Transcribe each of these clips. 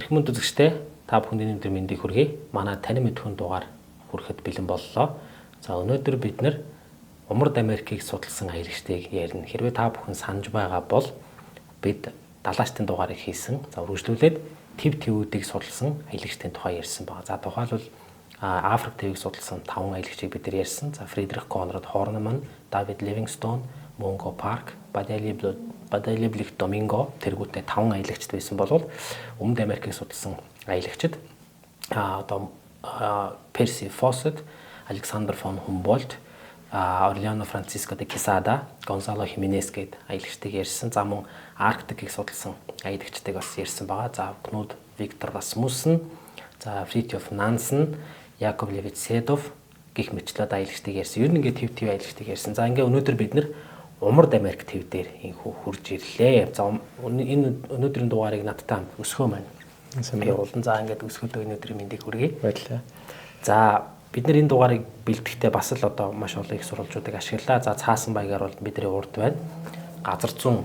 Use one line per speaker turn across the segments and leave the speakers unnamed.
Эрхэм хүндэт үзэгчдээ, та бүхэнд энэ өдөр мэндийг хүргэе. Манай танин мэдхүйн дугаар хүрэхэд бэлэн боллоо. За, өнөөдөр бид нар Умард Америкийг судалсан аялагчдыг ярина. Хэрвээ та бүхэн санаж байгаа бол бид далаачдын дугаарыг хийсэн. За, үргэлжлүүлээд төв төвүүдийг судалсан аялагчдын тухай ярьсан байгаа. За, тухайлбал Африк төвийг судалсан 5 аялагчийг бид нар ярьсан. За, Фридрих Конрад Хорнман, Давид Ливингстон, Мунго Парк, Бадалиблих Доминго тэргүүтээ 5 аялагчд байсан бол Өмнөд Америкийг судалсан аялагчид одоо Перси Фосет, Александр фон Хумбольд, Орлеано Франциско де Кесада, Гонсало Хименес гээд аялагчдыг ярьсан. За, мөн Арктикийг судалсан аялагчдыг бас ярьсан байгаа. За, Кнут Виктор Расмуссен, за, Фритьоф Нансен, Яков Левич Седов гэх мэтлээд аялагчдыг ярьсан. Ер нь ингээд төв төв аялагчдыг ярьсан. За, ингээд өнөөдөр бид нар Умард Америк төв дээр инхүү хурж ирлээ. За, энэ өнөөдрийн дугаарыг надтай хамт Өсгөө маань явуулна. За, ингээд Өсгөөдөө өнөөдрийн мэндийг хүргэе.
Баярлалаа.
За, бид нар энэ дугаарыг бэлтгэхдээ бас л одоо маш олон их сурвалжуудыг ашиглалаа. За, цаасан баягаар бол бидний урд байна. Газар зүүн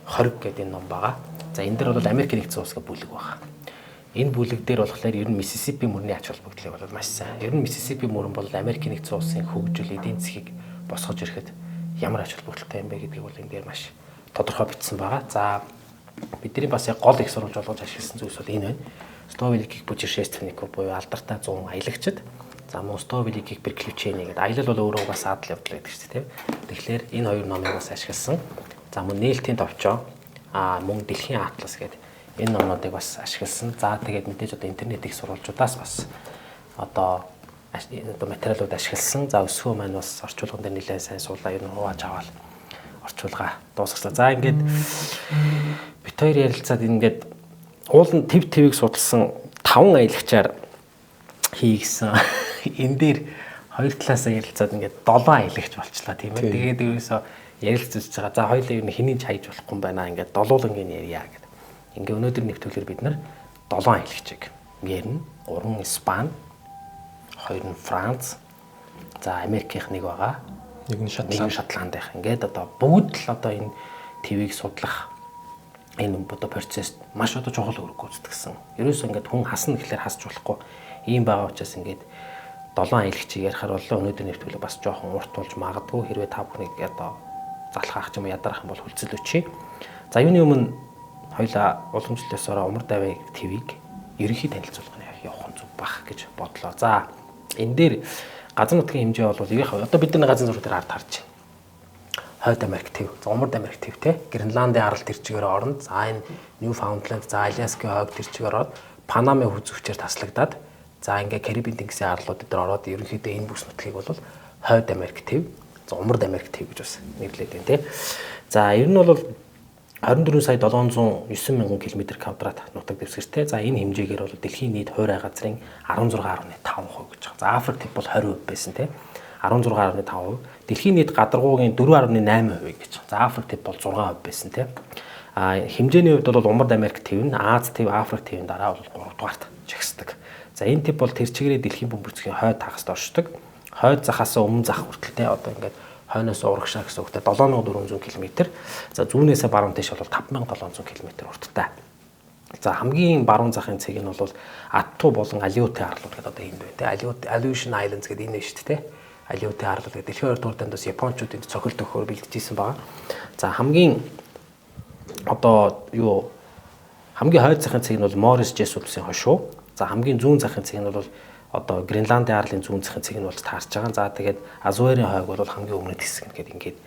20 гэдэг энэ ном байгаа. За, энэ дээр бол Америк нэгдсэн улс гэх бүлэг байна. Энэ бүлэг дээр болохоор ер нь Миссисипи мөрний ач холбогдлыг бол маш сайн. Ер нь Миссисипи мөрөн бол Америк нэгдсэн улсын хөгжил, эдийн засгийг босгож ирэхэд ямар ач холбогдолтой юм бэ гэдгийг бол энэ дээр маш тодорхой бичсэн байгаа. За, бидний бас яг гол их сурвалж болгож ашигласан зүйлс бол энэ байна. 100 великих путешественников буюу алдартай 100 аялагчид. За, мөн 100 великих приключений гэдэг аялал бол өөрөө угаасаа адал явдал гэдэг чинь, тийм. Тэгэхээр энэ хоёр номыг бас ашигласан. За, мөн нээлтийн товчоо, мөн дэлхийн атлас гэдэг энэ номнуудыг бас ашигласан. За, тэгээд мэдээж одоо интернет их сурвалжуудаас бас одоо материалууд ашигласан. За, Өсгөө маань бас орчуулган дээр нэлээд сайн суулаа. Ер нь хувааж аваад орчуулга дуусгасан. За, ингээд бит хоёр ярилцаад ингээд уулын төв төвийг судалсан 5 аялагчаар хийгсэн. Энэ дээр хоёр талаасаа ярилцаад ингээд 7 аялагч болчлаа, тийм ээ. Тэгээд ерөөсөө ярилцж үзэж байгаа. За, хоёулаа ер нь хэнийг ч хайж болохгүй юм байна. Ингээд долуулангийн ярья гэдэг. Ингээ өнөөдөр нэвтрүүлгээр бид нар 7 аялагчийг ярина. 3 Испани, 2 нь Франц, за, Америкийнх нэг байгаа.
Нэг нь Шотланд.
Нэг нь Шотландынх. Ингээд одоо бүгд л одоо энэ твийг судлах энэ одоо процесс маш одоо чухал үүрэг гүйцэтгсэн. Ерөөсөө ингээд хүн хасна гэхлээр хасч болохгүй ийм байгаа учраас ингээд 7 аялагчийг ярихаар боллоо. Өнөөдөр нэвтрүүлэг бас жоохон урт болж магадгүй. Хэрвээ та бүхнийг одоо залхаах ч юм уу ядарах юм бол хүлцэл өчье. За, юуны өмнө хоёлаа уламжлал ёсороо Умард авиг твийг ерөнхий танилцуулганы явах нь зүг бах гэж бодлоо. За, энэ дээр газар нутгийн хэмжээ бол яг одоо бид нар газар зураг дээр ард харж байна. Хойд Америк төв, Умард Америк төв те. Гренландын арал тэр чигээр орно. За, энэ Ньюфаундленд, за, Аляскийн хойг тэр чигээр ороод Панамын хүзүүчээр таслагдаад, за, ингээ Карибын тэнгисийн арлууд дээр ороод ерөнхийдөө энэ бүс нутгийг бол Хойд Америк төв, за, Умард Америк төв гэж бас нэрлэдэг байна те. За, ер нь бол 24 сая 709 мянган километр квадрат нутаг дэвсгэртэй. За, энэ хэмжээгээр бол дэлхийн нийт хувь газрын 16.5% гэж байгаа. За, Африк төв бол 20% байсан те. 16.5%. Дэлхийн нийт гадаргуугийн 4.8% гэж байгаа. За, Африк төв бол 6% байсан те. Хэмжээний хувьд бол Умард Америк төв нь Аз төв, Африк төвийн дараа бол 3 дугаарт жагсдаг. За, энэ төв бол тэр чигээрээ дэлхийн бөмбөрцгийн хойд хагаст оршдог. Хойд захаас өмнө зах хүртэл те, одоо ингээд хойноос урагшаа гэсэн үгтэй 7400 км. За, зүүнээсээ баруун тийш бол 5700 км урттай. За, хамгийн баруун захын цэг нь бол Атту болон Алиутын арлууд гэдэг одоо энд байна те. Aleutian Islands гэдэг энэ шүү дээ те. Алиутын арлууд гэдэг дэлхийн 2 дугаар дайнд бас японочууд энд цохилт өгөхөөр бэлтжижсэн байгаа. За, хамгийн одоо юу хамгийн хойд захын цэг нь бол Морис Жес улсын хошуу. За, хамгийн зүүн захын цэг нь бол одоо Гренландын арлын зүүн захын цэг нь болж таарч байгаа. За, тэгээд Азуэрийн хойг бол хамгийн өмнөд хэсэг гэдэг ингээд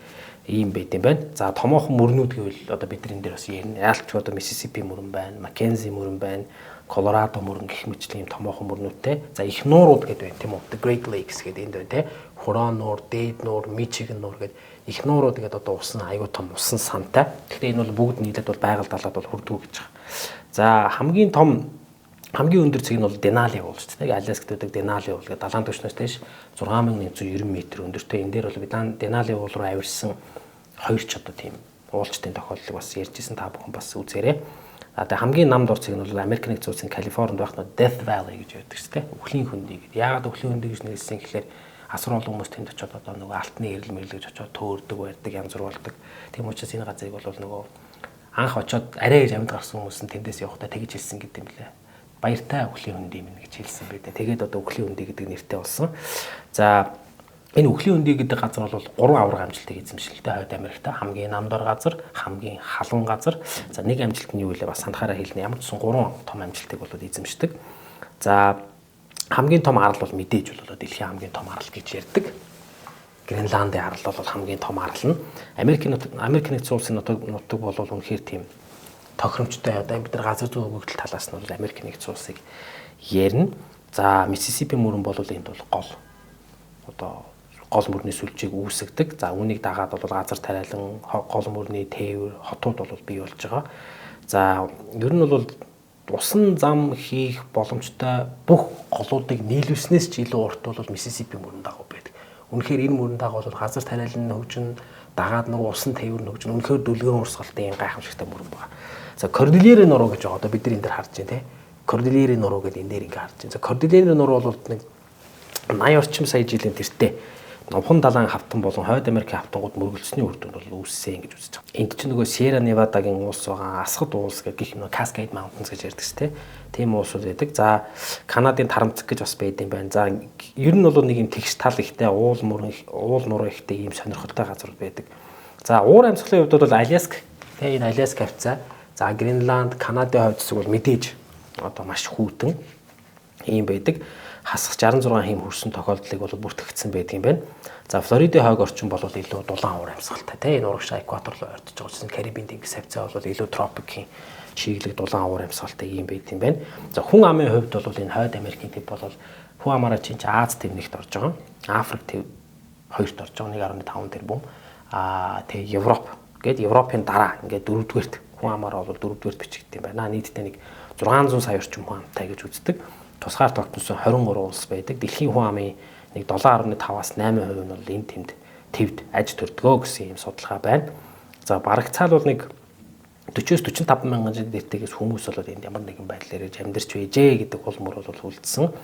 ийм байд юм байна. За, томоохон мөрнүүд гэвэл одоо бид энэ дээр бас ярина. Яалч одоо Миссисипи мөрөн байна, Маккензи мөрөн байна, Колорадо мөрөн гэх мэтчлийн ийм томоохон мөрнүүдтэй. За, их нуурууд гэдэг байна, тийм үү? The Great Lakes гэдэг энд байна те. Хурон нуур, Дээд нуур, Мичиган нуур гэдэг их нуурууд гэдэг одоо усан аюу том усан сантай. Гэхдээ энэ бол бүгд нийлээд бол байгаль далаад бол хүрдгүү гэж байгаа. За, хамгийн том, хамгийн өндөр цэг нь бол Денали уул шүү дээ. Аляскт байдаг Денали уул гэдэг далайн түвшнээс дээш 6190 м өндөртэй. Энэ дээр бол бид Денали уул руу авирсан хоёр ч одоо тийм уулчдын тохиолдлыг бас ярьж исэн, та бүхэн бас үзээрэй. А тэгээ хамгийн нам дор цэг нь бол Америк нэгдсэн улсын Калифорнид байх нь Death Valley гэж ярьдаг шүү дээ. Үхлийн хөндий гэдэг. Яагаад үхлийн хөндий гэж нэрлэсэн гэхлээр асар олон хүмүүс тэнд очиод одоо нөгөө алтны эрэл мэрэл гэж очиод төөрдөг, барьдаг, янз бүр болдог. Тийм учраас энэ газрыг бол нөгөө анх очиод арай гэж амьд гарсан хүмүүс нь тэндээс явахдаа тэгж хэлсэн гэдэг юм лээ. Баяртай үхлийн хөндий минь гэж хэлсэн байдаг. Тэгээд одоо үхлийн хөндий гэдэг нэртэй болсон. За энэ үхлийн хөндий гэдэг газар бол 3 аварга амжилтыг эзэмшилтэй Хойд Америкт хамгийн намдор газар, хамгийн халуун газар. За нэг амжилт нь юу вэ? Бас санахаараа хэлнэ. Ямар ч сан 3 том амжилтыг бол эзэмшдэг. За хамгийн том арал бол мэдээж бол дэлхийн хамгийн том арал гэж ярьдаг. Гренландын арал бол хамгийн том арал нь. Америк нэгдсэн улсын нутаг бол үнэхээр тийм тохиромжтой. Одоо бид нар газар зүйн хөгжил талаас нь бол Америк нэгдсэн улсыг ярина. За Миссисипи мөрөн бол энд бол гол одоо гол мөрний сүлжээг үүсгэдэг. За үүнийг дагаад бол газар тариалан гол мөрний тээвэр хотууд бол бий болж байгаа. За ер нь бол усан зам хийх боломжтой бүх голуудыг нийлүүлснээс ч илүү урт бол Миссисипи мөрөн дагуу байдаг. Үнэхээр энэ мөрөн дагуу бол газар тариалан хөгжин дагаад нөгөө усан тээвэр нь хөгжин. Үнэхээр дүлгэн урсгалтай юм гайхамшигтай мөрөн байна. За Кордильерийн нуруу гэж байгаа. Одоо бид нар энэ дээр харж байна те. Кордильерийн нуруу гэдэг энэ дээр ингээ харж байна. За Кордильерийн нуруу бол нэг 80 орчим сая жилийн тэртээ Номхон далайн хавтан болон Хойд Америкийн хавтангууд мөргөлдсөний үр дүнд бол үүссэн гэж үзэж байгаа. Энд чинь нөгөө Сьерра Невадагийн уулс байгаа, Асгад уулс гэх их нөгөө Cascade Mountains гэж ярьдаг ч тийм уулсууд байдаг. За Канадын тарамцэг гэж бас байд юм байна. За ер нь бол нэг юм тэгш тал ихтэй уул нуруу ихтэй ийм сонирхолтой газрууд байдаг. За уур амьсгалын хувьд бол Аляск тэ энэ Аляск хавцаа. За Гренланд, Канадын хойд хэсэг бол мэдээж одоо маш хүйтэн ийм байдаг. Хасах 66 хэм хөрсөн тохиолдлыг бол бүртгэгдсэн байдаг юм байна. За Флоридын хойг орчин бол илүү дулаан уур амьсгалтай тийм энэ урагшаа экватор руу ойртож байгаа учраас Карибын тэнгис хавцаа бол илүү тропикийн чиглэг дулаан уур амьсгалтай ийм байдаг юм байна. За хүн амын хувьд бол энэ Хойд Америкийн төв бол хүн амаараа чинь Аз төв нэгт орж байгаа. Африк төв хоёрт орж байгаа 1.5 тэрбум. Аа тэгээ Европ гээд Европын дараа ингээд дөрөвдүгээрт хүн амаараа бол дөрөвдүгээрт бичигдсэн юм байна. Нийтдээ нэг 600 сая орчим хүн амтай гэж үздэг. Тусгаар тогтносон 23 улс байдаг. Дэлхийн хүн амын нэг 7.5-аас 8% нь бол энэ тэмд твд аж төрдгөө гэсэн ийм судалгаа байна. За барагцаал бол нэг 40-оос 45 мянган жил дэртэйгээс хүмүүс бол энд ямар нэгэн байдлаар ирж амьдарч байжээ гэдэг хул мөр бол үлдсэн.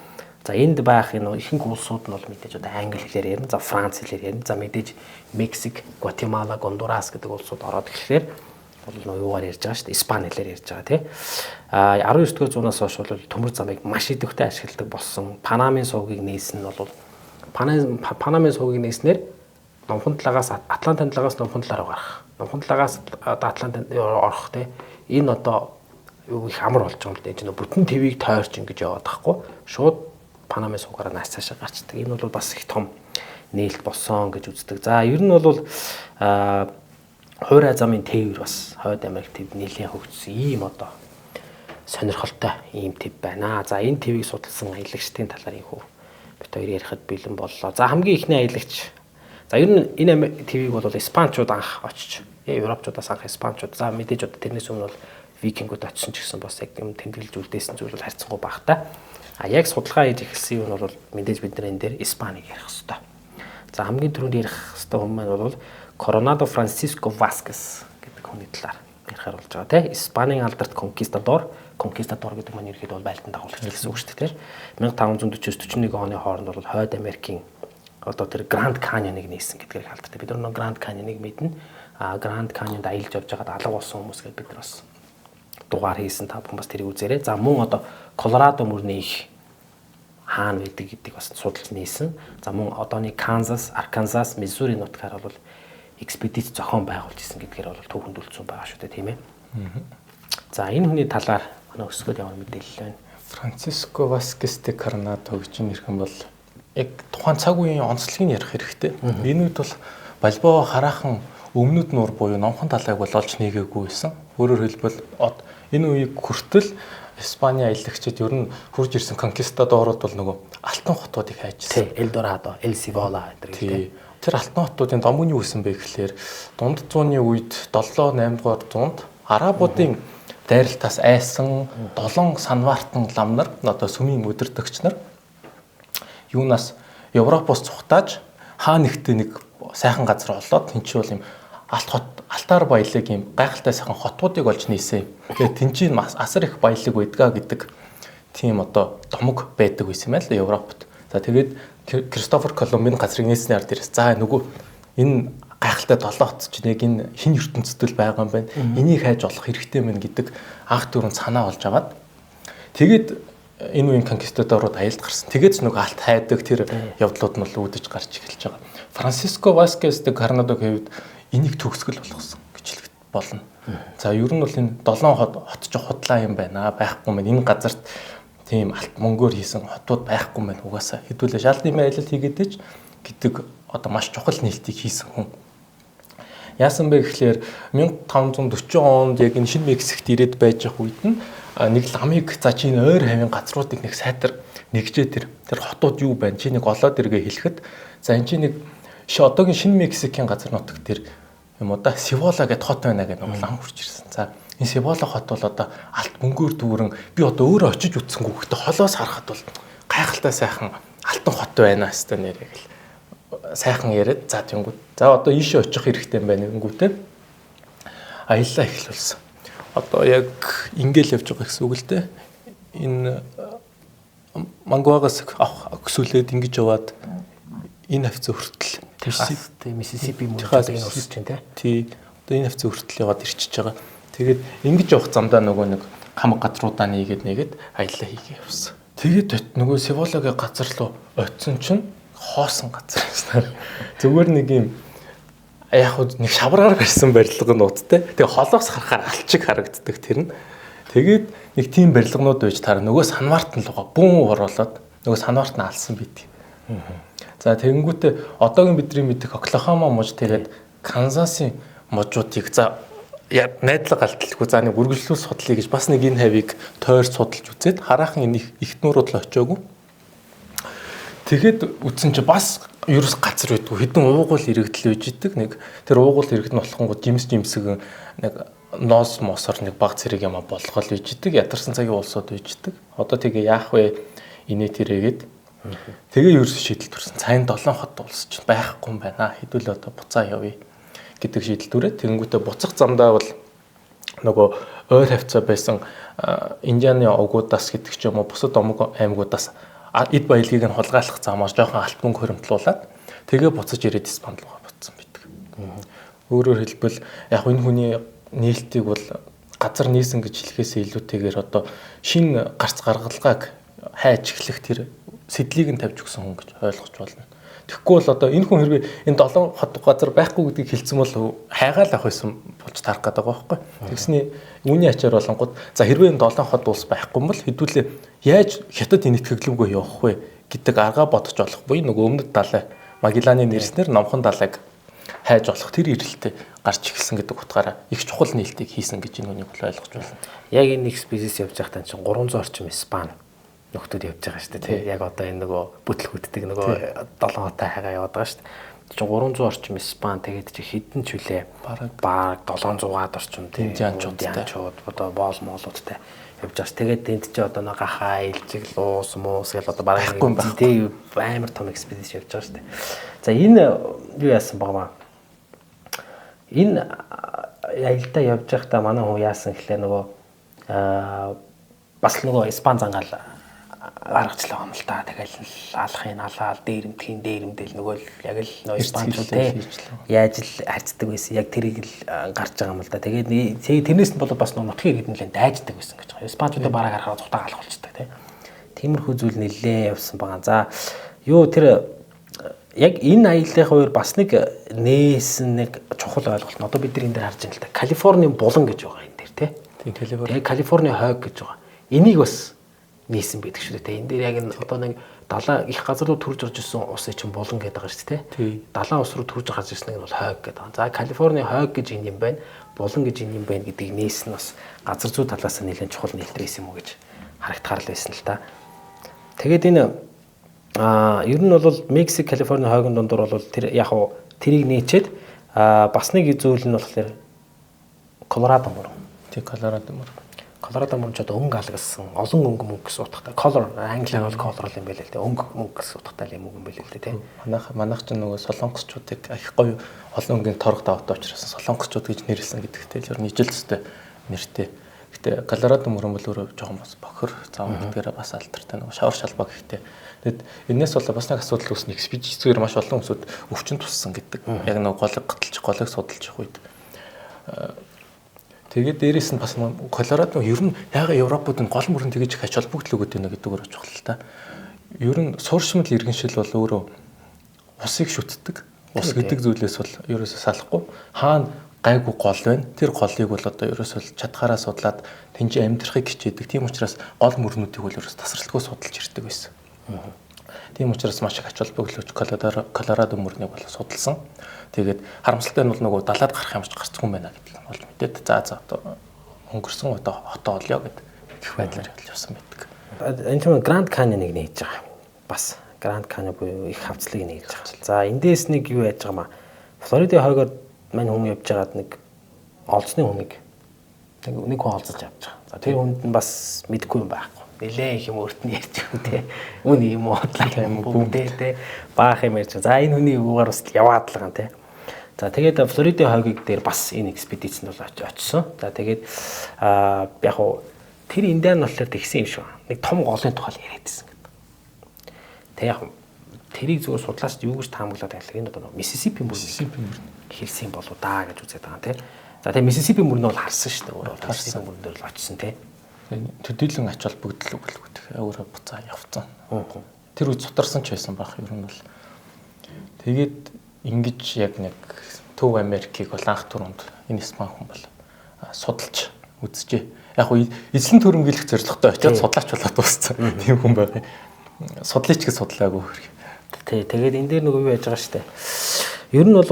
За энд байх энэ ихэнх улсууд нь бол мэдээж одоо англи хэлээр ярина, за франц хэлээр ярина. За мэдээж Мексик, Гватемала, Гондурас гэдэг улсууд ороод ирэхээр бол нөө юугаар ярьж байгаа шүү дээ. Испани хэлээр ярьж байгаа тий. А 19 дугаар зуунаас хойш бол төмөр замыг маш идэвхтэй ашигладаг болсон. Панамын сувгийг нээсэн нь бол Панамын сувгийг нээснээр Номхон талаагаас Атлантын талаагаас Номхон талаар гарах. Номхон талаагаас одоо Атлантын орох тий. Энэ одоо юу их амар болж байгаа юм л дээ. Энэ бүтэн твийг тойрч ингэж яваад байхгүй. Шууд Панамын сувгаараа нааш цаашаа гарчдаг. Энэ бол бас их том нээлт болсон гэж үздэг. За ер нь бол хуурай замын тээвэр бас Хойд Америк төв нэлээд хөгжсөн ийм одоо сонирхолтой ийм төв байна. За энэ төвийг судалсан аялагчдын талаар ийхүү бит хоёр ярихад бэлэн боллоо. За хамгийн ихний аялагч. За ер нь энэ төвийг бол испанчууд анх очиж, европчуудаас анх испанчууд. За мэдээж одоо тэрнээс өмнө бол викингүүд очсон ч гэсэн бас яг юм тэмдэглэж үлдээсэн зүйл бол харьцангуй багатай. А яг судалгаа хийж эхэлсэн юм бол мэдээж бид нар энэ дээр Испанийг ярих хэрэгтэй. За хамгийн түрүүнд ярих хэрэгтэй хүн маань бол Коронадо Франциско Васкес гэдэг хүний талаар ярихаар болж байгаа тийм. Испанийн алдарт конкистадор, конкистадор гэдэг маань ерөөхдөө бол байлдан дагуулагч гэсэн үг шүү дээ тийм. 1540-41 оны хооронд бол Хойд Америкийн одоо тэр Гранд Каньоныг нээсэн гэдгээр алдартай. Бид нар Гранд Каньоныг мэднэ. А Гранд Каньонд аялж явж байгаад алга болсон хүмүүс гэдээ бид нар бас дугаар хийсэн, та бүхэн бас тэрийг үзээрэй. За мөн одоо Колорадо мөрний их хаана байдаг гэдгийг бас судалж нээсэн. За мөн одооний Канзас, Арканзас, Миссури нутгаар бол экспедиц зохион байгуулж исэн гэдгээр бол түүхэнд үлдсэн байгаа шүү дээ тийм ээ. За энэ хүний талаар манай өсгөл ямар мэдээлэл байна?
Франциско Васкес де Коронадо гэж нэрхэн бол яг тухайн цаг үеийн онцлогийг ярих хэрэгтэй. Энэ үед бол Бальбоа хараахан өмнөд нуур буюу Номхон талайг бол олж нээгээгүй байсан. Өөрөөр хэлбэл энэ үеийг хүртэл Испани аялагчид ер нь хурж ирсэн конкистадорууд бол нөгөө алтан хотуудыг хайжсэн.
Эл Дорадо, Эл Сивола гэдэг тийм.
Тэр алтан хотуудын домог нь юу гэсэн бэ гэхлээр дунд зууны үед 7 8 дугаар зуунд арабуудын дайралтаас айсан 7 санваартан лам нар одоо сүмийн өдөртөгч нар юунаас Европоос цухтааж хаа нэгтээ нэг сайхан газар олоод тэнцээ бол юм алт хот алтаар баялаг юм гайхалтай сайхан хотуудыг олж нээсэн. Тэгээд тэнцээ асар их баялаг байдгаа гэдэг тийм одоо домог байдаг байсан юм байна л Европт. За тэгээд Кристофер Колумбын газрыг нээсний ард ирээс за нөгөө энэ гайхалтай долоо хот чинь яг энэ хин ертөнцийн байгаа юм байна. Энийг хайж олох хэрэгтэй мэн гэдэг анх түрүүнд санаа олж аваад тэгээд энэ үеийн конкистадорууд аялд гарсан. Тэгээд ч нөгөө алт хайдаг тэр явдлууд нь бол үүдэж гарч эхэлж байгаа. Франциско Васкес де Коронадогийн хувьд энийг төгсгөл болгосон гэж хэлэх болно. За ер нь бол энэ 7 хот ч худлаа юм байна. Байхгүй мэн энэ газарт тийм алт мөнгөөр хийсэн хотууд байхгүй мэн угаасаа. Хэдүүлээ шал нэмээ аялал хийгээд ч гэдэг одоо маш чухал нээлтийг хийсэн хүн. Яасан бэ гэхлээр 1540 онд яг энэ Шинэ Мексикт ирээд байж байгаа үед нь нэг ламыг за чи энэ ойр хавийн газруудыг нэг сайтар нэгжээ тэр хотууд юу байна чи нэг олоод иргээ хэлэхэд за энэ чи нэг одоогийн Шинэ Мексикийн газар нутаг тэр юм уу да Сивола гэдэг хот байна гэдэг нэг лам хурж ирсэн. За энэ Сивола хот бол одоо алт мөнгөөр дүүрэн би одоо өөрөө очиж үзсэнгүй гэхдээ холоос харахад бол гайхалтай сайхан алтан хот байна хэвээр нэрээ гэл сайхан яриад за тэнгүүд за одоо ийшээ очих хэрэгтэй юм байна гингүүтээ аяллаа эхлүүлсэн. Одоо яг ингээл явж байгаа гэсэн үг л дээ. Энэ Мангуагаас авах өксүүлээд ингэж яваад энэ хавцаа хүртэл
Техас, Миссисипи мужууд энэ улс чинь
тий. Одоо энэ хавцаа хүртэл яваад ирчихэж байгаа. Тэгээд ингэж явах замдаа нөгөө нэг хамаг газруудаа нэгээд нэгээд аяллаа хийгээ явсан. Тэгээд нөгөө Сиволагийн газар руу очисон чинь хоосон газар байсан. Зүгээр нэг юм яг хөө нэг шавраар барьсан барилга нуудтай. Тэгээ холоос харахаар алчиг харагддаг тэр нь. Тэгээд нэг тийм барилганууд байж таараа нөгөө санварт нь луга бүүн оруулаад нөгөө санварт нь алсан байт. За тэгэнгүүтээ одоогийн бидний мэдих Оклахома муж тэгээд Канзасын мужуудыг за найдлага алталгүй за нэг үргэлжлүүл судлая гэж бас нэг энэ хавийг тойр судалж үзээд хараахан энэ ихтнүүрүүд л очиагүй. Тэгээд үтсэн чи бас ерөөс газар байдгүй хэдэн уугуул иргэдэл байж идэг нэг тэр уугуул иргэд нь болохонгууд жимс жимсгэн нэг ноос мосоор нэг баг зэрэг юм болгоол байж идэг ядарсан цагийн улсууд байж идэг. Одоо тэгээ яах вэ инээ тэрээгээд тэгээ ерөөс шийдэл төрсэн. Цайн 7 хот улс чинь байхгүй юм байна. Хэдүүл одоо буцаа явъя гэдэг шийдэл төрөө. Тэнгүүтээ буцах замдаа бол нөгөө ойр хавцаа байсан Индианы овгуудаас гэдэг ч юм уу бусад омог аймагуудаас эд баялагийг нь хулгайлах замаар жоохон алт мөнгө хоримтлуулад тэгээ буцаж ирээд Испанд руугаа буцсан байдаг. Өөрөөр хэлбэл яг энэ хүний нээлтийг бол газар нээсэн гэж хэлэхээс илүүтэйгээр одоо шинэ гарц гаргалгааг хайж эхлэх тэр сэдлийг нь тавьж өгсөн хүн гэж ойлгож байна. Тэгэхгүй бол одоо энэ хүн хэрвээ энэ 7 хот газар байхгүй гэдгийг хэлсэн бол хайгаал авах байсан болж таарах гэдэг байгаа байхгүй. Тэгсний үүний ачаар болонгууд за хэрвээ энэ 7 хот улс байхгүй бол хэдүүлээ яаж хятад энэтхэглүүгөө явах вэ гэдэг арга бодож болох буюу нөгөө өмнөд далай Магелланы нэрснэр номхон далайг хайж олох тэр эрэлтээ гарч эхэлсэн гэдэг утгаараа их чухал нээлтийг хийсэн гэж энэ хүнийг бол ойлгож байна.
Яг энэ экспедиц явж байхдаа чинь 300 орчим Испани нөхдүүд явж байгаа шүү дээ тий. Яг одоо энэ нөгөө бүтлгүүддэг нөгөө 7 хотой хайгаа яваад байгаа шүү дээ. Чинь 300 орчим Испани тэгээд чи хідэн ч үлээ бараг 700-аад орчим тий. Индианчууд одоо боол моолуудтай явж байгаа ш. Тэгээд тэнд чи одоо нэг гахаа, илжиг, луус, муус гэл одоо бараг тий амар том экспедиц явж байгаа шүү дээ. За энэ юу яасан байгаа маа? Энэ аялдаа явж байхдаа манай хүн яасан гэхлээр нөгөө бас нөгөө Испани зангаал аргачлаа юм л та. Тэгэл алахын алаал, дээрэмдхийн дээрэмдэл нөгөө л яг л нөгөө Испанчууд те яаж л харьцдаг байсан. Яг тэрийг л гарч байгаа юм л да. Тэгээд тэрнээс нь болоод бас нөгөө нутгийн иргэд нэлээд дайждаг байсан гэж байгаа. Испанчуудаа бараг харахаар цутаа алах болчдаг те. Тиймэрхүү зүйл нэлээд явсан байгаа. За юу тэр яг энэ аяллахын үеэр бас нэг нээсэн нэг чухал ойлголт нь одоо бид нар энэ дээр харж байна л да. Калифорний булан гэж байгаа энэ дээр те.
Тийм Калифорни.
Тэгээ Калифорни хойг гэж байгаа. Энийг бас нээсэн байдаг шүү дээ. Энэ дээр яг энэ одоо нэг далаа их газар руу төрж орж ирсэн усын чинь булан гэдэг байгаа шүү дээ. Далайн ус руу төрж гарч ирсэн нь бол хойг гэдэг байгаа. За Калифорни хойг гэж энэ юм байна. Булан гэж энэ юм байна гэдгийг нээсэн бас газар зүй талаас нь нэлээд чухал нээлт байсан юм уу гэж харагдахаар л байсан л та. Тэгээд энэ ер нь бол Мексик Калифорни хойгон дундуур бол тэр яг уу тэрийг нээчээд бас нэг зүйл нь болохоор Колорадо мөр.
Тий Колорадо мөр.
Колорадо мөр ч одоо өнгө алгасан, олон өнгө мөнгө гэсэн утгатай. Color англиар бол color юм байл л дээ. Өнгө мөнгө гэсэн утгатай юм үг юм байл л дээ, тий.
Манайх ч нөгөө солонгосчуудыг их гоё олон өнгийн торг даваатай учраас солонгосчууд гэж нэрлсэн гэдэгтэй л ер нь ижил төстэй нэртэй. Гэтэ Колорадо мөрөн бол өөрөө жоохон бас бохир зам гэдгээрээ бас алдартай нөгөө шавар шалбаа гэхдээ. Тэгэд энэс болоо бас нэг асуудал үүснэ. Экспедицээр маш олон хүмүүсүүд өвчин туссан гэдэг. Яг нөгөө голыг гаталж, голыг судалж явах үед Тэгээд дээрэс нь бас Колорадо ер нь яага Европууд нь гол мөрөн тэгэж их ач холбогдол өгöd байна гэдэг өөр чухал л та. Ер нь сууршмал иргэншил бол өөрөө усыг шүтдэг. Ус гэдэг зүйлээс бол ерөөсөө салахгүй. Хаана гайгүй гол байна. Тэр голыг бол одоо ерөөсөө чадхаараа судлаад тэнцээ амьдрахыг хичээдэг. Тийм учраас гол мөрнүүдийг бол ерөөс тасралтгүй судалж ирдэг байсан. Тийм учраас маш их ач холбогдол өгч Колорадо мөрнийг бол судалсан. Тэгээд харамсалтай нь бол нөгөө далаад гарах юмч гарцгүй юм байна гэдгийг болж мэдээд за одоо өнгөрсөн одоо хотоо олё гэд их байдлаар явсан байдаг.
Энэ тийм Гранд Каньоныг нээж байгаа. Бас Гранд Каньон буюу их хавцлыг нээж байгаа. За эндээс нэг юу яаж байгаа маа. Флоридын хойгоор мань хүн явж байгаад нэг олзны хүнийг нэг хүн олзож авч байгаа. За тэр хүнд нь бас мэдгүй юм байхгүй. Нилээ их юм өөрт нь ярьж юм те. Үн юм уудлаа юм бүгдээ те. Баах юм ярьж. За энэ хүний юугаар бас яваад л байгаа те. За тэгээд Флоридын хойгийг дээр бас энэ экспедицэнд бол очисон. За тэгээд яг уу тэр Индиан болохоор тэгсэн юм шиг. Нэг том голын тухай яриад байсан гэдэг. Тэг яг тэрийг зүгээр судлаач юу гэж таамаглаад байлаа. Энэ одоо Миссисипи мөрний хэлсэн болоо даа гэж үзээд байгаа те. За тэгээд Миссисипи мөрний бол харсан шүү дээ. Өөрөө Миссисипи мөрөн дээр л очисон те.
Төдийлөн ач холбогдол өгөлгүйдэх өөрөө буцаа явцсан. Тэр үед сутарсан ч байсан байх ер нь бол. Тэгээд ингэж яг нэг Төв Америкийг бол анх түрүүнд энэ испан хүн бол судалж үзжээ. Яг хөө эзлэн төрөмгийлэх зорилготой очиод судлаач болоод дууссан. Тийм хүн байгаа. Судлаач гэж судлаагүй хэрэг.
Тий, тэгээд энэ дээр нөгөө юу яаж байгаа штэ. Ер нь бол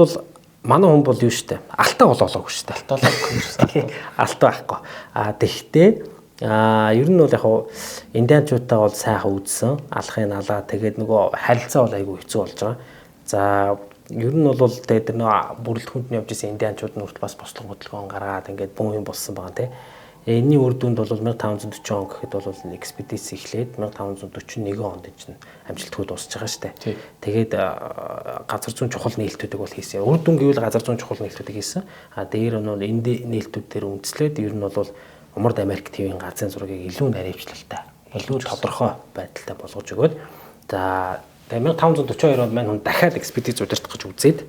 манай хүн бол юу штэ. Алтаа болоолоогүй штэ.
Алтаа болоогүй.
Алтаа байхгүй. А тэгтээ ер нь бол яг хуу индианчуудтайгаа бол сайхан үзсэн. Алахын алаа тэгээд нөгөө харилцаа бол айгүй хэцүү болж байгаа. За ер нь бол тэгээд тэр нөгөө бүрэлдэхүүнд нь явж исэн индианчууд нь хүртэл бас бослого хөдөлгөөн гаргаад ингээд бүүн юм болсон байгаа тий. Энэний үр дүнд бол 1540 он гэхэд бол экспедиц эхлээд 1541 онд чинь амжилтгүй дуусч байгаа шүү дээ. Тэгээд газар зүүн чухал нээлтүүдийг бол хийсэн. Үр дүн гэвэл газар зүүн чухал нээлтүүдийг хийсэн. А дээр нь бол энд нээлтүүд дээр үндэслээд ер нь бол Умард Америк твийн газрын зургийг илүү наривчлалтай, илүү тодорхой байдалтай болгож өгөөд за 1542 онд мань хүн дахиад экспедиц удирдах гэж үзээд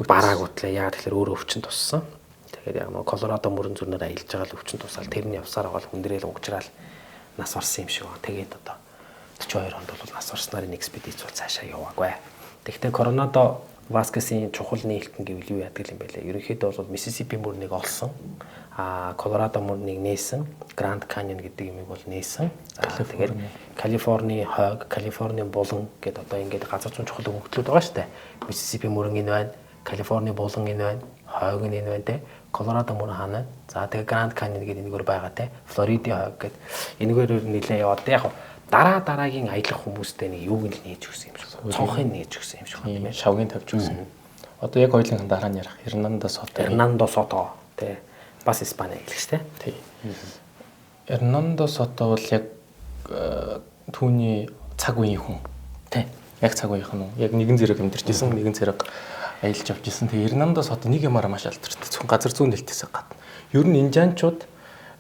бараагүйтлээ. Яагаад тэгэхээр өөрөө өвчин туссан. Тэгээд яг нөгөө Колорадо мөрөн зүрнээр аялж байгаа л өвчин тусаал тэр нь явсаар байгаа л хүндрэл угжраал нас барсан юм шиг байна. Тэгээд одоо 42 онд бол нас барснаар энэ экспедиц бол цаашаа яваагүй. Тэгэхдээ Коронадо Васкесийн чухал нээлт нь гэвэл юу яадаг юм бэ лээ? Ерөнхийдөө бол Миссисипи мөрнийг олсон. Колорадо мөрнийг нээсэн, Гранд Каньон гэдэг юмыг бол нээсэн. За тэгээд Калифорни хойг, Калифорни булан гэдээ одоо ингээд газар зүүн чухал өгөгдлүүд байгаа шүү дээ. Миссисипи мөрөн энэ байна, Калифорни булан энэ байна, хойг нь энэ байна те. Колорадо мөрөн хаана байна? За тэгээд Гранд Каньон гэдэг энэгээр байгаа те. Флоридын хойг гэдэг энэгээр нэлээ яваад яг дараа дараагийн аялах хүмүүстэй нэг юуг нь л нээж өгсөн юм шиг. Цонхыг нээж өгсөн юм шиг байна тийм ээ.
Шавгийн тавьж өгсөн. Одоо яг хоёулынх нь дараа нь ярих Эрнандо Сото.
Эрнандо Сото тий. Бас Испани аялагч тий.
Тий. Эрнандо Сото бол яг түүний цаг үеийн хүн.
Тий.
Яг цаг үеийнх нь. Яг нэгэн зэрэг амьдарч исэн, нэгэн зэрэг аялж явж исэн. Тэгээ Эрнандо Сото нэг юмараа маш алдартай. Зөвхөн газар зүүн нээлтээсээ гадна. Ер нь индианчууд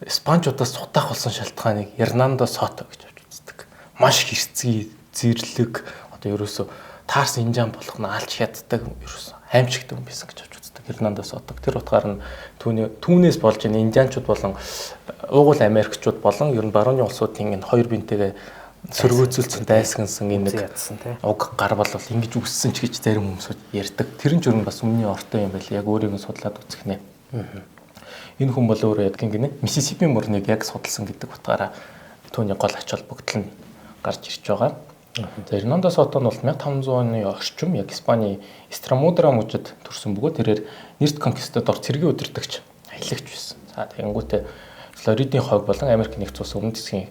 испанчуудаас сутаах болсон шалтгааныг Эрнандо Сото гэж авч үздэг. Маш хэрцгий, зэрлэг, одоо ерөөсөө таарс индиан болох нь алж хяддаг, ерөөсөө аимшигтай хүн байсан гэж авч үздэг. Эрнандо Сото. Тэр утгаар нь түүнээс болж энэ индианчууд болон уугуул америкчууд болон ер нь барууны улсуудын энэ хоёр биентэйгээ сөргөөцөлцөн дайсагнсан энэ нэг уг гарвал бол ингэж үссэн ч гэж зарим хүмүүсүүд ярьдаг. Тэр нь ч ер нь бас өмнөний ортой юм байл. Яг өөрийг нь судлаад үзэх нэ. Энэ хүн бол өөрөө яг ингэнэ Миссисипи мөрнийг яг судалсан гэдэг утгаараа түүний гол ач холбогдол нь гарч ирж байгаа. За Эрнандо Сото нь бол 1500 оны орчим яг Испани Эстрамудра мужид төрсэн бөгөөд тэрээр нэрт конкистадор цэргийн удирдагч аялагч байсан. За тэгэнгүүтээ Флоридын хойг болон Америк нэгдсэн улсын өмнөд хэсгийн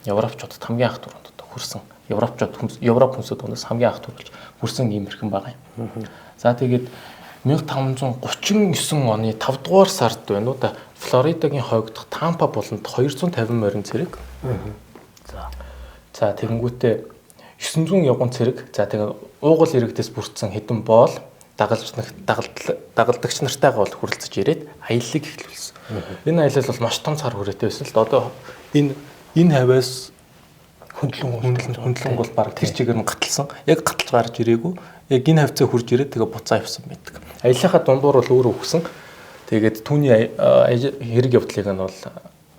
Европчуудад хамгийн анх түрүүнд одоо хүрсэн. Европчууд Европ хүмүүсүүд өнөөс хамгийн анх түрүүлж хүрсэн ийм хэрхэн байгаа юм. За тэгээд 1539 оны 5 дугаар сард байна уу да Флоридагийн хойг дахь Тампа буланд 250 морин цэрэг. За тэгэнгүүтээ 900 явган цэрэг. За тэгээ уугуул иргэдээс бүрдсэн хэдэн боол дагалдагч нартайгаа бол хүрэлцэж ирээд аяллыг эхлүүлсэн. Энэ аялал бол маш том цар хүрээтэй байсан л да. Одоо энэ хавьяас хөндлөн гол баг тэр чигээр нь гаталсан. Яг гаталж гарч ирээгүй. Яг энэ хавцаа хурж ирээд тэгээ буцаа явсан байдаг. Аяллахаа дундуур бол өөрөө өгсөн. Тэгээд түүний хэрэг явдлыг нь бол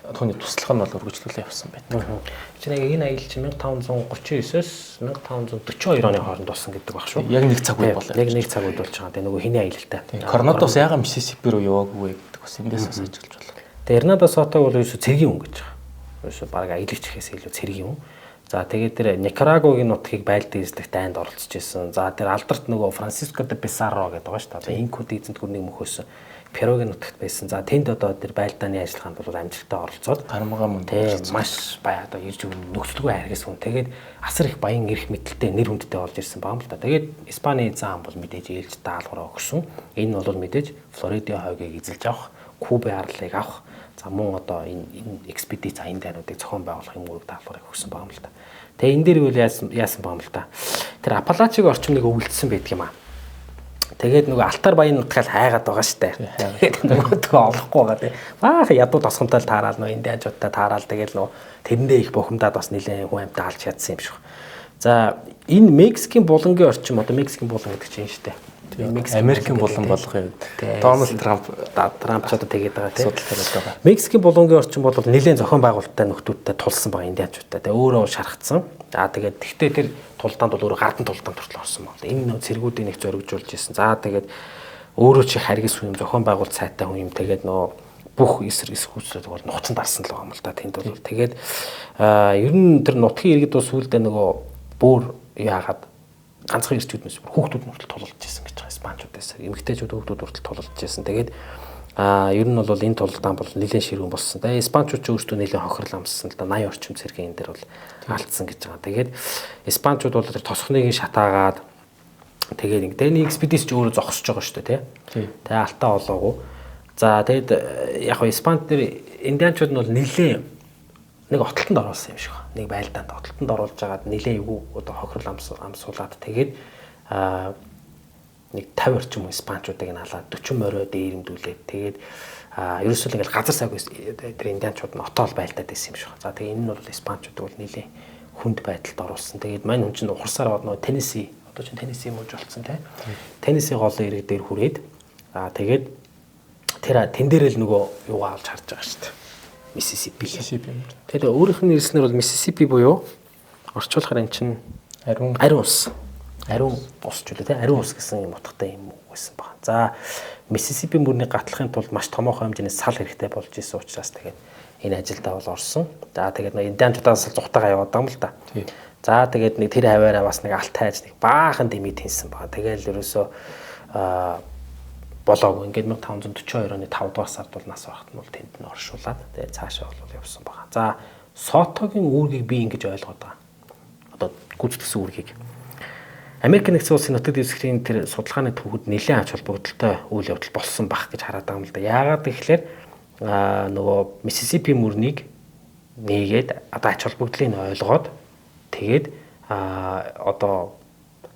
түүний туслах нь бол өргөжлүүлээ явсан байдаг.
Чи нэг энэ аялал чинь 1539-оос 1542 оны хооронд болсон гэдэг баг шүү.
Яг нэг цаг үед болоо.
Яг нэг цаг үед болж байгаа. Тэгээ нөгөө хиний аялалтай.
Коронадос яагаад Миссисипи руу яваагүй вэ гэдэг бас эндээс бас ажиглаж байна.
Тэгээ Эрнандо Сотог бол ерөөсө цэргийн хүн гэж байгаа. Ерөөсө баг аялагч гэхээс илүү цэргийн хүн. За тэгээд тэр Никарагуагийн нутгийг байлдан эзлэх дайнд оролцож исэн. За тэр алдарт нөгөө Франциско де Писарро гэдэг байгаа шүү дээ. Одоо инкууд эзэнт гүрнийг мөхөөсөн Перугийн нутагт байсан. За тэнд одоо тэр байлдааны ажиллагаанд бол амжилттай оролцоод
гармгаа мөн
маш бай одоо ирж нөхцөлгүй хайргас хүн. Тэгээд асар их баян эрх мэдэлтэй нэр хүндтэй болж ирсэн байгаа юм л да. Тэгээд Испани эзэн хаан бол мэдээж ээлж даалгавраа өгсөн. Энэ нь бол мэдээж Флоридын хойгийг эзэлж авах, Кубын арлыг авах, за мөн одоо энэ экспедиц аян дайнуудыг зохион байгуулах юм үүрэг даалгаврыг өгсөн байгаа юм л да. Тэгээ энэ дээр үйл яасан байгаа юм л да. Тэр Апалачиг орчмыг өвлөдсөн байдаг юм аа. Тэгээд нөгөө алтар баян нутгаал хайгаад байгаа штэ. Тэгээд нөгөөдгөө олохгүй байгаа тий. Баахан ядуу тосгомтой л таараал нөгөө индианчуудтай таараал тэгэл нөгөө тэрэндээ их бухимдаад бас нэлээд хүн амьтаа алж чадсан юм шиг. За энэ Мексикийн булангийн орчим одоо Мексикийн булан гэдэг чинь штэ.
Америкийн булан болгоё. Дональд Трамп
ч одоо тэгээд байгаа тий.
Судал тавиад байгаа.
Мексикийн булангийн орчим бол нэлээд зохион байгуулалттай нөхдүүдтэй тулсан байгаа индианчуудтай. Тэгээ өөрөө шархацсан. За тэгээд тэгтээ тэр тулдаанд бол өөрөө гардан тулдаанд хүртэл орсон байна. Энэ нөө цэргүүдийн нэг зоригжуулж исэн. За тэгээд өөрөө чи харгас хүн юм, зохион байгуулалт сайтай хүн юм. Тэгээд нөө бүх эсрэг эсгүүцүүд бол нуцанд дарсан л байгаа юм л да. Тэнд бол тэгээд ер нь тэр нутгийн иргэд бол сүүлдээ нөгөө бүр яагаад ганцхан ирчүүднээс хүүхдүүд нь хүртэл тулалдж исэн гэж байгаа испанчуудаас. Эмэгтэйчүүд хүүхдүүд хүртэл тулалдж исэн. Тэгээд ер нь бол энэ тулалдаан бол нэлээд ширүүн болсон. Тэгээ испанчууд ч өөрсдөө нэлээд хохирол амссан л да. 80 орчим цэргийн энэ дэр бол алдсан гэж байгаа. Тэгээд испанчууд бол тэр тосхныг шатаагаад тэгээд ингэ тэний экспедиц ч өөрөө зогсож байгаа шүү дээ, тий. Тэгээ алтаа олоогүй. За тэгээд яг хоо испан тэр индианчууд нь бол нэлээд нэг отолтонд оруулсан юм шиг байна. Нэг байлдаанд отолтонд оруулж агаад нэлээд эвгүй одоо хохирол амсуулаад тэгээд нэг 50 орчим испанчуудыг нь халаад 40 морио дээрэмдүүлээд тэгээд ерөөсөө л ингээл газар сайгүй тэр индианчууд нь отоол байлдаад байсан юм шиг. За тэгээд энэ нь бол испанчуудыг бол нэлээд хүнд байдалд оруулсан. Тэгээд мань хүн чинь ухарсаар аваад нөгөө Теннесси одоо чинь Теннесси мууж болцсон тий. Теннесси голын ирэг дээр хүрээд тэгээд тэр тэн дээр л нөгөө юугаа олж харж байгаа шүү дээ. Миссисипи. Тэгээд өөрийнх нь хэлснээр бол Миссисипи буюу орчуулахаар эн чинь ариун ус. Ариун ус ч үлээ тий. Ариун ус гэсэн юм утгатай юм үг байсан байна. За Миссисипи мөрнийг гатлахын тулд маш томоохон хэмжээний сал хэрэгтэй болж исэн учраас тэгээд энэ ажилдаа бол орсон. За тэгээд нэг индианчуудаас зугатаагаа яваад байгаа юм л да. За тэгээд нэг тэр хаваараа бас нэг алт хайж нэг баахан дэмий тэнсэн байгаа. Тэгэл ерөөсөө болоогүй. Ингээд 1542 оны 5 дугаар сард бол нас барахт нь бол тэнд нь оршуулад тэгээд цаашаа бол явсан байгаа. За Сотогийн үүргийг би ингэж ойлгоод байгаа. Одоо гүйцэтгэсэн үүргийг. Америк нэгдсэн улсын нутаг дэвсгэрийн тэр судалгааны түүхэд нэлээд ач холбогдолтой үйл явдал болсон байх гэж хараад байгаа юм л да. Яагаад гэвэл нөгөө Миссисипи мөрнийг нээгээд одоо ач холбогдлыг нь ойлгоод тэгээд одоо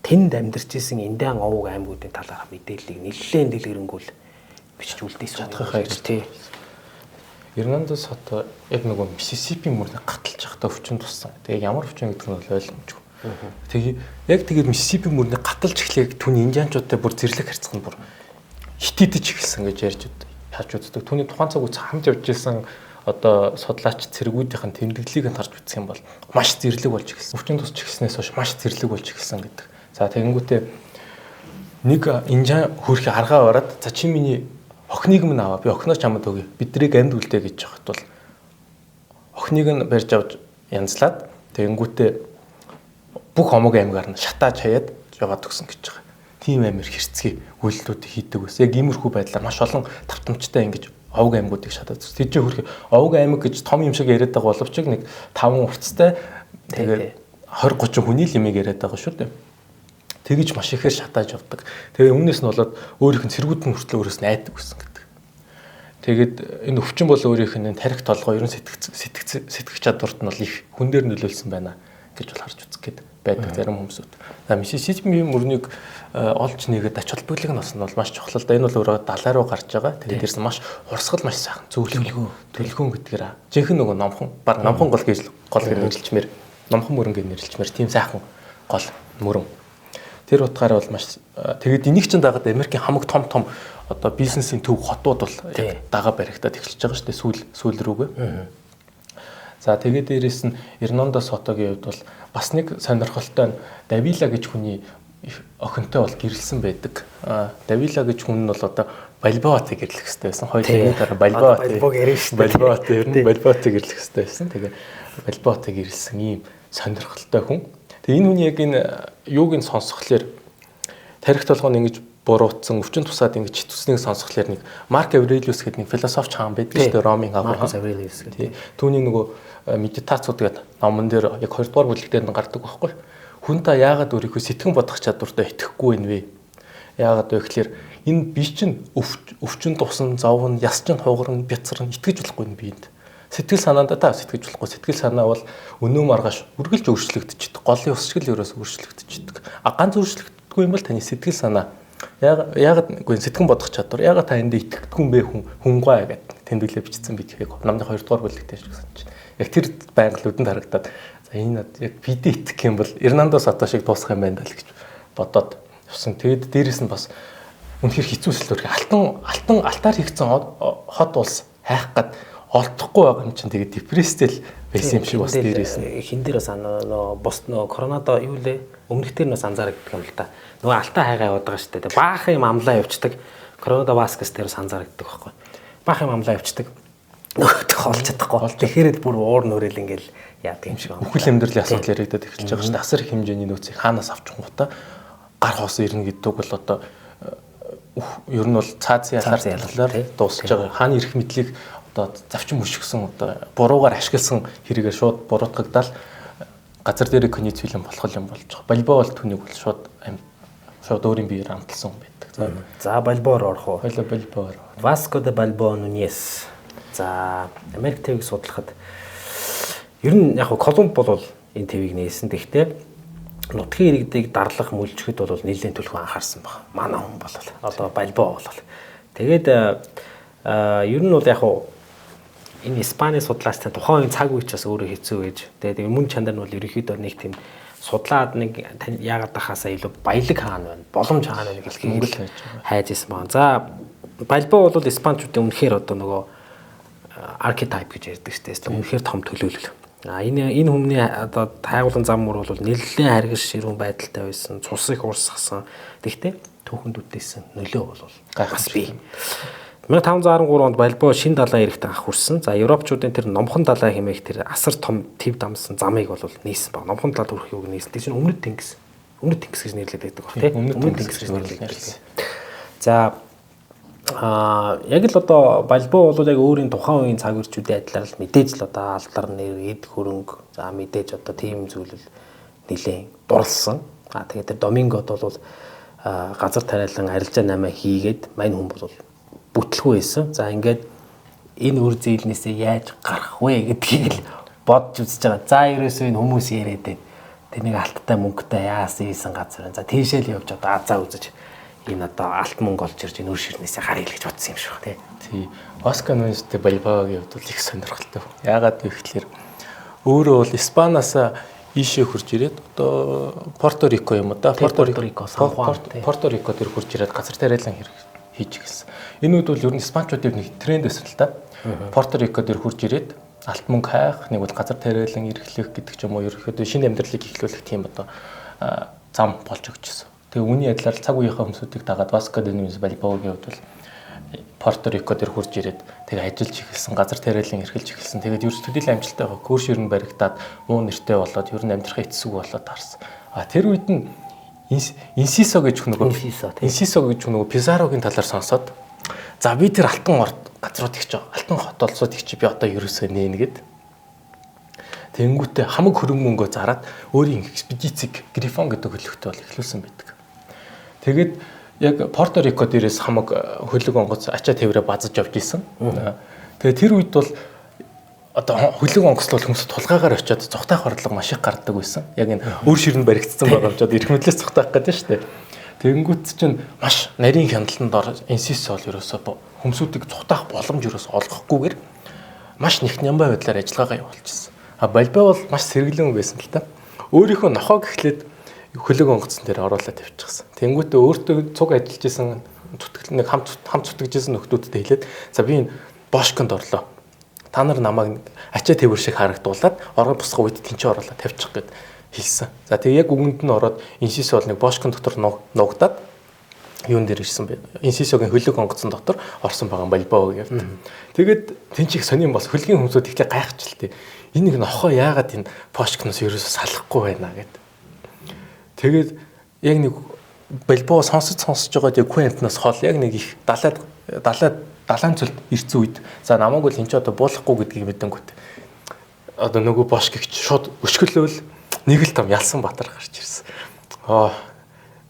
тэнд амьдарч исэн Индиан овог аймагуудын талаарх мэдээллийг нэлээд дэлгэрэнгүй бичиж үлдээсэн
чадхаа гэж тий. Эрнандо Сото яг нөгөө Миссисипи мөрнийг гаталж явахдаа өвчин туссан. Тэгээ ямар өвчин гэдэг нь бол ойлгомжгүй. Тэгээ яг тэгээд Миссисипи мөрнийг гаталж эхлээг түүний индианчуудтай бүр зэрлэг харьцах нь бүр хитийдэж эхэлсэн гэж ярьж харж үздэг. Түүний тухайн цаг үе хамт явж исэн одоо судлаач цэргүүдийнх нь тэмдэглэлийг нь харж үзэх юм бол маш зэрлэг болж эхэлсэн. Өвчин тусч эхэлснээс хойш маш зэрлэг болж эхэлсэн гэдэг. За тэгэнгүүтээ нэг индиан хөрхи аргаа бараад за чи миний охиныг минь аваа, би охиноо чамд өгье. Бидрийг амьд үлдээ гэж яхад бол охиныг нь барьж авч янзлаад тэгэнгүүтээ бүх омог аймгаар нь шатааж хаяад яваад өгсөн гэж байгаа. Тийм амир хэрцгий үйлдэлүүдийг хийдэг байсан. Яг иймэрхүү байдлаар маш олон тавтамжтай ингэж овг аймагуудыг шатаад өгсөн. Тэжээ хөрхи овг аймаг гэж том юм шиг яриад байгаа боловч нэг 5 уртцтай тэгээд 20 30 хүний л юмыг яриад байгаа шүү дээ. Тэгэж маш ихээр шатааж явдаг. Тэгээ өмнөөс нь болоод өөрийнх нь цэргүүд нь хүртэл өөрөөс нь айдаг байсан гэдэг. Тэгээд энэ өвчин бол өөрийнх нь тарих толгой ерөн сэтгэх чадварт нь бол их хүн дээр нөлөөлсөн байна гэж бол харж үзэх гээд байдаг зарим хүмүүсүүд. За Миссисипи мөрнийг олж нэгээд ач холбогдлыг нь олсон нь бол маш чухал л да. Энэ бол өөрөө далай руу гарч байгаа. Тэгээд дээрс нь маш урсгал маш сайхан зөөлхөн төлгөн гэдгээр жинхэнэ нөгөө номхон баг номхон гол гэж гол гэж нэрлэлчмээр номхон мөрөн гэж нэрлэлчмээр тийм сайхан гол мөрөн. Тэр утгаараа бол маш тэгээд энийг чинь дагаад Америкийн хамаг том том одоо бизнесийн төв хотууд бол яг дагаа баригдаад эхэлж байгаа шүү дээ сүүл рүүгээ. За тэгээд дээрэс нь Эрнандо Сотогийн хувьд бол бас нэг сонирхолтой нь Давила гэж хүний охинтой бол гэрэлсэн байдаг. Давила гэж хүн нь бол одоо Бальбоатыг гэрлэх хэрэгтэй байсан. Хоёулын дараа
Бальбог ярина шүү
дээ. Бальбоат ер нь Бальбоатыг гэрлэх хэрэгтэй байсан. Тэгээ Бальбоатыг гэрэлсэн ийм сонирхолтой хүн. Тэгээ энэ хүний яг энэ юуг нь сонсхолоор тарих толгойн ингэж буруутсан, өвчин тусаад ингэж читвснийг сонсхолоор нэг Марк Аврелиус гэдэг нэг философч хаан байдаг шүү дээ. Ромын хаан
Маркус Аврелиус гэдэг.
Түүний нөгөө медитацууд гэдэг номон дээр яг 2 дугаар бүлэг дээр нь гардаг байхгүй. Хүн та яагаад өөрийнхөө сэтгэн бодох чадвартай итгэхгүй вэ? Яагаад вэ гэхээр энэ би чинь өвчин тусан, зовно, яс чинь хугарна, бяцарна, итгэж болохгүй энэ биед. Сэтгэл санаандаа та сэтгэж болохгүй. Сэтгэл санаа бол өнөө маргааш үргэлж өөрчлөгдөж. Голын ус шиг л ерөөс өөрчлөгдөж. А ганц өөрчлөгддөггүй юм бол таны сэтгэл санаа. Яагаад үгүй сэтгэн бодох чадвар. Яагаад та энд итгэдэггүй юм бэ хүнгүй гэдэг тэмдэглээ бичсэн би тэгэхээр намны 2 дугаар бүлэг дээр гэсэн чинь. Яг тэр байнга л үдэнд харагдаад за энэ яг бидээ итгэх юм бол Эрнандо Сото шиг дуусах юм байна даа л гэж бодоод явсан. Тэгээд дээрэс нь бас үнэхээр хэцүү сэтлүүр алтан алтаар хийгдсэн хот улс хайх гад олдохгүй байгаа юм чинь тэгээд депресстэй л байсан юм шиг бас дээрээс
нь хин дээр бас нөө бус нөө коронадо юу лээ өмнөх дээр нь бас анзаарагддаг юм л та. Нөгөө алтаа хайгаа яваад байгаа шүү дээ. Баахан юм амлаа явцдаг. Коронадо Васкес дээр бас анзаарагддаг байхгүй. Баахан юм амлаа явцдаг. Нөгөөх олж чадахгүй. Тэгэхээр л бүр уур нүрэл ингээл яадаг юм шиг
байна. Үхэл амьдралын асуудал яригадад эхэлж байгаа шүү дээ. Асар их хэмжээний нөөцийг хаанаас авчихгуудаа гар хоос ирнэ гэдэг бол одоо ер нь бол цаазын ялаар дуусч байгаа. Хааны эрх мэдлийг одоо завчин мөшгсөн одоо буруугаар ашигласан хэрэгээр шууд буруутгагдаал газар дээр конец филм болох юм болж байгаа. Бальбо бол түүнийг бол шууд өөрийн биеэр амталсан хүн байдаг.
За Бальбоор орох уу?
Бальбоор.
Васко де Бальбо Нуньес. За Америк твийг судлахад ер нь яг Колумб бол энэ твийг нээсэн. Тэгэхдээ нутгийн иргэдийг дарлах мүлжихэд бол нэлээд түлхүү анхаарсан баг. Манай хүн бол одоо Бальбо бол. Тэгээд ер нь бол яг энэ Испани судлаачтай тухайн үеийн цаг үе ч бас өөрөө хэцүү байж. Тэгээд мөн чанар нь бол ерөнхийдөө нэг тийм судлаад нэг яагаад тахаасаа илүү баялаг хаана байна, боломж хаана байна гэдгийг хайж исэн байна. За Бальбо бол испанчуудын үнэхээр одоо нөгөө архетип гэж ярьдаг шүү дээ. Үнэхээр том төлөөлөл. А энэ хүмүүний одоо тайгуулан зам мөр бол нэлээд харгас ширүүн байдалтай байсан, цус их урсгасан. Тэгэхдээ түүхэнд үдээсэн нөлөө бол бас бий. 1513 онд Бальбо шин далайн эрэгт анх хүрсэн. За европчуудын тэр номхон далай хэмээх тэр асар том төв дамсан замыг бол нээсэн баг. Номхон далайд хүрэх юуг нээсэн. Тэр чинь Өмнөд тэнгис. Өмнөд тэнгис гэж нэрлэдэг байдаг баг тийм.
Өмнөд тэнгис гэж нэрлэдэг.
За яг л одоо Бальбо бол яг өөрийн тухайн үеийн цаг үерчүүдийн адилаар л мэдээж л одоо алдар нэр, эд хөрөнгө, за мэдээж одоо тийм зүйлэл нэлээд дурлсан. А тэгээд тэр Домингод бол газар тариалан арилжаа 8 хийгээд мань хүн бол бүтлгүй байсан. За ингээд энэ үр зээлнээсээ яаж гарах вэ гэдгийг л бодж үзэж байгаа. За ерөөсөө энэ хүмүүс яриад байна. Тэр нэг алттай мөнгөтэй яасан ийсэн газар байна. За тийшээ л явж одоо азаа үзэж энэ одоо алт мөнгө олж ирж энэ үр ширнээсээ гаръя л гэж бодсон юм шиг тий.
Тий. Васко Нуньес де Бальбоагийн хувьд бол их сонирхолтой. Яагаад вэ гэхээр өөрөө бол Испаниас ийшээ хурж ирээд одоо Порто Рико юм да.
Порто Рико, Сан Хуан.
Порто Рико дээр хурж ирээд газар тариалан хэрэг хийж эхэлсэн. Энэ үед бол ер нь испанчуудын нэг тренд байсан л та. Порто Рико дээр хурж ирээд алт мөнгө хайх, нэг бол газар тариалан эрхлэх гэдэг ч юм уу ерөнхийдөө шинэ амьдралыг эхлүүлэх тийм одоо зам болж өгчсэн. Тэгээ үүний адилаар цаг үеийнхээ хүмүүсүүдийг дагаад Васко де Нуньес Бальбоагийн хувьд бол Порто Рико дээр хурж ирээд тэгээ ажиллаж эхэлсэн, газар тариалан эрхэлж эхэлсэн. Тэгээд ерөөс төдийлөн амжилттай байгаа. Көр ширэн баригдаад муу нэртэй болоод ер нь амьдрахын эцсүг болоод таарсан. А тэр үед нь Инсисо гэж хүн нөгөө Инсисо гэж хүн нөгөө Пизарогийн талаар сонсоод за би тэр алтан орд газрууд их ч алтан хот олсууд их чи би одоо ерөөсөө нээнэ гэд. Тэнгүүтээ хамаг хөрөнгө мөнгөө зараад өөрийн экспедицийг Грифон гэдэг хөлөгтөө бол эхлүүлсэн байдаг. Тэгээд яг Порто Рико дээрээс хамаг хөлөг онгоц ачаа тэврээ базаж явж исэн. Тэгээд тэр үед бол одоо хөлөг онгоцлол хүмүүс тулгаагаар очиод цухтаах орлого маш их гардаг байсан. Яг энэ өөр ширэнд баригдсан байгаа юм чад эрх мэдлээс цухтаах гэдэг нь шүү дээ. Тэгэнгүүт чинь маш нарийн хяналтанд ор инсис бол ерөөсөө хүмүүсүүдийг цухтаах боломж ерөөсөө олгохгүйгээр маш нэгт нямбай байдлаар ажиллагаагаа явуулчихсан. А Бальбо бол маш сэргэлэн байсан л та. Өөрийнхөө нохоог эхлээд хөлөг онгоцсон дээр оруулаад тавьчихсан. Тэнгүүтээ өөртөө цуг ажиллаж исэн зүтгэл нэг хамт зүтгэжсэн нөхдүүдтэй хэлээд за би энэ бошконд орлоо. Та нар намайг ачаа тэвэр шиг харагдуулаад орон босгох үед тэнцээ оруулаад тавьчих гэд хэлсэн. За тэгээ яг үгэнд нь ороод Инсисо бол нэг бошкон дотор нуугдаад юун дээр ирсэн бэ? Инсисогийн хөлөг онгоцон дотор орсон байгаа Бальбоагийн явд. Тэгээд тэн чих сонин бас хөлгийн хүмүүсүүд ихлэ гайхчихлээ. Энэ нэг нохоо яагаад энэ бошкноос ерөөсө салахгүй байна гэд. Тэгээд яг нэг Бальбоа сонсож байгаа яг Куэнтнаас хол яг нэг их далайн цөлд ирсэн үед за намайг бол энэ ч одоо буулахгүй гэдгийг мэдэнгүүт одоо нөгөө бошкигч шууд өшгөлөөл нэг л том ялсан баатар гарч ирсэн.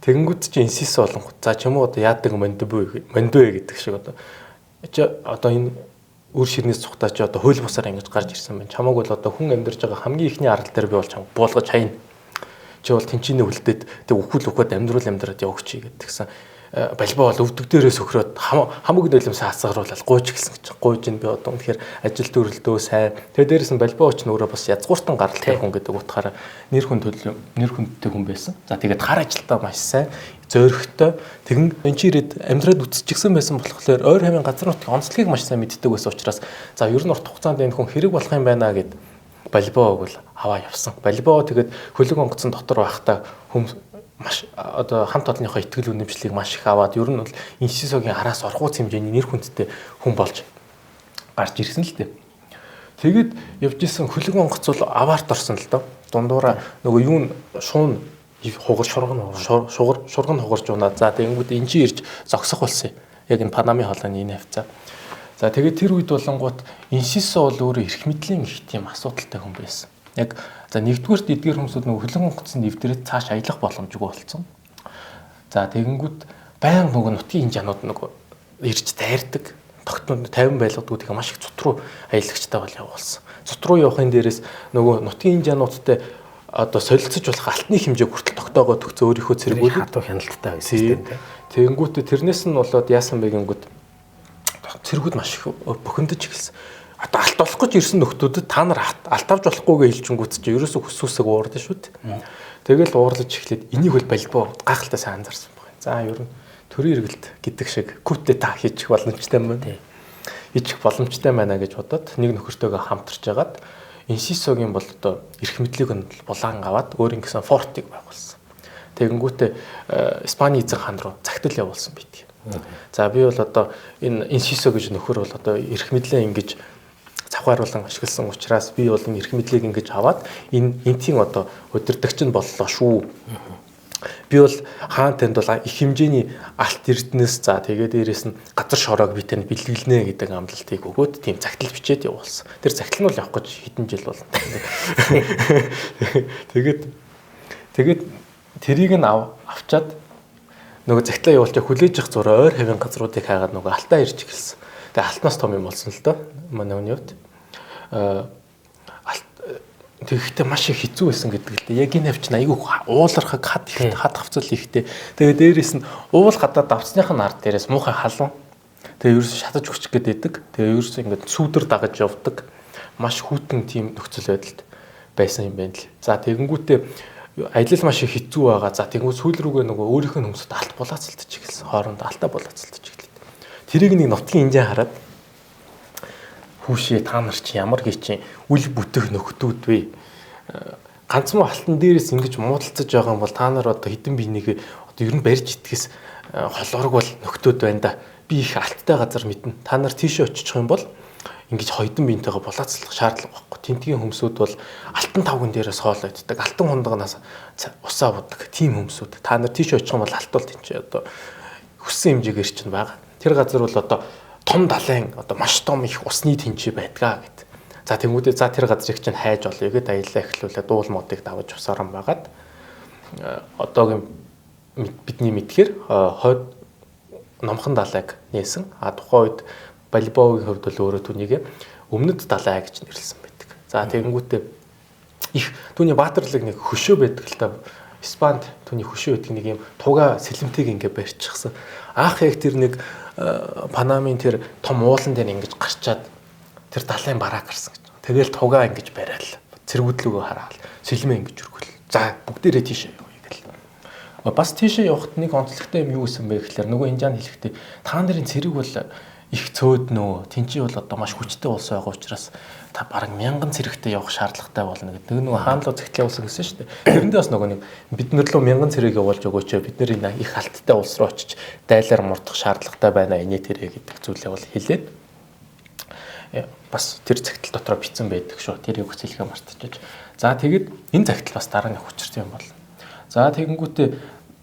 Тэгэнгүүт чи Инсисо болонгот за ч юм уу одоо яадаг мондбэ гэдэг шиг одоо чи одоо энэ үр ширнээс цухтаа чи одоо хууль бусаар ингэж гарч ирсэн байна. Чамайг бол одоо хүн амьдарч байгаа хамгийн ихний арал дээр би бол чам буулгаж хайна. Чи бол тэнчиний үлдээд тэг үхэл үхээд амьдраад явагч гэдгсэн. Бальбоа бол өвдөг дээрээ сөхрөөд хамаг нөлөмсөө хасгаруулаад гуйж эхэлсэн гэж. Гуйж ин би одоо үнэхээр ажил төрөлдөө сайн. Тэгээ дээрээс нь Бальбоа ч нөрөө бас язгууртан гаралтай хүн гэдэг утгаараа нэр хүндтэй хүн байсан. За тэгээд хар ажилтаа маш сайн, зөөрхтэй. Тэгэн энэ чи ирээд амьдраад үтсчихсэн байсан болохоор ойр хавийн газар нутгийн онцлогийг маш сайн мэддэг байсан учраас за ер нь урт хугацаанд энэ хүн хэрэг болох юм байна гэд Бальбоаг бол аваа явсан. Бальбоа тэгээд хөлөг онгоцон дотор байхдаа хүмүүс маш одоо хамт олонныхоо итгэл үнэмшлийг маш их аваад ер нь бол Инсисогийн араас орхууц хэмжээний нэр хүндтэй хүн болж гарч ирсэн л дээ. Тэгээд явж исэн хөлөг онгоц бол аваарт орсон л доо. Дундуура нөгөө юу н шуун хугарч шурган хугарч унаа. За тэгэнгүүт энэ чи ирж зогсох болсон юм. Яг энэ Панамын хоолойны энэ хавцаа. За тэгээд тэр үед болонгууд Инсисо бол өөрөө эрх мэдлийн их тийм асуудалтай хүн байсан. Яг за нэгдүгээрт эдгээр хүмүүсүүд нөгөө хөлөг онгоцны нэвтрээд цааш аялах боломжгүй болсон. За тэгэнгүүт баян нөгөө нутгийн инженерууд нөгөө ирж дайрдаг. Тогтмол 50 байлгадаг тэгээ маш их цут руу аялагчтай бол явуулсан. Цут руу явахын дээрээс нөгөө нутгийн инженеруудтай одоо солилцож болох алтны хэмжээ хүртэл тогтоогоо төгсөө өөрийнхөө цэргүүдийг
хатуу хяналттай байсан тийм.
Тэгэнгүүт тэрнээс нь болоод яасан бэ гингүүт цэргүүд маш их бухимдаж эхэлсэн. Одоо алт болох гэж ирсэн нөхдүүдэд та нар алт авч болохгүйгээ хэлжингүүт чи ерөөсөө хүсүүсэг уурдсан шүү дээ. Тэгэл уурлаж эхлээд энийг бол Бальбоа гайхалтай сайн анзаарсан байна. За ер нь төрийн эргэлт гэдэг шиг кутета хийчих боломжтой юм байна. Хийчих боломжтой байна гэж бодоод нэг нөхөртөөгөө хамтарч хагаад Инсисогийн бол одоо эрх мэдлийг нь булаан аваад өөр ингэсэн фортыг байгуулсан. Тэгэнгүүтээ Испани эзэн хаан руу загтал явуулсан байдаг. За би бол одоо энэ Инсисо гэж нөхөр бол одоо эрх мэдлээ ингэж завхааруулан ашигласан учраас би бол энэ эрх мэдлийг ингэж аваад энэ энтийн одоо удирдагч нь боллоо шүү. Би бол хаан танд бол их хэмжээний алт эрдэнэс за тэгээ дээрээс нь газар шороог би танд бэлгэлнэ гэдэг амлалтыг өгөөд тийм загтал бичээд явуулсан. Тэр загтал нь бол явах гэж хэдэн жил болно. Тэгээд тэрийг нь авчаад нөгөө загтлаа явуулчих хүлээж явах зураа ойр хавийн газруудыг хайгаад нөгөө алтаа ирж эхэлсэн. Тэгээ алтнаас том юм болсон л доо. Манай хүний хувьд. Алт тэгэхдээ маш их хэцүү байсан гэдэг л дээ. Яг энэ хавч айгүй уулархаг хад ихтэй хад хавцал ихтэй. Тэгээ дээрээс нь уул гадаад давцных нь ард дээрээс муухай халуун. Тэгээ ерөөсө шатаж өччих гээд байдаг. Тэгээ ерөөсө ингээд сүүдэр дагаж явдаг. Маш хүйтэн тийм нөхцөл байдалд байсан юм байна л. За тэгэнгүүтээ аялал маш их хэцүү байгаа. За тэгэнгүүт сүүл рүүгээ нөгөө өөрийнх нь хүмүүсд алт булаацалтаж эхэлсэн. Хоорондоо алтаа булаацалтаж эхэлсэн. Тэрийг нэг нутгийн инжен хараад хүүшээ та нар чи ямар гээ чи үл бүтэх нөхдүүд вэ? Ганц муу алтан дээрээс ингэж муудалцаж байгаа юм бол та нар одоо хэдэн биенийг одоо ер нь барьж итгэс холоорог бол нөхдүүд байна да. Би их алттай газар мэднэ. Та нар тийшээ очих юм бол ингэж хоёдон биентэйгээ булаацлах шаардлага байхгүй. Тентгийн хүмүүсүүд бол алтан тавган дээрээс хоол иддэг, алтан хундаганаас усаа будаг тийм хүмүүсүүд. Та нар тийшээ очих юм бол алт бол тэнцээ одоо хүссэн хэмжээгээр чинь байгаа. Тэр газар бол одоо том далайн одоо маш том их усны тэнцээ байдгаа гэд. За тэнгүүдээ за тэр газрыг чинь хайж олъё гэд аялаа эхлүүлээд уул модыг даваж усааран байгаад одоогийн бидний мэдхээр хойд номхон далайг нээсэн. А тухайн үед Бальбоагийн хувьд бол өөрөө түүнийг өмнөд далай гэж нэрлэсэн байдаг. За тэгэнгүүтээ их түүний баатарлаг нэг хөшөө байдаг л та. Испанд түүний хөшөө гэдэг нэг юм туга сэлэмтийг ингээ барьчихсан. Анх яг тэр нэг Панамын тэр том уулан дээр ингэж гарчаад тэр далайн бараа гарсан гэж. Тэгэл туга ингэж барайл. Цэргүүдлүүгөө хараал. Сэлмээ ингэж өргөл. За бүгдээрээ тийшээ явъя гэл. Бас тийшээ явахад нэг онцлогтой юм юу гэсэн бэ гэхээр нөгөө Индиан хэлэхдээ та нарын цэрэг бол их цөөднөө. Тэнцээ бол одоо маш хүчтэй улс байгаа учраас та бараг 1000 цэрэгтэй явах шаардлагатай болно гэдэг. Нөгөө хаан руу захидал явуулсан гэсэн шүү дээ. Тэрэндээ бас нөгөө нэг бид нар лөө 1000 цэрэг явуулж өгөөч. Бид нар энэ их алттай улс руу очиж дайлаар мурдах шаардлагатай байна. Эний тэрэ гэдэг зүйлээ бол хэлээд бас тэр захидал дотроо бичсэн байдаг шүү. Тэрийг бас хэлгээ мартчихаж. За тэгэд энэ захидал бас дараа нь хүчирсэн юм болно. За тэгэнгүүтээ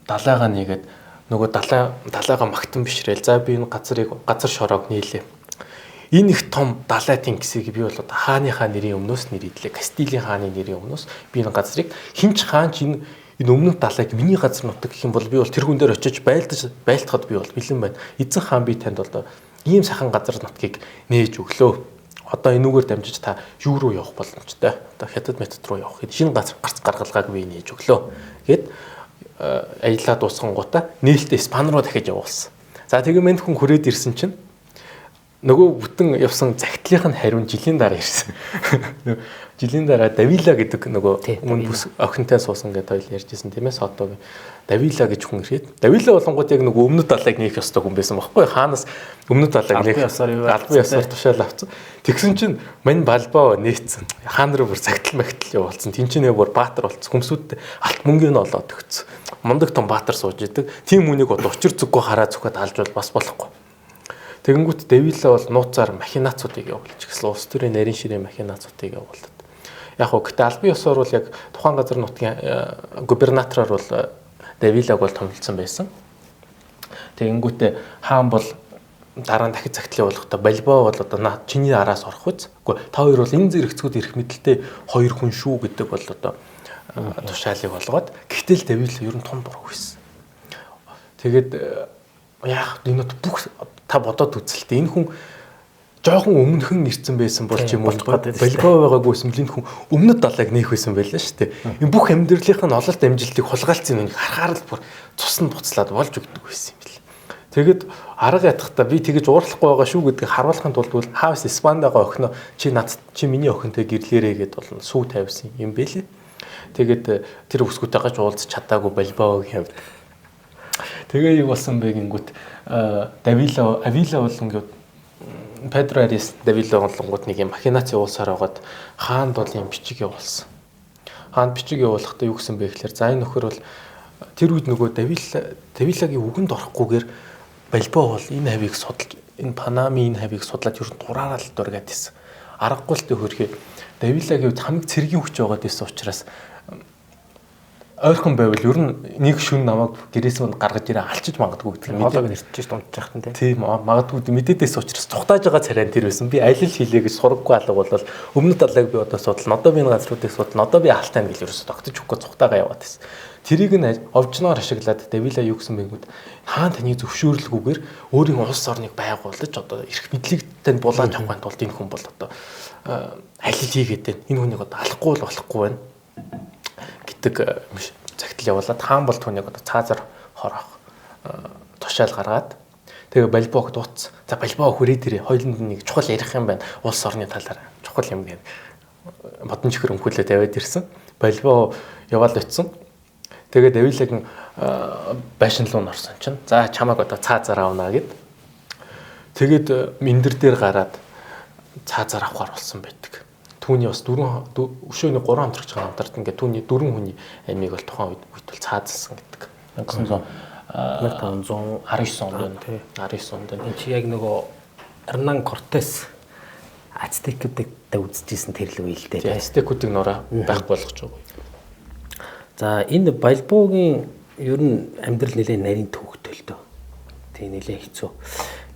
далайгаа нэгээд нөгөө далайгаа магтан бишрээл. За би энэ газрыг газар шороог нийлээ. Энэ их том далай тэнгисийг би бол одоо хааныхаа нэрийн өмнөөс нэр идлээ. Кастилийн хааны нэрийн өмнөөс би энэ газрыг хинч хаан ч энэ өмнөд далайг миний газар нутаг гэх юм бол би бол тэр хүн дээр очиж байлтахад би бол бэлэн байна. Эзэн хаан би танд бол ийм сайхан газар нутгийг нээж өглөө. Одоо энүүгээр дамжиж та юу руу явах боломжтой. Одоо хятад метод руу явах шинэ газар гарц гаргалгааг би нээж өглөө. Гэт аяллаа дуусгангуудаа нээлттэй Испани руу дахиж явуулсан. За тэгээ мэнд хүн хүрээд ирсэн чинь нөгөө бүтэн явсан захидлынх нь хариу жилийн дараа ирсэн. Жилийн дараа Давила гэдэг нөгөө өмнө бүс охинтой суусан гэдэг хоёул ярьжсэн тийм ээ Сотогийн. Давила гэж хүн ирээд Давила болонгууд яг нөгөө өмнөд далайг нээх ёстой хүн байсан байхгүй хаанаас өмнөд далайг нээх албан ёсоор тушаал авсан. Тэгсэн чинь мань Балбаа нээцэн. Хаан руу бүр захидал магтал явуулсан. Тинчэнэ бүр баатар болцсон. Хүмсүүд алт мөнгөний олоод өгцөн. Мундаг том баатар сууж идэг. Тийм хүнийг одоо учир зүггүй хараа зүхэд алж бол бас болохгүй. Тэгэнгүүт Давила бол нууцаар махинацуудыг явуулж гисэн. Улс төрийн нарийн ширээ махинацуудыг явуулдаг. Яг хөө гэтээ албан ёсоор бол яг тухайн газар нутгийн губернатороор бол Давилаг бол томилсон байсан. Тэгэнгүүтээ хаан бол дараа нь дахиж захидал явуулахдаа Балбаа бол одоо наа чиний араас орох үз. Үгүй та хоёр бол энэ зэрэгцгүүд ирэх мэдлэлтэй хоёр хүн шүү гэдэг бол одоо тушаалыг олгоод гэтэл Давила ер нь том буруу байсан. Тэгээд яах энэ бүх та бодоод үзэлтэй энэ хүн жоохон өмнөхөн ирсэн байсан бол ч юм уу Балбаа байгаагүйсэн бэл энэ хүн өмнөд далайг нээх байсан байлаа шүү дээ. Энэ бүх амьдралынх нь ололт амжилтыг хулгайлцсан нүг харахаар л бүр цуснд буцлаад болж өгдөг байсан юм бэл. Тэгэд арга ятахдаа би тэгэж уурлахгүй байгаа шүү гэдгийг харуулахын тулд бол хаус Испанд байгаа охиноо чи над чи миний охинтой гэрлээрээ гэд бол сүү тавьсан юм бэлээ. Тэгээд тэр өсгүүтэйгээ ч уулзч чадаагүй Балбаагийн хувьд. Тэгээ юу болсон бэ гингүүт Давила Авила бол ингээд Педро Арис Давила болонгууд нэг юм махинац явуулсаар байгаад хаанд бол юм бичиг явуулсан. Хаанд бичиг явуулахдаа юу гэсэн бэ гэхээр за энэ нөхөр бол тэр үед нөгөө Давилагийн үгэнд орохгүйгээр Балбаа бол энэ хавийг судалж энэ Панамын энэ хавийг судлаад ер нь дураараа л дургаад исэн. Аргагүй л төхөрхий Давилагийн үед хамаг цэргийн хүч байгаад исэн учраас ойрхон байвал ер нь нэг шүн намайг гэрээс нь гаргаж ирээ алчиж магадгүй гэдэг
хоолойг нэрчиж дунджах нь
тийм магадгүй мэдээдээс учраас цухтааж байгаа царай тэр байсан. Би аль л хийлээ гэж сураггүй алга бол өмнөд далайг би одоо судлана. Одоо би энэ газруудыг судлана. Одоо би алтайна гэж ерөөсө тогтож өгөхгүй цухтаагаа яваад байсан. Тэрийг нь овжноор ашиглаад Давила юу гэсэн бэ гэвэл хаан таны зөвшөөрлгүйгээр өөрийн улс орныг байгуулж одоо эрх мэдлийг танд булааж авахын тулд энэ хүн бол одоо аль л хийгээд байна. Энэ хүнийг одоо алахгүй бол болохгүй байна гэдэг захидал явуулаад хаан бол түүнийг одоо цаазар хорох тушаал гаргаад тэгээ Балбоог дууц. За Балбоо хүрээд ирээ. Хоёуланд нэг чухал ярих юм байна. Улс орны талаар чухал юм гэн. Модон чихэр өмхүүлээ тавиад ирсэн. Балбоо яваал очисон. Тэгээд Давилагийн байшин руу орсон чинь за чамайг одоо цаазар авна гэд. Тэгээд мэндэр дээр гараад цаазар авахар болсон байдаг. Түүний бас дөрвөн өшөөний 3 хамтрагч хамтарт ингээд түүний дөрвөн хүний амийг бол тухайн үед бол цаазалсан гэдэг. 1519 онд тий 19 онд.
Энэ чи яг нөгөө Эрнан Кортес Ацтекүүдтэй үзчихсэн тэр л үе л дээ.
Ацтекүүдийг нураа байхгүй болгож байгаа.
За энэ Балбуугийн ер нь амьдрал нэлээд нарийн төвхтэй л дөө. Тий нэлээд хэцүү.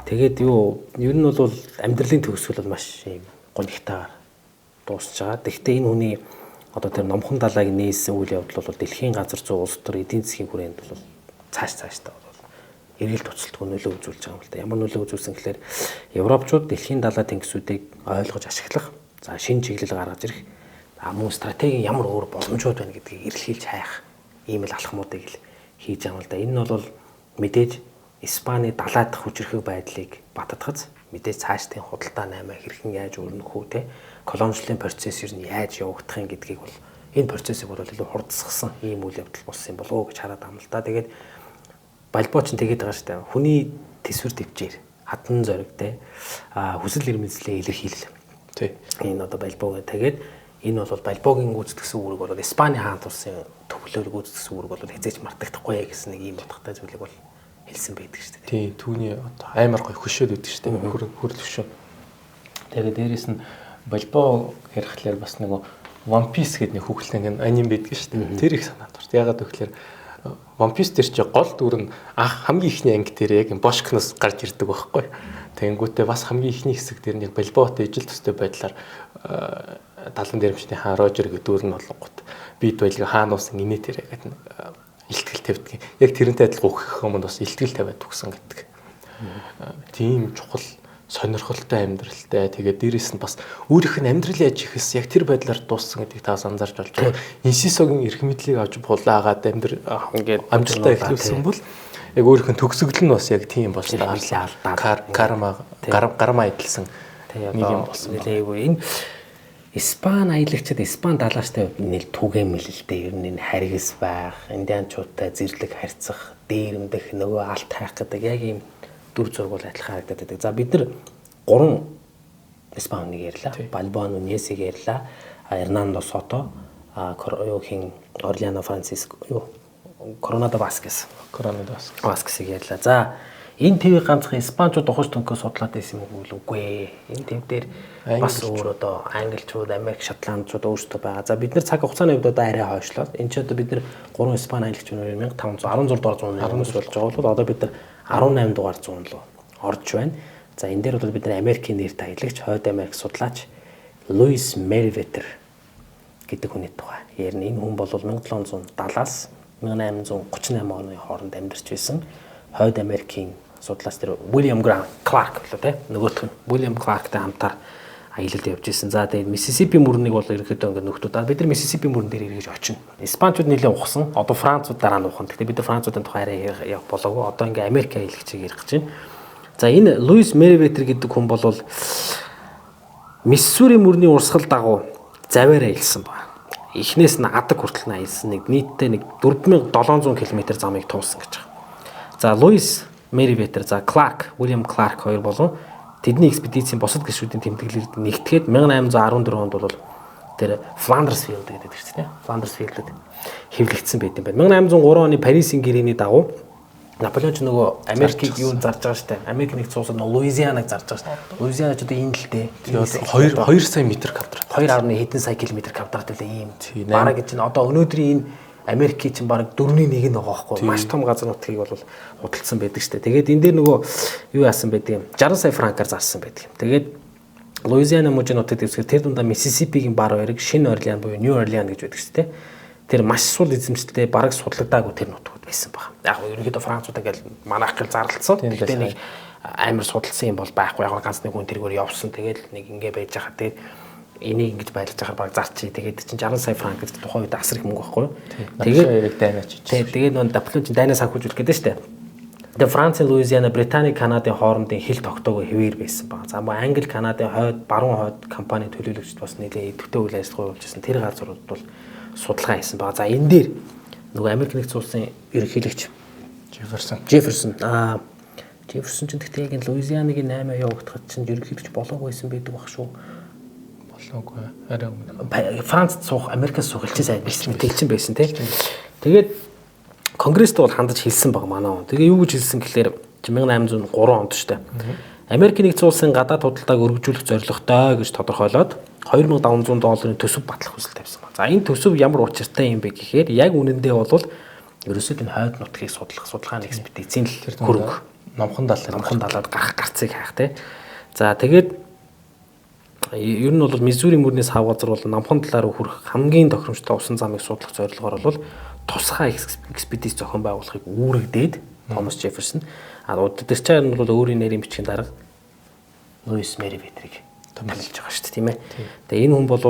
Тэгээд юу ер нь бол амьдралын төгсгөл бол маш юм гонигтайгаар дуусч байгаа. Тэгэхдээ энэ хүний одоо тэр номхон далайг нээсэн үйл явдал бол дэлхийн газар зүй улс төр эдийн засгийн хүрээнд бол цааш цаашдаа бол эргэлт туцалтгүй нөлөө үзүүлж байгаа юм л да. Ямар нөлөө үзүүлсэн гэхээр европчууд дэлхийн далай тэнгисүүдийг ойлгож ашиглах, за шинэ чиглэл гаргаж ирэх, мөн стратегийн ямар өөр боломжууд байна гэдгийг эрэлхийлж хайх ийм л алхмуудыг л хийж байгаа юм л да. Энэ нь бол мэдээж Испани далай дахь хүчирхэг байдлыг баттгаж мэдээж цаашдын худалдаа наймаа хэрхэн яаж өрнөх үү те колоничлын процесс ер нь яаж явагдах юм гэдгийг бол Энэ процессыг бол илүү хурдсгасан ийм үйл явдал болсон юм болов уу гэж хараад байгаа юм л да. Тэгээд Бальбо ч тэгээд байгаа шүү дээ. Хүний төсвөр төвчээр хатан зориг те хүсэл эрмэлзлээ илэрхийлэл.
Тий.
Энэ одоо Бальбог тэгээд энэ бол Бальбогийн гүйцэтгэсэн үүрэг бол Испани хаант улсын төвлөрөл гүйцэтгэсэн үүрэг бол хязгаарч мартагдахгүй гэсэн нэг ийм утгатай зүйлийг бол хэлсэн байдаг шүү дээ.
Тий, түүний одоо амар гоё хөшөөд өгдөг шүү дээ. Хөрөл хөшөө. Тэгээд дээрэс нь Бальбо ярихлаар бас нэг One Piece гэдэг нэг хүүхэлтэй нэг аним байдаг шүү дээ. Тэр их санаанд орт. Ягаад гэвэл One Piece дээр чи гол дүр нь анх хамгийн ихний анги дээр яг Бошкноос гарч ирдэг байхгүй. Тэнгүүтээ бас хамгийн ихний хэсэг дээр нэг Бальботой ижил төстэй байдлаар далан дээрэмчний хаан Рожер гэдэг дүр нь болонгот бид баялаг хаан уусан инээ тэрэ гэдэг нэг илтгэл тавьдаг. Яг тэрнтэй адилхан өөхөх юм бас илтгэл тавиад өгсөн гэдэг. Тийм чухал сонирхолтой амьдралтай. Тэгээд дээрэс нь бас өөрийнх нь амьдрал яаж ихэлсэн яг тэр байдлаар дууссан гэдгийг та анзаарч болж байгаа. Инсисогийн эрх мэдлийг авч булаагаад амьдрал амжилтаа эхлүүлсэн бол яг өөрийнх нь төгсгөл нь бас яг тийм болж байгаа. Карма гарма эдэлсэн нэг юм болсон.
Нэлээгүй энэ Испани аялагчид Испани далаачтай нэл түгээмэл л дээ. Ер нь энэ харгас байх, индианчуудтай зэрлэг харьцах, дээрэмдэх, нөгөө алт хайх гэдэг яг ийм дүр зураг бол адилхан харагдаад байдаг. За бид нар гурван Испани хүнийг ярьлаа. Бальбо Нуньесийг ярьлаа. Эрнандо Сото, юу хин Орлиано Франциско, юу Коронадо Васкес.
Коронадо Васкес.
Васкесийг ярьлаа. За энэ төвийг ганцхан испанчууд ухаж төнхөө судлаад байсан юм уу үгүй ээ. Энэ төв дээр бас өөр одоо англичууд, Америк, Шотландчууд өөрсдөө байгаа. За бид нар цаг хугацааны хувьд одоо арай хойшлоод энэ ч одоо бид нар гурван испани аялагч 1516 дугаар зууны хүмүүс болж байгаа бол одоо бид нар 18 дугаар зуун руу орж байна. За энэ дээр бол бид нар Америкийн нэрт аялагч, Хойд Америк судлаач Луис Мериветер гэдэг хүний тухай ярина. Энэ хүн бол 1770-аас 1838 оны хооронд амьдарч байсан. Хойд Америкийн судлаач тэр Уильям Кларк билүү те нөгөөх нь Уильям Кларктай хамтаар аялалд явж исэн. За тэгээд Миссисипи мөрнийг бол ерөнхийдөө ингээд нөхдүүд. Бид нар Миссисипи мөрөн дээр эргэж очино. Испанчууд нэлээд ухсан. Одоо Францууд дараа нь ухна. Гэхдээ бид нар Француудын тухай арай явах болоогүй. Одоо ингээд Америк аялагчийг ярих гэж байна. За энэ Луис Мериветер гэдэг хүн бол Миссури мөрний урсгал дагуу заваар аялсан байна. Эхнээс нь адаг хүртэл нь аялсан. Нэг нийтдээ нэг 4700 км замыг туулсан гэж байгаа. За Луис Мериветер, за Кларк, Уильям Кларк хоёр болон тэдний экспедицийн бусад гишүүдийн тэмдэглэлд нэгтгэхэд 1814 онд бол тэр Фландерс Филд гэдэг чинь тийм Фландерс Филдэд хэвлэгдсэн байт юм байна. 1803 оны Парисын гэрээний дагуу Наполеон ч нөгөө Америкийг юу зарж байгаа шүү дээ. Америк нэгдсэн улсад Луизианаг зарж байгаа шүү дээ. Луизиана ч одоо энэ л дээ.
2 сая метр квадрат.
2.1 хэдэн сая километр квадрат үлээ ийм. Бараг гэж чинь одоо өнөөдрийн энэ Америкийн чинь бараг 4-ний 1 нь байгаа байхгүй. Маш том газар нутгийг бол худалдсан байдаг шүү дээ. Тэгээд энэ дээр нөгөө юу яасан байдаг юм? 60 сая франкаар зарсан байдаг юм. Тэгээд Луизиана мужийн нутаг дэвсгэр тэр дундаа Миссисипигийн бар баярыг Шинэ Орлеан буюу Нью Орлеан гэж байдаг шүү дээ. Тэр маш сул эзэмшилтэй бараг судлагдаагүй тэр нутгууд байсан баг. Яг нь ерөнхийдөө Францууд ингээл манайх гэл зарлцсан. Гэхдээ нэг амар судалсан юм бол байхгүй. Яг ганц нэг хүн тэргээр явсан. Тэгээд нэг ингээ байж хаа. Тэгээд энийг ингэж байлгаж байхаар баг зарчий. Тэгээд чинь 60 сая франк гэдэг тухайн үед асар их мөнгө байхгүй юу?
Тэгээд яг дайнаа чиж.
Тэгээд нөө Наполеон чинь дайнаа санхүүжүүлэх гэдэг шүү дээ. Тэгээд Францын Луизиана, Британи, Канадын хоорондын хил тогтоог хэвээр байсан баг. За мөн Англи, Канадын хойд, баруун хойд компани төлөөлөгчд бас нэлээд идэвхтэй үйл ажиллагаа явуулж байсан. Тэр газрууд бол судалгаа хийсэн баг. За энэ дээр нөгөө Америк нэгдсэн улсын ерөнхийлөгч Джефферсон. Джефферсон ч гэхдээ яг энэ Луизианагийн 8 явагдахад чинь ерөнхийлөгч болоогүй байсан байдаг баг шүү.
Болоогүй. Арай өмнө.
Францд суух, Америкаас суух элчин сайд байсан, тэлчин байсан тий. Тэгээд Конгресст бол хандаж хэлсэн баг манай хүн. Тэгээ юу гэж хэлсэн гэхлээр 1803 онд шүү дээ. Америк нэгдсэн улсын гадаад худалдааг өргөжүүлэх зорилготой гэж тодорхойлоод $2500 долларын төсөв батлах хүсэл тавьсан ба. За энэ төсөв ямар учиртай юм бэ гэхээр яг үнэндээ бол ерөөсөө энэ хойд нутгийг судлах судалгааны экспедицийн л хөрөнгө
номхон
далаад гарах гарцыг хайх тий. За тэгээд ер нь бол Миссури мөрний сав газар бол номхон талаар хүрэх хамгийн тохиромжтой усан замыг судлах зорилгоор бол тусгай экспедиц зохион байгуулахыг үүрэгдээд Томас Джефферсон удирдагчаар нь бол өөрийн нэрийн бичгийн дарга Луис Мериветрийг томилж байгаа шүү дээ, тийм ээ. Тэгээ энэ хүн бол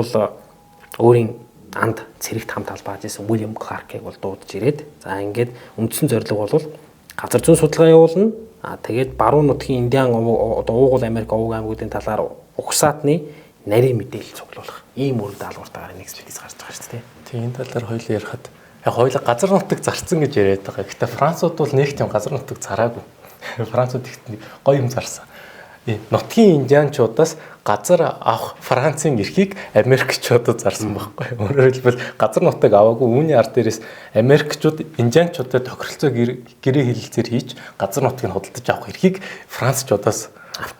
өөрийн анд цэрэгт хамт албааж исэн Уильям Кларкийг бол дуудаж ирээд за ингээд үндсэн зорилго бол газар зүйн судалгаа явуулна. Тэгээд баруун нутгийн Индиан одоо уугуул Америк овог аймагуудын талаар угсаатны нарийн мэдээлэл цуглуулах ийм үр даалгавартайгаар энэ экспедиц гарч байгаа шүү дээ.
Тийм, энэ талаар хоёул ярихад яг хоёул газар нутаг зарцсан гэж яриад байгаа. Гэтэ Францууд бол нэг тийм газар нутаг зараагүй. Францууд их гоё юм зарсан. Нутгийн индианчуудаас газар авах Францын эрхийг Америкчуудад зарсан байхгүй. Өөрөөр хэлбэл газар нутаг аваагүй, үүний ард дээрээс Америкчууд индианчуудад тохиролцоо гэрээ хэлэлцээр хийж газар нутгийг худалдаж авах эрхийг Францчуудаас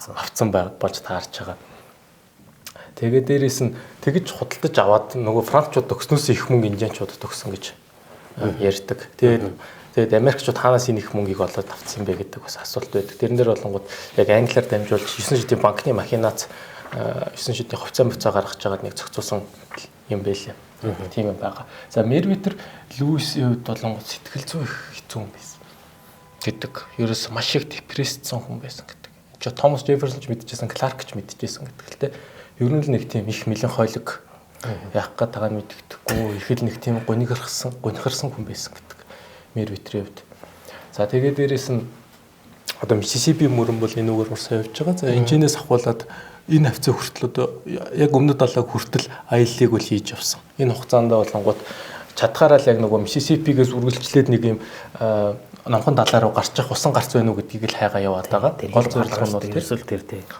авцсан болж таарч байгаа. Тэгээд дээрээс нь тэгж худалдаж аваад нөгөө Францчууд өгснөөс их мөнгө индианчуудад өгсөн гэж ярьдаг. Тэгээд Америкчууд хаанаас энэ их мөнгийг олоод авсан бэ гэдэг бас асуулт байдаг. Тэрэн дээр болонгууд яг англиар дамжуулж 9 шидийн банкны махинац 9 шидийн хувьцаа мөвцөө гаргаж байгаад нэг зохицуулсан юм байлээ. Тийм юм байгаа. За Мервитер Луисийн хувьд болонгууд сэтгэл зүй их хэцүү хүн байсан гэдэг. Ерөөс маш их депрессдсэн хүн байсан гэдэг. Чи Томас Джефферсон ч мэдчихсэн, Кларк ч мэдчихсэн гэдэг л те. Ер нь л нэг тийм их меланхолик яах гээд байгаа мэддэхгүй, их л нэг тийм гунигхарсан хүн байсан гэдэг. Мервитрийн хувьд. За тэгээд дээрээс нь одоо Миссисипи мөрөн бол энүүгээр урсаа явж байгаа. За энэчнээс ахуулаад энэ хавцаа хүртэл одоо яг өмнөд далайг хүртэл аяллыг бол хийж явсан. Энэ хугацаанд болонгууд чадхаараа л яг нөгөө Миссисипигээс үргэлжлээд нэг юм номхон далай руу гарч явах усан гарц байна уу гэдгийг л хайгаа яваад байгаа. Гол зорилго нь бол тэр.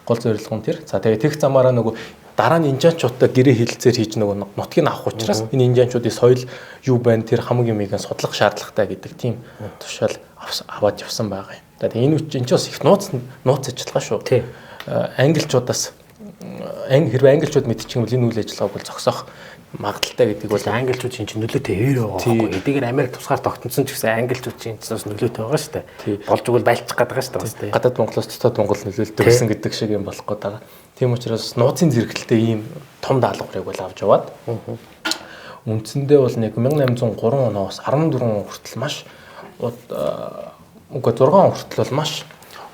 Гол зорилго нь тэр. За тэгээд тех замаараа нөгөө дараа нь индианчуудтай гэрээ хэлэлцээр хийж нөгөө нутгийг авах учраас энэ индианчуудын соёл юу байна тэр хамаг юмыг судлах шаардлагатай гэдэг тийм тушаал аваад явсан байгаа юм. За тэгээд энэ үуч энэ ч бас их нууц ажиллагаа шүү. Англичуудаас хэрвээ англичууд мэдчих юм бол энэ үйл ажиллагааг бол зогсоох магадлалтай гэдгийг бол
англичууд чинь нөлөөтэй өөр байгаа байхгүй. Эдгээр Америк тусгаар тогтносон ч гэсэн англичууд чинь бас нөлөөтэй байгаа шүү дээ. Болж өгвөл байлчих гээд байгаа шүү дээ.
Гадаад Монголоос дотоод Монгол нөлөөлдөг гэсэн гэдэг шиг юм болох гээд байгаа. Тийм учраас нууцын зэрэгэлтэй ийм том даалгаврыг бол авч яваад үндсэндээ бол нэг 1803 оноос 14 он хүртэл маш үгүй 6 он хүртэл бол маш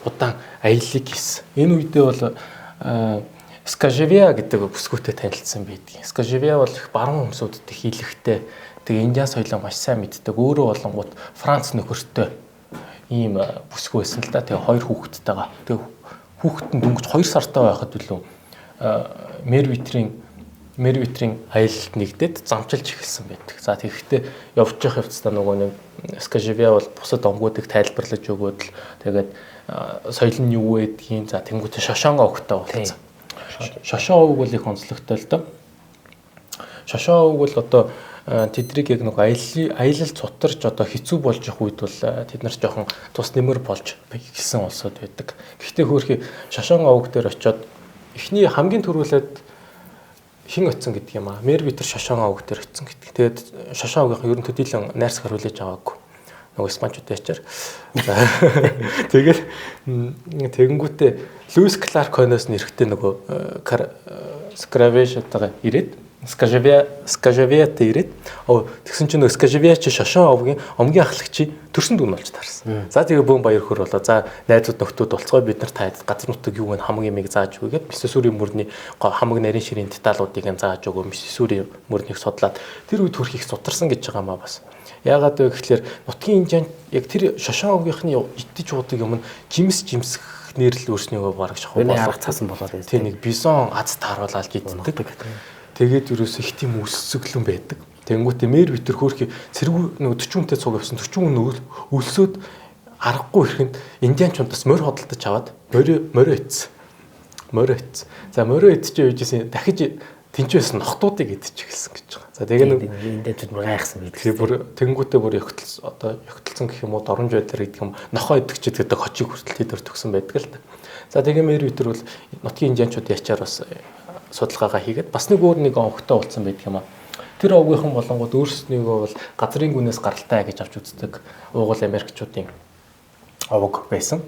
удаан аяллыг хийсэн. Энэ үедээ бол Скажевиа гэдэг бүсгүйтэй танилцсан байдгийг. Скажевиа бол их баруун хүмүүсүүдэд их хилэгтэй. Тэгээ индиан соёлоо маш сайн мэддэг. Өөрөө болонгууд Франц нөхөртэй ийм бүсгүй байсан л да. Тэгээ хоёр хүүхэдтэйгээ. Тэгээ хүүхэд нь дөнгөж 2 сартай байхад билүү Мервитрийн аялалд нэгдээд замчилж эхэлсэн байдаг. За тэгэхдээ явж явах явцдаа нөгөө нэг Скажевиа бол бусад омгуудыг тайлбарлаж өгөөд л тэгээд соёл нь юу байдгийг за тэнгуүтэ шошоонго огтой болцсон. Шошоо овг бол их онцлогтой л доо. Шошоо овг бол одоо тэдрийг яг нэг аялал цутарч одоо хэцүү болж явах үед бол тэд нар жоохон тус нэмэр болж эхэлсэн улсууд байдаг. Гэхдээ хөөрхий шошоон овг дээр очиод эхний хамгийн түрүүлээд хин очсон гэдэг юм аа. Мервитер шошоон овг дээр очсон гэдэг. Тэгээд шошоон овгийнхан ер нь төдийлөн найрсгаар хүлээж аваагүй. Нөгөө испанчуудын ячаар. За тэгэл тэгэнгүүтээ Луис Кларк хойноос нэрхтээ нөгөө Скравешатайгаа ирээд Скажевиатай ирээд тэгсэн чинь нөгөө Скажевиа чи шошоон овгийн омгийн ахлагчи төрсөн дүүн болж таарсан. За тэгээ бөөн баяр хөөр болоо. За найзууд нөхдүүд болцгоо бид нар таад газар нутаг юу вэ хамаг юмыг зааж өгөөд Миссури мөрний хамаг нарийн ширийн деталуудыг зааж өгөө. Миссури мөрнийг судлаад тэр үед хөрх их сутарсан гэж байгаа маа бас. Яагаад вэ гэхлээр нутгийн индиан яг тэр шошоон овгийнхны идэж уудаг юм нь жимс жимсхнэр л өөрснийгөө бараг шахуу
болоо. Арга цаасан болоод байсан.
Тэг нэг бизон аз тааруулаад иддэг. Тэгээд ерөөсөө их тийм өсөглөн байдаг. Тэнгүүтээ Мервитер хөөрхий цэргүү нөгөө 40 хүнтэй цуг явсан 40 хүн өлсөөд аргагүй ирэхэд индианчуудаас морь худалдаж аваад морио идсэн. Морио идсэн. За морио идчихээ үеижсэн дахиж тэнцвэс нохтуудыг идчих эхэлсэн гэж байгаа. За тэгээ нэг
индианчууд бүр гайхсан байдаг.
Тэгээ бүр тэнгүүтээ бүр ёгтолцсон гэх юм уу доромж байдлаар гэдэг юм нохоо идэгчэд гэдэг хочиг хүртэл тэд нар төгсөн байдаг л та. За тэгээ Мервитер бол нутгийн индианчуудын ячаар бас судалгаагаа хийгээд бас нэг өөр нэг овогтой уулзсан байдаг юм аа. Тэр овгийнхан болонгууд өөрснийгөө бол газрын гүнээс гаралтай гэж авч үздэг уугуул Америкчуудын овог байсан.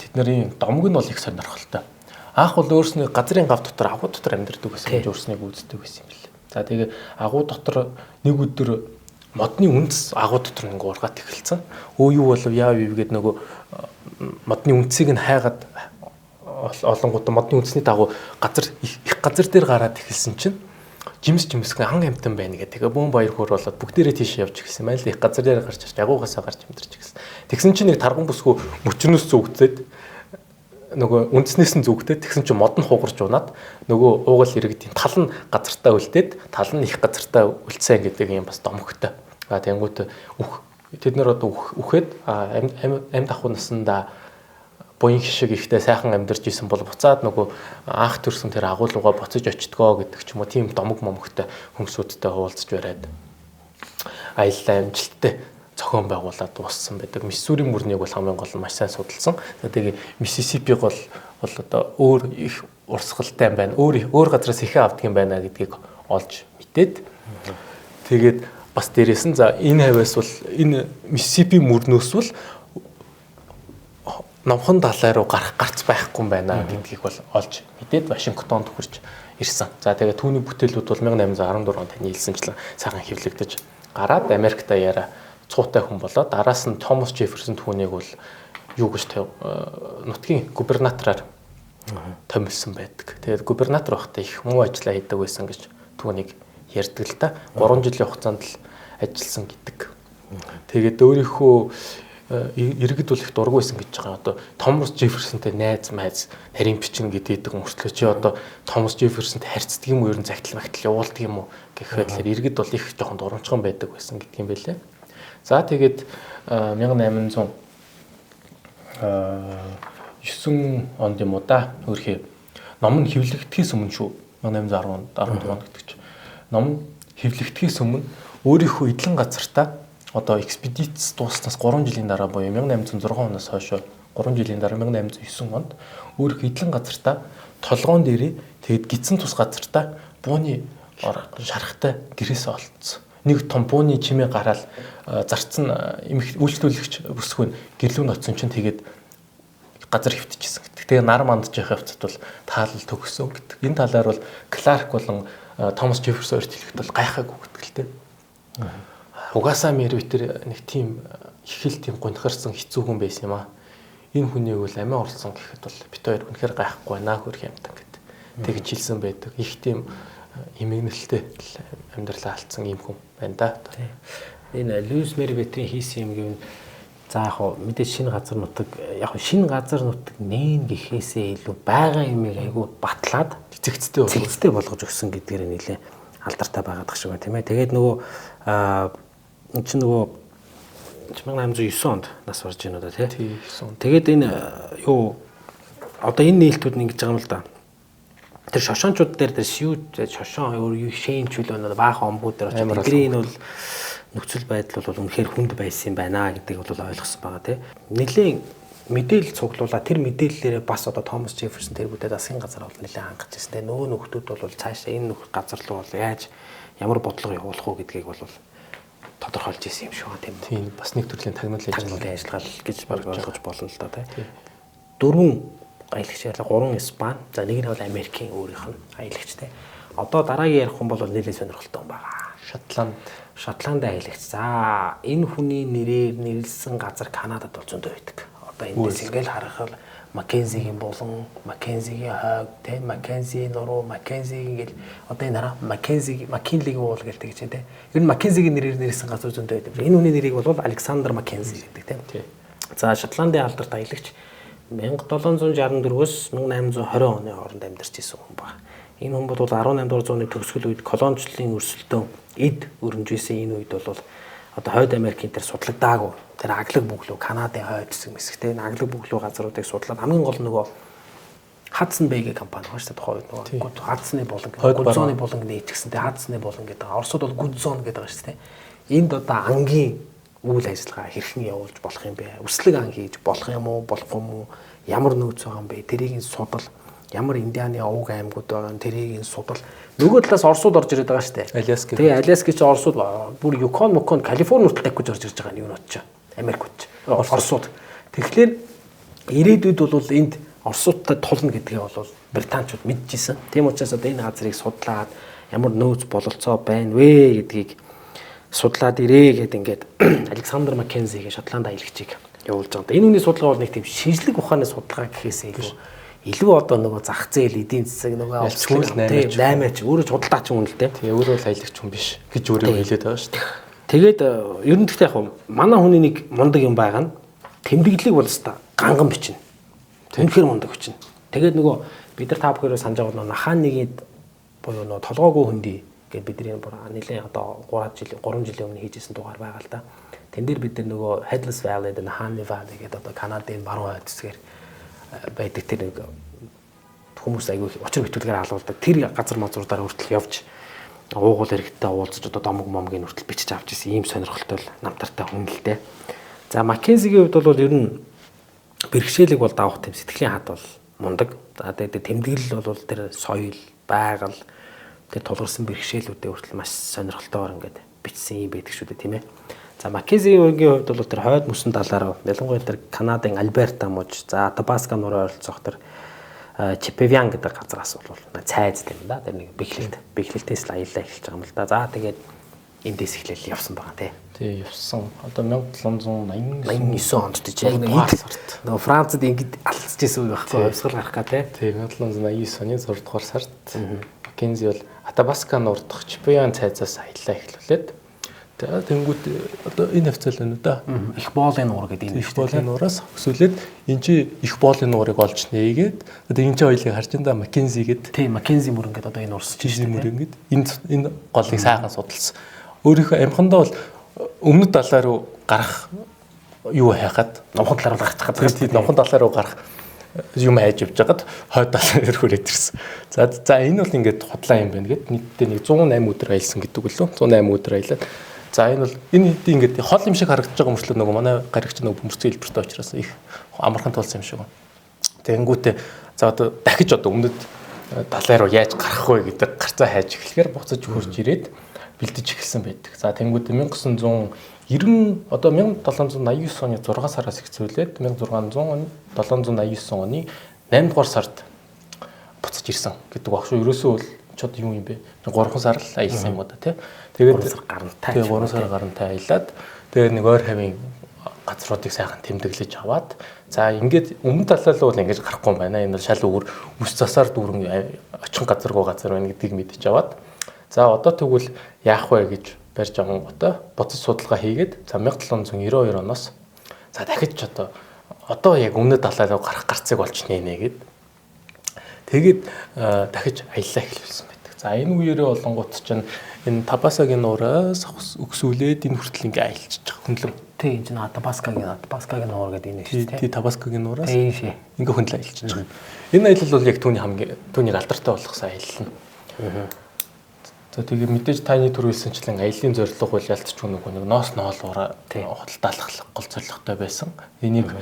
Тэдний домог нь бол их сонирхолтой. Анх бол өөрснөө газрын гав дотор агуу дотор амьдардаг байсан гэж өөрснийг үздэг байсан юм билээ. За тэгээ агуу дотор нэг өдөр модны үндэс агуу дотор нэг ургаад эхэлсэн. Өө юу болов яав юу гээд нөгөө модны үндсийг нь хайгаад олонгууд модны үндсний дагуу газар их газар дээр гараад эхэлсэн чинь жимс жимсгэн ан амтан байна гэх. Тэгээ бөөн баяр хөөр болоод бүгдээрээ тийш явж эхэлсэн байна л их газар дээр гарч агуугаасаа гарч амьдарч эхэлсэн. Тэгсэн чинь нэг тарган бүсгүй мөчрөөс зүгтээд Нөгөө үндснээс нь зүгтээ тэгсэн чинь мод нь хугарч унаад нөгөө уугуул иргэдийн тал нь газартаа үлдээд тал нь их газартаа үлдсэн гэдэг юм бас домогтой. А тэнгуут үх тэд нар одоо үхээд амьд ахуй насандаа буян хишиг ихтэй сайхан амьдарч исэн бол буцаад нөгөө анх төрсөн тэр агуулгаа буцаж очтгоо гэдэг ч юм уу, тийм домог момогтой хүмүүсүүдтэй хуулцж бариад аяллаа амжилттай зохион байгуулад дууссан байдаг. Миссури мөрнийг бол хамгийн гол нь маш сайн судалсан. Тэгээ Миссисипи гол бол одоо өөр их урсгалтай юм байна. Өөр газараас ихэ авдаг юм байна гэдгийг олж мэдээд тэгээд бас дээрээс нь за энэ хавьяас бол энэ Миссисипи мөрнөөс бол номхон далай руу гарах гарц байхгүй юм байна гэдгийг бол олж мэдээд Вашингтонд хүрч ирсэн. За тэгээд түүний бүтээлүүд бол 1814 онд таны хэлсэнчлэн сайхан хэвлэгдэж гараад Америкт даяараа цуутай хүн болоод араас нь Томас Джефферсон түүнийг бол юу гэж нутгийн губернатораар томилсон байдаг. Тэгээд губернатор байхдаа их муу ажиллаа хийдэг байсан гэж түүнийг ярьдаг л та. 3 жилийн хугацаанд л ажилласан гэдэг. Тэгээд өөрийнхөө иргэд бол их дургүй байсан гэж байгаа. Одоо Томас Джефферсонтэй найз майз нарийн бичин гэдэг мөртлөө чи одоо Томас Джефферсонтэй харьцдаг юм уу, ер нь загтал магтал явуулдаг юм уу гэх байдлаар иргэд бол их жоохон дурамчхан байдаг байсан гэдэг юм байлээ. За тэгээд 1809 онд юм уу да өөрхий ном нь хэвлэгдэхээс өмнө шүү 1810 14 он гэдэг чинь ном нь хэвлэгдэхээс өмнө өөрийнхөө эдлэн газартаа одоо экспедиц дууснаас 3 жилийн дараа буюу 1806 оноос хойш 3 жилийн дараа 1809 онд өөрийнхөө эдлэн газартаа толгоон дээрээ тэгээд гидсэн тус газартаа бууны шарахтай гэрээсээ олцсон. Нэг том бууны чимээ гараал зарцсан үйлчлүүлэгч бүсгүй нь гэрлүүнд очсон чинь тэгээд газар хэвтчихсэн гэдэг. Тэгээ нар мандж явах явцад бол таалал төгссөн гэдэг. Энэ талаар бол Кларк болон Томас Джефферсон хоёрт хэлэхэд бол гайхаагүй гэдэг л дээ. Угаасаа Мэри тэр нэг тийм их л тийм гонхорсон хэцүү хүн байсан юм аа. Энэ хүнийг бол амиа орлсон гэхэд бол бит хоёр үнэхээр гайхгүй байна хөрх юмтан гэд. Тэгж хэлсэн байдаг. Их тийм эмгэнэлтэй амьдралаа алдсан ийм хүн байна да.
Энэ Льюис Мэри Бетрийн хийсэн юм гэвэл за яг хөө мэдээж шинэ газар нутаг яг шинэ газар нутаг нээн гэхээсээ илүү байгаа юмыг айгүй батлаад
цэгцтэй
болгож өгсөн гэдгээр нэлээ алдартай байгаад тах шиг байна тийм ээ. Тэгээд нөгөө энэ чинь нөгөө 1809 онд нас барж байна уу да тий. Тэгээд энэ юу одоо энэ нээлтүүд нь ингэж байгаа юм л да. Тэр шошоончууд дээр тэр шиүү шошоон өөр юу шээнчүүл байна баахан омбууд дээр очиж тэдний энэ бол нөхцөл байдал бол үнэхээр хүнд байсан юм байна гэдгийг бол ойлгосон байгаа тий. Нэлээн мэдээлэл цуглуулаа тэр мэдээллээрээ бас одоо Томас Джефферсон тэр бүдээ засгийн газар бол нэлээн хангаж ирсэн. Тэгээ нөгөө нөхдүүд бол цаашаа энэ нөх газар руу бол яаж ямар бодлого явуулах уу гэдгийг бол тодорхойлж ирсэн юм шиг байна тийм үү.
Тийм бас нэг төрлийн тагнуулын
ажиллагаа гэж баг ойлгож болно л да тий. Дөрвөн аялагч ярьлаа, 3 Испани, за нэг нь бол Америкийн өөрийнх нь аялагч тий. Одоо дараагийн ярих хүн бол нэлээд сонирхолтой хүн байгаа.
Шотланд.
Шотландын аялагч. За энэ хүний нэрээр нэрлсэн газар Канадад бол зөндөө байдаг. Одоо эндээс ингээл харахад Маккензигийн булан, Маккензигийн хойг, тий, Маккензи нуруу, Маккензигийн гэл одоо энэ хараа Маккензи, Маккинлигийн уул гэл тэгж тий. Ер нь Маккензигийн нэрээр нэрлсэн газар зөндөө байдаг. Энэ хүний нэрийг бол Александр Маккензи гэдэг тий. За Шотландын алдарт аялагч 1764-өөс 1820 оны хооронд амьдарч исэн хүн баг. Энэ хүн бол 18 дугаар зууны төгсгөл үед колоничлолын өрсөлдөөн эд өрнөж исэн энэ үед бол одоо Хойд Америкийн тэр судлагдаагүй тэр аглаг бүглүү Канадын хойд хэсэг мэсгтэй энэ аглаг бүглүү газруудыг судлаад хамгийн гол нөгөө Хадсон Бэй гэх компани байгаа шүү дээ тухайн үед нөгөө Хадсны булан Гудзоны булан нээчихсэн те Хадсны булан гэдэг. Оросууд бол Гудзон гэдэг байгаа шүү дээ. Энд одоо ангийн үйл ажиллагаа хэрхэн явуулж болох юм бэ? Үслэг ан хийж болох юм уу, болохгүй юм уу? Ямар нөөц байгаа юм бэ? Тэрийг нь судал. Ямар Индианы овг аймагуд байгаа юм тэрийг нь судал. Нөгөө талаас Оросууд орж ирээд байгаа шүү дээ.
Аляска.
Тэгээ Аляска чи Оросууд бүр Юкон, Мукон, Калифорни хүртэл тавих гэж орж ирж байгаа юм юунууд чи. Америкууд чи. Оросууд. Тэгэхээр ирээдүйд бол энд Оросуудтай тулна гэдгээ бол Британчууд мэдчихсэн. Тийм учраас одоо энэ газрыг судлаад ямар нөөц бололцоо байна вэ гэдгийг судлаад ирээ гэд ингээд Александр Маккензигийн Шотланд аялагчийг явуулж байгаа. Энэ хүний судалгаа бол нэг тийм шинжлэх ухааны судалгаа гэхээсээ илүү одоо нөгөө зах зээл эдийн засаг нөгөө наймаач өөрөө ч худалдаач хүн л дээ.
Тэгээ өөрөө л аялагч хүн биш гэж өөрөө хэлээд байгаа шүү дээ.
Тэгээд ер нь гэхдээ яг манай хүний нэг мундаг юм байгаа нь тэмдэглэлийг бол өста ганган бичнэ. Үнэхээр мундаг хүчин. Тэгээд нөгөө бид нар та бүхэн санаж байгаа нөгөө Наханыгийн буюу нөгөө толгоогүй хөндөй гээд бидний бүр нэлээд одоо 3 жилийн өмнө хийжсэн дугаар байгаа л да. Тэн дээр бид нар нөгөө Headless Valley, Nahanni Valley гэдэг одоо Канадын баруун хойд хэсгээр байдаг тэр нэг хүмүүс айгүй учир битүүлгээр алуулдаг. Тэр газар мазруудаар хүртэл явж уугуул иргэдтэй уулзаж одоо домог момгийн хүртэл бичиж авч ирсэн ийм сонирхолтой намтартай хүн л дээ. За Маккензигийн хувьд бол ер нь бэрхшээлийг бол давах тийм сэтгэлийн хад бол мундаг. За тэгээд тэмдэглэл бол тэр соёл, байгаль тэр тулгарсан бэрхшээлүүдээ хүртэл маш сонирхолтойгоор ингээд бичсэн юм байдаг шүү дээ, тийм ээ. За Маккензигийн хувьд бол тэр хойд мөсөн талаар ялангуяа тэр Канадын Альберта муж, за Атабаска нуурын ойролцоох тэр Чипевян гэдэг газараас бол цайз юм да. Тэр нэг бэхлэлтээс л аяллаа эхэлж байгаа юм л да. За тэгээд эндээс эхлээл явсан байгаа тий.
Тий, явсан. Одоо 1789
онд тийч яг нэг нөгөө Францад ингэж алдчихсан үе байхгүй хувьсгал гарах га тий.
Тий, 1789 оны 6 дугаар сард Маккензи бол Атабаска нуур дахь Чипевян цайзаас аяллаа эхлүүлээд тэнгууд одоо энэ хавцал байна уу да.
Их боолын нуур гэдэг
юм. Их боолын нуураас өсвөлээд энэ чи их боолын нуурыг олж нээгээд одоо энэ чи хоёлыг харж энэ да Маккензи гээд.
Тий, Маккензи мөр ингээд одоо энэ урсч
шин мөр ингээд энэ голыг сайхан судалсан. Өөрийнхөө амхандаа бол өмнөд талаа руу гарах юу хайхад
номхон талаар гарчих
гэдэг. Тий, номхон талаа руу гарах юм хайж явж байгаад хойд талаар хүрээд ирсэн. За энэ бол ингээд худлаа юм байна гэд нийтдээ нэг 108 өдөр аялсан гэдэг үлээ. 108 өдөр аялаад за энэ бол энэ хэдий ингээд хол юм шиг харагдаж байгаа мөртлөө нөгөө манай гаригч нөгөө бөмбөрцөн хэлбэртэй учраас их амархан тулсан юм шиг байна. Тэнгүүтээ за одоо дахиж одоо өмнөд талаа руу яаж гарах вэ гэдэг гарцаа хайж эхлэхээр буцаж хурж ирээд бэлдэж эхэлсэн байдаг. За тэнгүүтээ 1990 одоо 1789 оны 6 сараас эхлүүлээд 1789 оны 8 дугаар сард буцаж ирсэн гэдэг баг шүү. Ерөөсөө бол ч одоо юу юм бэ? 3 сар л аялсан юм уу да тий.
Тэгээд 3 сар гарантай.
Тэгээ 3 сар гарантай аялаад тэгээд нэг ойр хавийн газруудыг сайхан тэмдэглэж аваад за ингээд өмнө талаа л бол ингэж гарахгүй юм байна. Энэ бол шал өөр үс засаар дүүрэн очин газаргүй газар байна гэдгийг мэдэж аваад за одоо тэгвэл яах вэ гэж барьж авангуудаа буцаж судалгаа хийгээд за 1792 оноос за дахиж одоо яг өмнө талаа руу гарах гарцыг олж нэ гэд тэгээд дахиж аяллаа эхлүүлсэн байдаг. За энэ үеэрээ болонгууд чинь энэ Табасагийн нуураас өксүүлээд энэ хүртэл ингээ аялчих хөндлөн.
Тий, энэ чинь Атабаскагийн нуур гэдэг энэ
шүү дээ. Тий, Табаскагийн нуураас ингээ хөндлөн аялчих. Энэ аялал бол яг түүний хамгийн түүнийг алдартай болгосон аялал нь. За тэгээ мэдээж таны түр хэлсэнчлэн аяллаа зорилго бол ялцч нөгөө нэг ноос ноолуураа худалдаалах гол зорилготой байсан. Энийг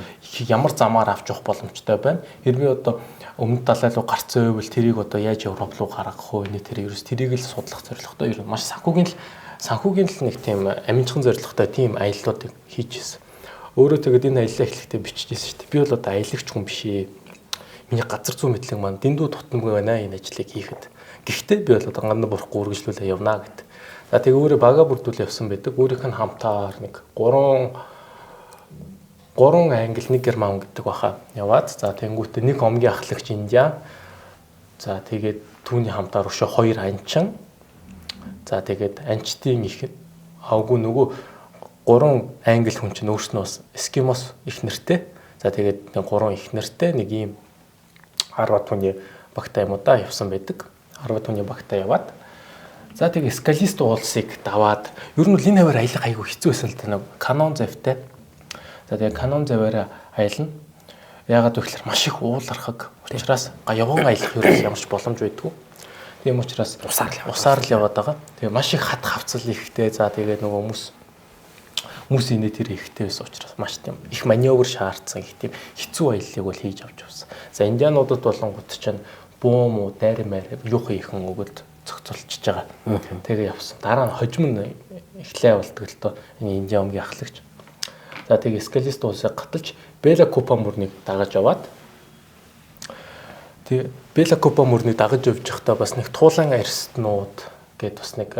ямар замаар авч явах боломжтой байна. Хэрвээ одоо өмнөд далай руу гарцсан байвал тэрийг одоо яаж Европ руу гаргах вэ? Энэ тэр ерөөс тэрийг л судлах зорилготой ер нь маш санхүүгийн л нэг тийм амжихан зорилготой тийм аяллуудыг хийж ирсэн. Өөрөө тэгээд энэ аяллаа эхлэхдээ биччихсэн шүү дээ. Би бол одоо аялагч хүн биш ээ. Миний газар зүй мэдлэг маань дэндүү тутамгүй байна энэ ажлыг хийхэд. Гэхдээ би бол одоо гамна бурахгүй үргэлжлүүлээ явна гэд. За тэгээ өөрөө бага бүрдүүлээ явсан байдаг. Өөрийнх нь хамтаар нэг 3 англи, 1 герман гэдэг баха яваад. За тэнгуүтээ нэг омгийн ахлагч Индиан. За тэгээд түүний хамтаар өшөө 2 анчин. За тэгээд анчдын их авгүй нөгөө 3 англи хүн чинь өөрснөө бас эскимос их нэртэй. За тэгээд 3 их нэртэй нэг ийм 10 түүний багтаа юм уу да явсан байдаг. 10 түүний багтаа яваад за тэгээ скалист уулсыг даваад ер нь бол энэ хаваар аялах айгүй хэцүү байсан л да нэг канон завтай. За тэгээ канон заваараа аялна. Яагаад вэ гэхээр маш их уулархаг учраас явган аялах ер нь ямар ч боломж байдгүй. Тийм учраас усаар л яваад байгаа. Тэгээ маш их хат хавцал ихтэй. За тэгээ нөгөө хүмүүс инээ тэр ихтэй байсан учраас маш тийм их маневр шаардсан их тийм хэцүү аяллыг бол хийж авч явсан. За индиануудад болонгууд чинь буу муу дайр маяр юухан ихэн өгöd зохицуулчихж байгаа. Тэгээ явсан. Дараа нь хожим нь эхлээ болдог л доо энэ Индиан омгийн ахлагч. За тэгээ скалист улсыг гаталж Бела Купа мөрнийг дагаж яваад тэгээ Бела Купа мөрнийг дагаж явж байхдаа бас нэг туулан арстнууд гэд бас нэг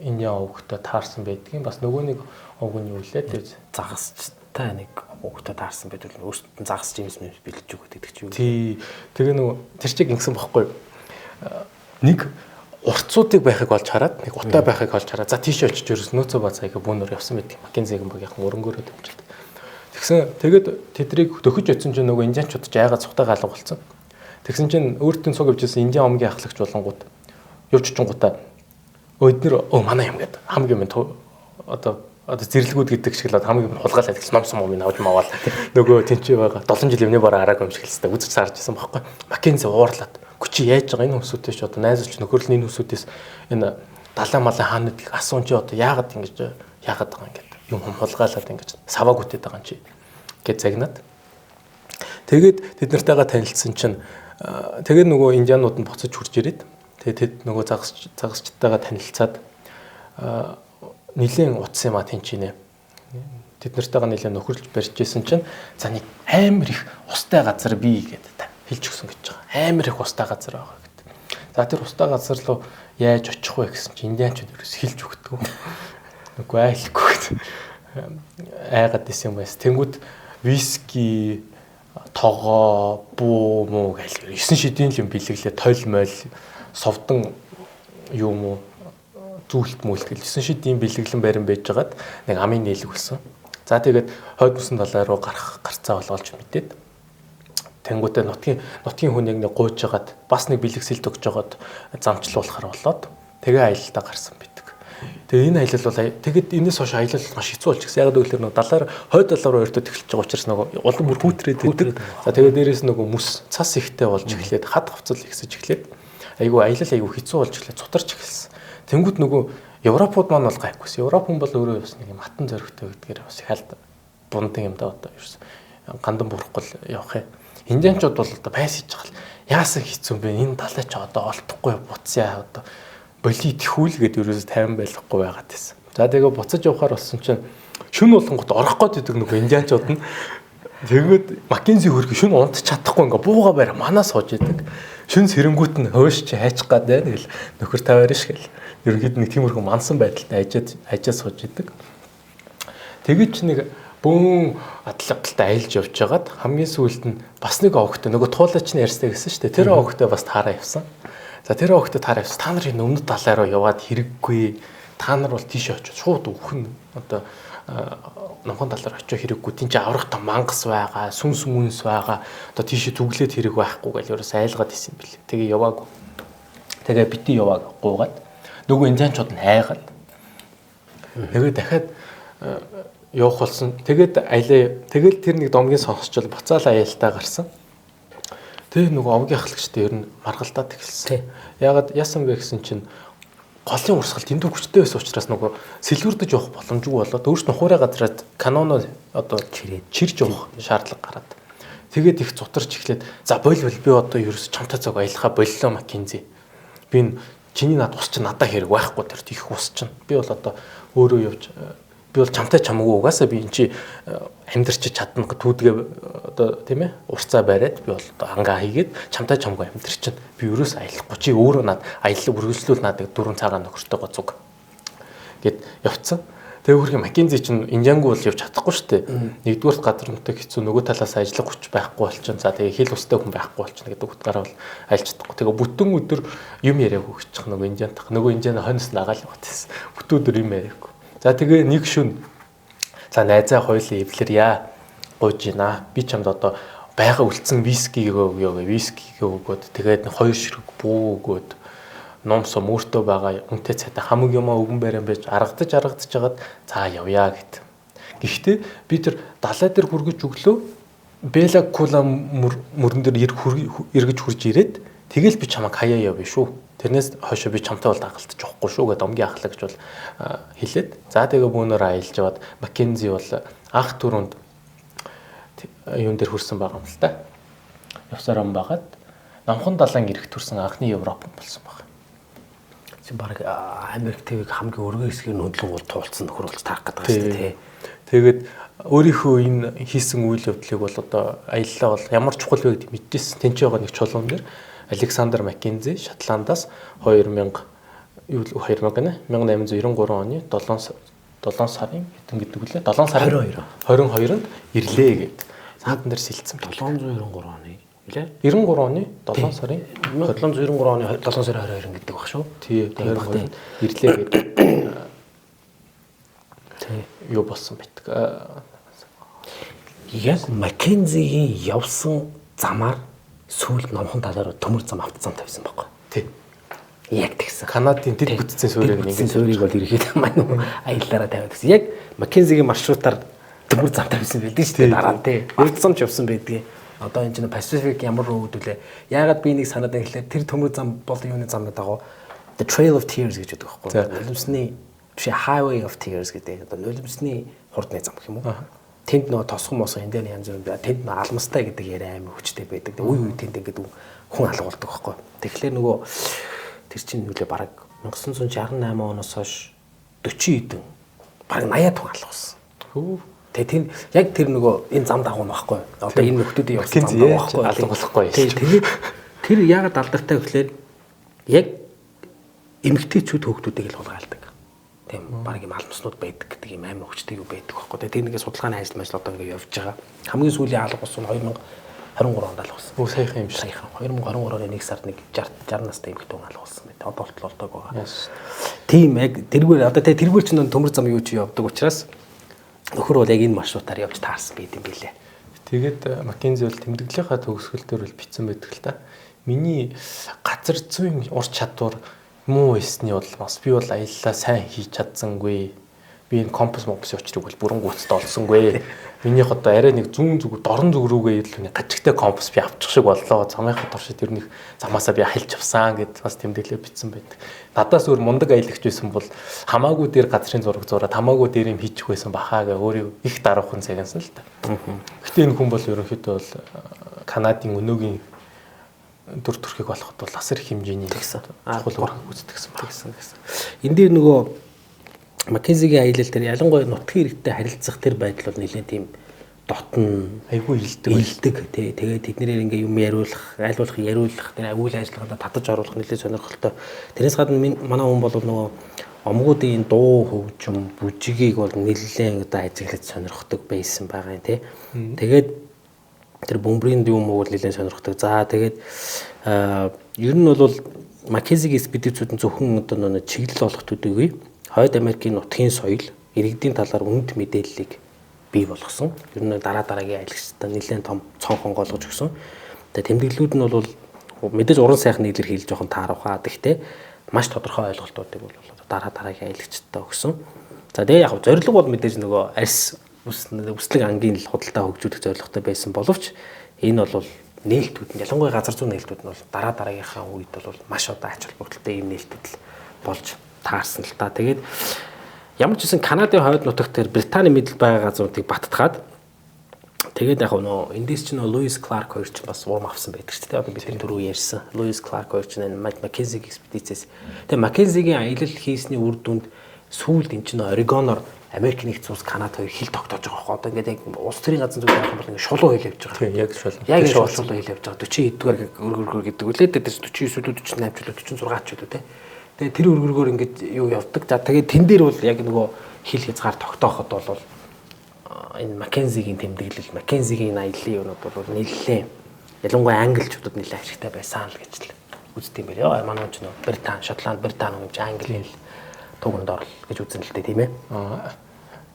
Индиан овгтой таарсан байдгийн. Бас нөгөө нэг овг нь юу лээ тэгээ
загасчтай нэг овгтой таарсан байдаг л өөрсдөд нь загас жимс мэмс бэлдэж өгöd гэдэг чи юу.
Тий. Тэгээ нөгөө тэр чиг ингэсэн бохгүй. Нэг урцуудыг байхыг олж хараад нэг утаа байхыг олж хараад за тийш очиж ерөөс нөөцөө бацаа гэх бүүнөр явсан байдаг. Маккензигийн багийнхан өрөнгөөрөө дэмжилт. Тэгсэн тэгээд тэдрийг дөхөж очисон чинь нөгөө индианчууд ч айгаа цухтаа галга болсон. Тэгсэн чинь өөртөө цуг явжсэн индиан омгийн ахлагч болонгууд явж очингуудаа эднэр манай юм гээд хамгийн юм одоо зэрлэгүүд гэдэг шиг л хамгийн юм хулгайлаад гэсэн ном сум юм авч маваал нөгөө тэнцээ байгаа 7 жил юмны бараа араагүй юм шиг л хэвээр үзэж сарж исэн байхгүй. Маккензи уурлаад гүчи яаж байгаа энэ хүмүүсүүдээс ч одоо найзалч нөхөрл энэ хүмүүсүүдээс энэ далаа малаа хаануудыг асуун чи одоо яагаад ингэж яагаад байгаа юм гээд юм хулгайлаад ингэж саваа гүтээд байгаа юм чи гэж загнаад. Тэгээд тэд нартайгаа танилцсан чинь тэгээд нөгөө индианууд нь буцаж хурж ирээд тэгээд тэд нөгөө загасчтайгаа танилцаад нилээн утсан юм а тэнчинэ. Тэд нартайгаа нилээн нөхөрлж барьж исэн чинь за нэг амар их устай газар бий гэдэг хэлж өгсөн гэж байгаа. Амар их устай газар байгаа гэдэг. За тэр устай газар руу яаж очих вэ гэсэн чинь индианчууд ерөөс хэлж өгдөг. Үгүй айлхгүй гэдэг. Айгаад исэн юм байс. Тэнгүүд виски, тогоо, буу муу гэл 9 шидийн л юм бэлэглээ, тойл мойл, совдон юм уу зүйлт мүлт гэл 9 шидийн бэлэглэн барин байжгаад нэг амын нийлэг болсон. За тэгээд хойд мөсөн талаа руу гарах гарцаа болгоолж мэдээд тэнгуүтээ нутгийн хүн яг нэг гуйж жагаад бас нэг бэлэгсэлт өгч жагаад замчлуулахар болоод тэгээ аялалтаа гарсан байдаг. Тэгээ энэ аялал бол тэгэд энэс хойш аялал маш хэцүү болж гисэн. Яг гэвэл нөгөө далаар хойд талаар руу өртөд эхэлж байгаа учраас нөгөө улам бүр хүүтрээд байдаг. За тэгээ дээрээс нөгөө мүс цас ихтэй болж эхлээд хад хувцал ихсэж эхлээд айгүй аялал айгүй хэцүү болж эхлээд цутарч эхэлсэн. Тэнгүүд нөгөө Европууд маань бол гайхгүйсэн. Европ хүн бол өөрөө бас нэг юм хатан зөрөгтэй гэдгээр бас их алд бундан юм да одоо ерөөс гандан бүрхгүй л явах юм. Индианчууд бол одоо байс хийж байгаа л яасан хэцүү юм бэ? Энэ далай ч одоо олдохгүй буцъя одоо боли тэхүүл гэдээ ерөөс тайван байхгүй байгаад байсан. За тэгээ буцаж явахаар болсон чинь шүн болонгот орох гээд идэг нөгөө индианчууд нь тэгээд Маккензи хөргө шүн унтч чадахгүй ингээ бууга барь манаа сууж идэг. Шүн сэрэнгүүт нь хөөш чи хайчих гад байна гэл нөхөр тавиар ш гэл. Ерөнхийд нэг тиймэрхүү мансан байдалтай ажаад сууж идэг. Тэгэж нэг бөөн адлалтай аялж явж байгаад хамгийн сүүлд нь бас нэг овогтой нөгөө туулаач нь ярьсаа гэсэн шүү дээ. Тэр овогтой бас таараа явсан. За тэр овогтой таараа явсан. Та нар энэ өмнөд далай руу яваад хэрэггүй. Та нар бол тийшээ очиж шууд өвхөн одоо номхон талаар очих хэрэггүй. Тин чи аврах та мангас байгаа, сүнс мүнс байгаа. Одоо тийшээ зүглээд хэрэг байхгүй гэж ерөөс айлгаад исэн юм бэл. Тэгээ яваагүй. Тэгээ бити явааг гуугаад нөгөө индианчууд нь хайгаад. Тэгээ дахиад явах болсон. Тэгээд аялаа тэгэл тэр нэг домгийн сонсчол буцаал аялалтаа гарсан. Тэр нөгөө овгийн ахлагчтай ер нь маргалдаад эхэлсэн. Яагаад яасан бэ гэсэн чинь голын урсгал дэндүү хүчтэй байсан учраас нөгөө сэлгүүрдэж явах боломжгүй болоод өөрт нь хуурай газраад каноно одоо чирж явах шаардлага гараад. Тэгээд их зутарч эхлээд за болвол би одоо ерөөс чамтай цаг аялахаа боллоо Маккензи. Би энэ чиний над ус чинь надад хэрэг байхгүй тэр их ус чинь. Би бол одоо өөрөө явж би бол чамтай чамгүй угаасаа би эн чи амьдрч чадна түүдгээ одоо тийм ээ урцаа бариад би бол одоо ангаа хийгээд чамтай чамгүй амьдрч чинь би ерөөс аялахгүй чи өөрөө над аялал үргэлжлүүл надад 4 цагаан нөхөртэйгоо цуг гэд явцсан. Тэгээ хөрхийн Маккензи чинь индиангүй бол явж чадахгүй шүү дээ. Нэгдүгээрт газар нутаг хэцүү нөгөө талаас ажиллах хүч байхгүй болчихно. За тэгээ хэл устай хүн байхгүй болчихно гэдэг утгаараа бол альж чадахгүй. Тэгээ бүтэн өдөр юм яриаггүй гэчих нөгөө индиантах. Нөгөө индиан хойноос нагаал яваад байсан. Бүтэн өдөр юм яриаггүй. За тэгээ нэг шүн за найзаа хоёулаа эвлэрье. Гуйж гинэ. Би чамд одоо байга үлдсэн вискигээ өгөө гэ. Вискигээ өгөөд тэгээд хоёр ширхэг буу өгөөд ном сум өөртөө байгаа үнэтэй цайтай хамаг юмаа өгөн барин байж аргадаж жагаад за явъя гэт. Гэхдээ би тэр далай дээр хүргэж өглөө Бела Кула мөрөн дээр эргэж хурж ирээд тэгэл би чамайг хаяа явъя шүү. Тэрнээс хойш би чамтай бол дагалдаж явахгүй шүү гэдээ домгийн ахлагч бол хэлээд. За тэгээ бөөнөр аялж яваад Маккензи бол анх түрүүнд юун дээр хүрсэн байгаа юм л та. Явсаар юм байгаад Номхон далайн эрэг төрсэн анхны Европ болсон баг.
Чи баг Америк твийг хамгийн өргөн хэсгийг нь хөдлөнгүүд туулсан нөхөр болж таарах гэдэг шүү дээ тий.
Тэгээд өөрийнхөө энэ хийсэн үйл явдлыг бол одоо аяллаа бол ямар чухал вэ гэдэг мэдчихсэн. Тэнцээ байгаа нэг чулуун дээр Александр Маккензи Шотландаас 2000 гэнэ 1893 оны 7 сарын хэдэн гэдэг үлээ 7 сарын 22-нд ирлээ гэд. Саадан дээр сэлцсэн.
793 оны үлээ?
93 оны 7 сарын
793 оны 7 сарын 22 гэдэг баг шүү.
Тий, 22-нд ирлээ гэд. Тий. Юу болсон байтг.
Яг Маккензигийн явсан замаар сүүлд номхон талаар төмөр зам авто зам тавьсан байхгүй.
Тий.
Яг тэгсэн.
Канадын дэд бүтцийн суурийг
ингээд суурийг бол ерөөхдөө маань аяллаараа тавиад гэсэн. Яг Маккензигийн маршрутаар төмөр зам тавьсан байдаг шүү дээ дараа нь тий. Авто зам ч явсан байдгийг. Одоо энэ чинь Pacific ямар руу үүдүүлээ. Яагаад би энийг санаад байна гэхлээр тэр төмөр зам бол юуны зам гэдэг дагуу The Trail of Tears гэж байдаг байхгүй. Нулимсны биш Highway of Tears гэдэг. Одоо нулимсны хурдны зам гэх юм уу? Тэнд нөгөө тосгон мосон энэ дээр янз бүр тэнд нөгөө алмастай гэдэг яриа амар хүчтэй байдаг. Үе үе тэнд ингээд хүн алгуулдаг байхгүй. Тэгэхээр нөгөө тэр чинь нүлээ бараг 1968 оноос хойш 40 хэдэн бараг 80-аад хүн алгуулсан.
Хөө.
Тэгээ тэр яг тэр нөгөө энэ зам дагуу нь байхгүй. Одоо энэ нөхдүүдийн явсан зам дагуу байхгүй.
Алгуулахгүй.
Тэгээд тэр яагаад алдартай гэхлээр яг эмэгтэйчүүд хүүхдүүдийг л хулгайлдаг. Тийм баг юм алмаснууд байдаг гэдэг юм амар хүчтэй юу байдаг байхгүй. Тэгээ тэр нэгэ судалгааны ажил мажил одоо ингэ явж байгаа. Хамгийн сүүлийн алга болсон 2023 онд алга болсон.
Өө саяхан юм шиг.
Саяхан 2023 оны 1 сард нэг 60 настай эмэгтэй хүн алга болсон байт. Одоо болтол олдоог байгаа. Тийм яг тэргээр одоо тэгээ тэргээр чинь төмөр зам юу чи явдаг учраас нөхөр бол яг энэ маршрутаар явж таарсан байт юм билээ.
Тэгээд Маккензи бол тэмдэглэлийнхаа төгсгөл дээр бол бичсэн байдаг л та. Миний газар зүйн ур чадвар муу байсны бол бас би бол аяллаа сайн хийж чадсангүй. Би энэ компас мопсын учрыг бол бүрэн гүйцэд олсонгүй. Минийх одоо арай нэг зүүн зүг дорн зүг рүүгээ илүү нэг гажигтай компас би авчих шиг боллоо. Замынхаа туршид ер нь замаасаа би ахилж авсан гэд бас тэмдэглээ бичсэн байдаг. Надаас өөр мундаг аялагч байсан бол хамаагүй дээр газрын зураг зураад хамаагүй дээр юм хийчих байсан бахаа гэ өөрөө их даруухан цагаансан л та. Гэтэ энэ хүн бол ерөнхийдөө бол Канадын өнөөгийн дүр төрхийг олоход бол асар их хэмжээний чухал үүрэг гүйцэтгэсэн
байна. Энэ дээр нөгөө Маккензигийн аялал дээр ялангуяа нутгийн иргэдтэй харилцах тэр байдал бол нэлээд тийм дотн
айгүй
илдэг тий. Тэгээд тэднэрээр ингээ юм яриулах, аль болох яриулах, тэр үйл ажиллагаанд татаж оруулах нэлээд сонирхолтой. Тэрнээс гадна манай хүн бол нөгөө омгуудын дуу хөгжим, бүжигийг бол нэлээд одоо ажиглаж сонирхдаг байсан байгаа юм тий. Тэгээд тэр бөмбөрийн юм уу нэлээд сонирхдаг. За тэгээд ер нь бол Маккензигийн экспедицүүд нь зөвхөн одоо нөгөө чиглэл олох төдийгүй Хойд Америкийн нутгийн соёл, иргэдийн талаар үнэт мэдээллийг бий болгосон. Ер нь дараа дараагийн аялагчдад нэлээд том цонхон голгож өгсөн. Тэгээ тэмдэглэлүүд нь бол мэдээж уран сайхны илэрхийлэл жоохон таарах. Гэхдээ маш тодорхой ойлголтуудыг бол дараа дараагийн аялагчдад өгсөн. За тэгээ яг зорилго бол мэдээж нөгөө арьс үслэг ангийн л худалдаа хөгжүүлэх зорилготой байсан боловч энэ бол нээлтүүд нь ялангуяа газар зүйн нээлтүүд нь бол дараа дараагийнхаа үед бол маш одоо ач холбогдолтой ийм нээлтүүд л болж таарсан л та. Тэгээд ямар ч үсэн Канадын хойд нутагт тэр Британий мэдэл байгаа газруудыг баттгаад тэгээд яг нөө эндээс чинь Луис Кларк хоёр чинь бас урам авсан байдаг шүү дээ. Одоо бид тэр түрүү ярьсан. Луис Кларк хоёр чинь Маккензигийн экспедицээс. Тэгээд Маккензигийн аялал хийсний үр дүнд сүүлд эн чинь Орегоноор Америк нэгдсэн улс Канада хоёр хил тогтоож байгаа байхгүй. Одоо ингээд яг улс төрийн газар зүйн явах юм бол ингээд шулуу хил явж байгаа.
Тийм яг шулуу.
Яг шулуу хил явж байгаа. 40 эдгээр өргөргөр гэдэг үлээ. Тэр 49 үлээ 48 ч үлээ 46 ч үлээ те. Тэгээ тэр өргөргөр ингээд юу явдаг. За тэгээд тэн дээр бол яг нөгөө хил хязгаар тогтооход бол энэ Маккензигийн тэмдэглэл, Маккензигийн аяллаа юунууд бол нэлээд ялангуяа англичуудад нэлээд ашигтай байсан л гэж л үздэг юм байна. Манай ч нөө Британи, Шотланд, Британи юм чи Англи хэл туганд орл гэж үзэн л дээ тийм ээ.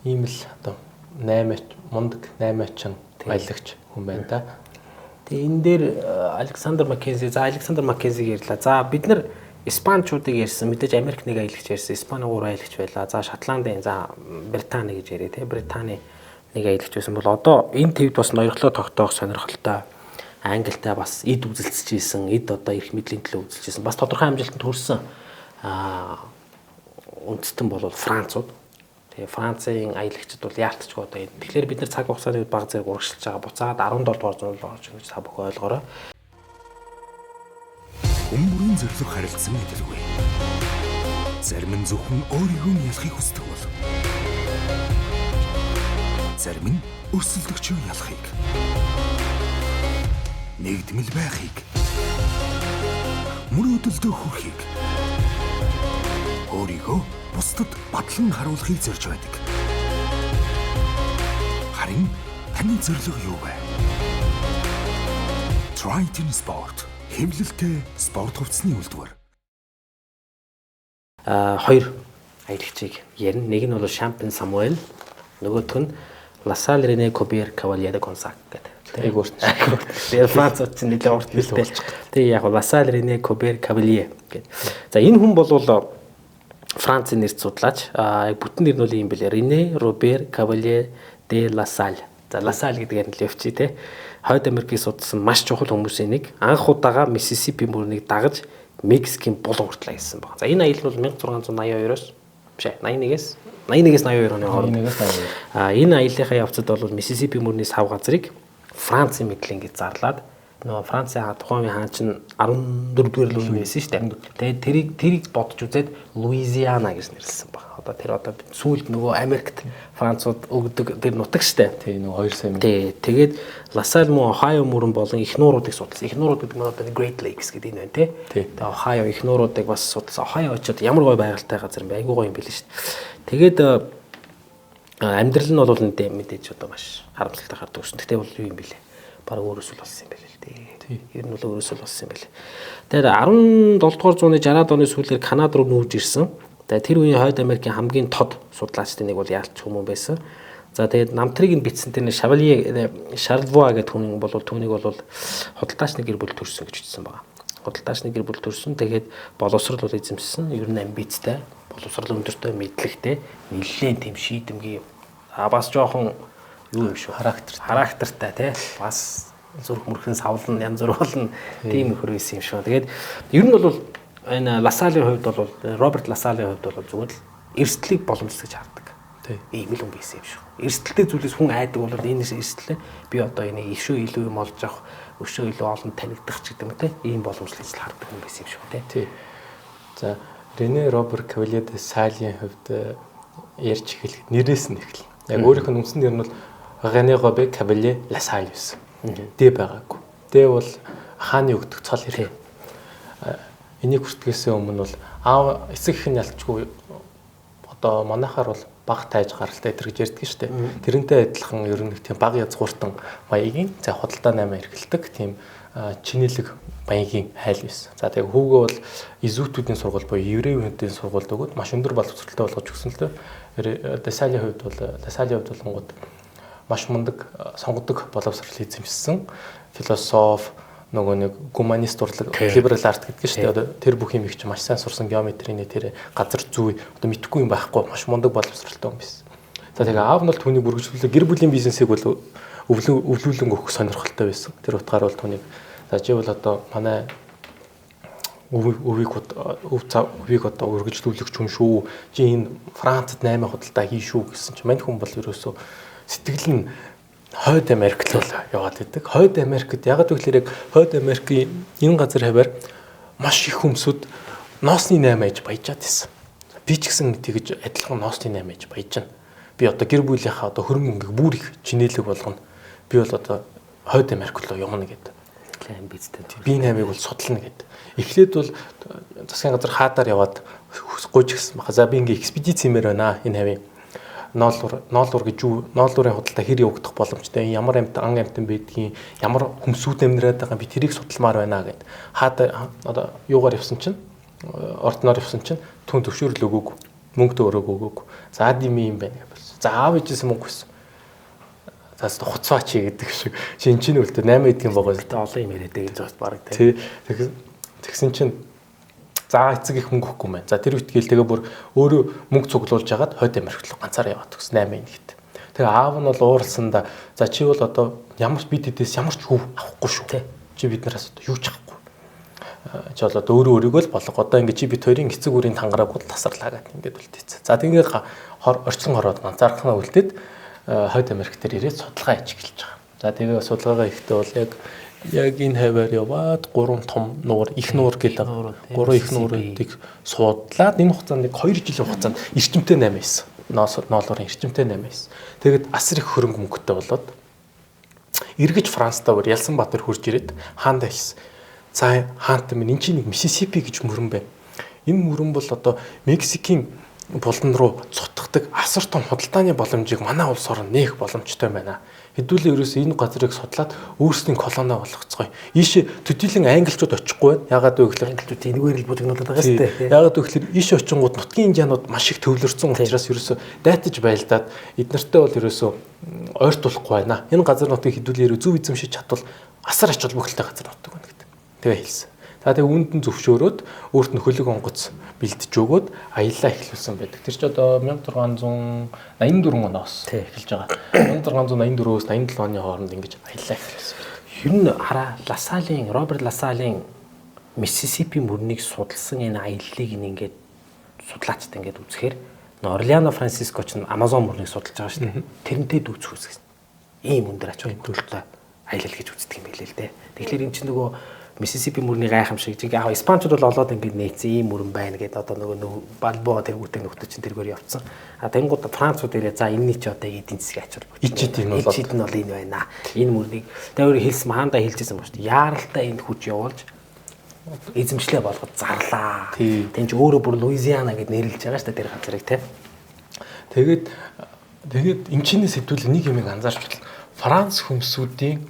Ийм л одоо 8 мундаг 8 чин аялагч хүн байна да.
Тэгээ энэ дээр Александр Маккензи, за Александр Маккензиг ярьлаа. За бид нар Испанчуудыг ярьсан, мэдээж Америк нэг аялагч ярьсан, Испани 3 аялагч байлаа. За Шотландын, за Британи гэж яриа тий. Британи нэг аялагч байсан бол одоо энэ твд бас ноёрхлоо тогтоох сонирхолтой Англитай бас эд үзэлцэж исэн, эд одоо эрх мэдлийн төлөө үзэлж исэн. Бас тодорхой амжилтанд хүрсэн үндэстэн бол Францууд. Тэгээ Францын аялагчид бол яалтчгүй одоо энэ. Тэгэхээр бид нар цаг хугацааны үед баг зэрэг урагшилж байгаа. Буцаад 17 дугаар зуунд орж ингэж та бүхэн ойлгоорой.
Хүмүүрийн зорилго харилцан адилгүй. Зарим нь зөвхөн өөрийгөө ялахыг хүсдэг бол зарим нь өрсөлдөгчөө ялахыг, нэгдмэл байхыг, мөрөөдөлдөө хүрэхийг, өөрийгөө бусдад батлан харуулахыг зорж байдаг. Харин таны зорилго юу вэ? Triton Sport хэвлэлтэй спорт хувцсны үйлдвэр.
Хоёр аялагчийг ярина. Нэг нь бол Шампин Самуэль, нөгөөх нь Ласаль Рене Кобер Кавалье де Гонсаг гэдэг.
Айг урт.
Тэгээ Францууд чинь нэлээд урт нэртэй. Тэгээ яг Ласаль Рене Кобер Кавалье гэдэг. За энэ хүн бол Францын нэр судлаач. Яг бүтэн нэр нь бол ийм бэлээ. Рене Робер Кавалье де Ласаль. За Ласаль гэдгээр нь л явчих те. Хойд Америкийг судалсан маш чухал хүмүүсийн нэг. Анх удаага Миссисипи мөрнийг дагаж Мексикийн булан хүртэл аялсан байна. За энэ аялал бол 1682-оос биш 81-ээс 81-ээс 82 оны хооронд.
81-ээс 82.
Энэ аяллахаа явцад бол Миссисипи мөрний сав газрыг Францын мэдлэн гэж зарлаад нөгөө Францын тухайн үеийн хаан чинь 14 дугаар Луи байсан шүү дээ. Тэгээд тэрийг бодож үзээд Луизиана гэж нэрлэсэн баг. Одоо тэр одоо сүүлд нөгөө Америкт Францууд өгдөг тэр нутаг шүү дээ.
Тий, нөгөө 2 сая.
Тий, тэгээд Ласаль мөн Ohio мөрөн болон их нууруудыг судалсан. Их нуурууд гэдэг нь одоо Great Lakes гэдэг энэ байна тий. Тэгээд Ohio их нууруудыг бас судалсан. Ohio очиод ямар гоё байгальтай газар юм бэ? Айгуу гоё юм билээ шүү дээ. Тэгээд амьдрал нь бол мэдээж одоо маш харамсалтайгаар төгсөн. Гэтэ бол юу юм бэлээ? Бараг өөрөөсөө л болсон юм байна л дээ. Ер нь бол өөрөөсөө л болсон юм байна. Тэгэхээр 17 дугаар зууны 60-аад оны сүүлээр Канада руу нүүж ирсэн. Тэгээд тэр үеийн Хойд Америкийн хамгийн тод судлаачдын нэг бол яалч хүмүүн байсан. За тэгээд намтрыг нь бичсэн тэр Шавалье Шарлвуа гэдэг хүн бол түүнийг бол худалдаачны гэр бүл төрсөн гэж бичсэн байна. Худалдаачны гэр бүл төрсөн. Тэгээд боловсрол бол эзэмшсэн. Ер нь амбицтай, боловсрол өндөртэй, мэдлэгтэй, нэлээд тийм шийдэмгий бас жоохон юу юм шүү. Характертай тий. Бас зүрх мөрхөн савлна, янз бүр болно. Тийм нөхөр байсан юм шүү. Тэгээд ер нь бол энэ Ласалийн хувьд бол Роберт Ласалийн хувьд бол зүгээр л эрсдлийг боломжтой гэж хардаг.
Тий.
Ийм л хүн байсан юм шүү. Эрсдэлтэй зүйлээс хүн айдаг бол энэ эрсдлээ би одоо энийг өшөө илүү юм олж авах, өшөө илүү олон танигдах ч гэдэг юм те. Ийм боломжтой гэж хардаг хүн байсан юм шүү те.
Тий. За Рене Роберт Кавалье де Салийн хувьд ярьж эхлэхэд нэрээс нь эхэлнэ. Яг өөрийнх нь үндсэн нэр нь бол Рене Робер Кавалье Ласаль байсан. Д байгаагүй. Д бол хааны өгдөг цол хэрэг. Энийг хүртгэхээс өмнө бол аав эцэг их нь ялчгүй одоо манайхаар бол баг тайж гаралтай өдр гэж ярьдаг шүү дээ. Тэрнтэй адилхан ер нь нэг тийм баг язгууртан маягийн за худалдаа 8 эргэлдэг тийм чинэлэг маягийн хайл байсан. За тэгээ хүүгээ бол изүтүүдийн сургууль буюу еврейүүдийн сургуульд өгөөд маш өндөр боловсролтой болгож өгсөн л дээ. Ласалийн хувьд бол Ласалийн хувьд болонгууд маш мундаг сонгодог боловсрол эзэмшсэн философи нөгөө нэг гуманист урлаг либерал арт гэдэг шүү дээ. Одоо тэр бүх юм их чи маш сайн сурсан геометрийн тэр газар зүй одоо мэдхгүй юм байхгүй маш мундаг боловсролтой юм байсан. За тэгээ аав нь бол түүнийг бүргэжлүүлээ гэр бүлийн бизнесийг бол өвлүүлэн өгөх сонирхолтой байсан. Тэр утгаар бол түүнийг за чи бол одоо манай өвийг одоо өргөжлүүлэх хүн шүү. Чи энэ Францад 8 худалдаа хий шүү гэсэн чи мань хүн бол ерөөсөө сэтгэл нь Хойд Америкт л яваад идэг. Хойд Америкт ягаад гэвэл яг Хойд Америкийн энэ газар хаваар маш их хүмүүсүүд ноосны 8 аж баяжаад байсан. Би ч гэсэн тэгж адилхан ноосны 8 аж баяжна. Би одоо гэр бүлийнхаа одоо хөрөнгө мөнгийг бүр их чинээлэг болгоно. Би бол одоо Хойд Америк руу явна гэдэг.
Амбицтай.
Би 8-ыг бол судлана гэдэг. Эхлээд бол засгийн газар хаадаар яваад гуйж гисэн баха. За би ингээ экспедиц хиймээр байна энэ хавийн. Ноолуур гэж юу ноолуурын худалдаа хэр явагдах боломжтой, ямар амьтан ан амьтан байдгийг, ямар хөмсүүд амьдраад байгаа би тэрийг судалмаар байна гэд. Хаад одоо юугаар явсан чинь ордноор явсан чинь түн төвшөөрөл өгөөгүй, мөнгө төөрөөг өгөөгүй. За дими юм байна гэж болсон. За аав ээжээс мөнгө хүссэн. За хуцваа чи гэдэг шиг. Чи эн чинь үлдээ 8 эдгийн богоо.
Гэтэ олон юм яриад гэж бас баг
тий. Тэгсэн чинь за эцэг их мөнгө өгөхгүй мэн. За тэр үтгэл тэгээ бүр өөрөө мөнгө цуглуулж хагаад Хойд Америк руу ганцаараа яваад өгсөн 8 нэгт. Тэгээ аав нь бол ууралсандаа за чи бол одоо ямар ч бид хэдээс ямар ч хөв авахгүй шүү. Чи биднээс одоо юу ч авахгүй. Чи бол одоо өөрөө өөрийгөө л болго. Одоо ингэ чи бид хоёрын эцэг үрийн тангараг бол тасарлаа гэдэг ингээд үлдээсэн. За тэгээ орчлон хороод ганцаархнаа үлдээд Хойд Америк дээр ирээд судалгаа хийж эхэлж байгаа. За тэгээ судалгаагаа ихдээ бол яг энэ хаваар яваад 3 том нуур, их нуур гэдэг 3 их нуурыг судлаад энэ хугацаанд нэг 2 жилийн хугацаанд эрчимтэй 8 байсан. Ноолуурын эрчимтэй 8 байсан. Тэгэд асар их хөрөнгө мөнгөтэй болоод эргэж Францтай бүр Ялсан Баатар хурж ирээд хаандаа хэлсэн. За хаантай минь энэ чинь нэг Миссисипи гэж мөрөн байна. Энэ мөрөн бол одоо Мексикийн булан руу цутгадаг асар том худалдааны боломжийг манай улс орн нээх боломжтой байна. Хэдүүлээ ерөөсөө энэ газрыг судлаад өөрсдийн колони болгоцгоё. Ийшээ төдийлөн англичууд очихгүй байна. Ягаад вэ гэхээр
англичууд энэгээр л бужигнуулаад байгаа шүү дээ.
Ягаад вэ гэхээр ийшээ очингууд нутгийн индианууд маш их төвлөрсөн учраас ерөөсөө дайтаж байлдаад эднэртэй бол ерөөсөө ойртуулахгүй байна. Энэ газар нутгийг хэдүүлээ ерөө зөв эзэмшиж чадвал асар ач холбогдолтой газар нутаг байна гэдэг. Тэгээ хэлсэн. За тэгээ үүнд нь зөвшөөрөөд өөрт нь хөлөг онгоц бэлдэж өгөөд аяллаа эхлүүлсэн байдаг. Тэр чи одоо 1684 оноос эхэлж байгаа. 1684-өөс 87 оны хооронд ингэж аяллаа эхлүүлсэн байдаг.
Ер нь хараа Ласалийн Роберт Ласалийн Миссисипи мөрнийг судалсан энэ аяллыг ингээд судлаачд ингээд үзэхээр Орлеано Франциско ч Амазон мөрнийг судалж байгаа шүү дээ. Тэрнтэй дүүцэх үсгсэн. Ийм өндөр ач холбогдолтой аялал гэж үздэг юм билээ л дээ. Тэгэхээр эн чинь нөгөө Миссисипи мөрний гайхамшиг жиг яг испанчууд бол олоод ингээд нээсэн ийм мөрөн байна гэдээ одоо нөгөө Балбо тэргүүтэй нөхдөд чинь тэргээр явцсан. А тэнгууд Францууд ирээ за энэний чи одоо эдийн засгийн ач холбогдол.
Ичид энэ
бол ичид нь бол энэ байна. Энэ мөрнийг тэр хэлсэн хаандаа хэлжсэн ба шүү дээ. Яаралтай энэ хүч явуулж эзэмшлээ болгож зарлаа. Тэн чи өөрөө бүр Луизиана гэд нэрлэж байгаа шүү дээ тэр газрыг те.
Тэгээд энэ чинээс хэдүүл нэг юм анзаарч байна. Франц хүмүүсүүдийн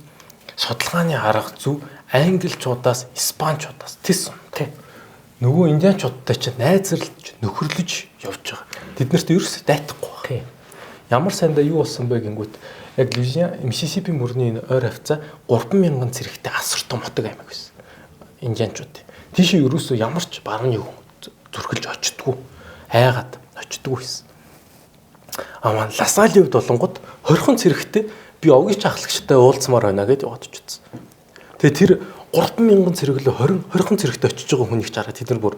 судалгааны арга зүй англичуудаас, испанчуудаас тэс юм.
Тий.
Нөгөө индианчуудтай чинь найзарлаж, нөхөрлөж явж байгаа. Тэд нарт ерөөсөө дайтахгүй байна.
Тий.
Ямар сайндаа юу болсон бэ гингүүт яг Луизиана, Миссисипи мөрний энэ ойр хавцаа 3000 цэрэгтэй асар том хотог аймаг байсан. Индианчууд. Тийшээ ерөөсөө ямар ч барууны хүн зүрхэлж очдгоо. Айгаад очдгоо байсан. Амаа Ласалийн хувьд болонгод 20 цэрэгтэй би овгийн чахлагчтай уулзмаар байна гэдээ яваад очсон. Тэгээ тэр 3000 цэрэг лөө 20 цэрэгтэй очиж байгаа хүнийг чараа тэд нар бүр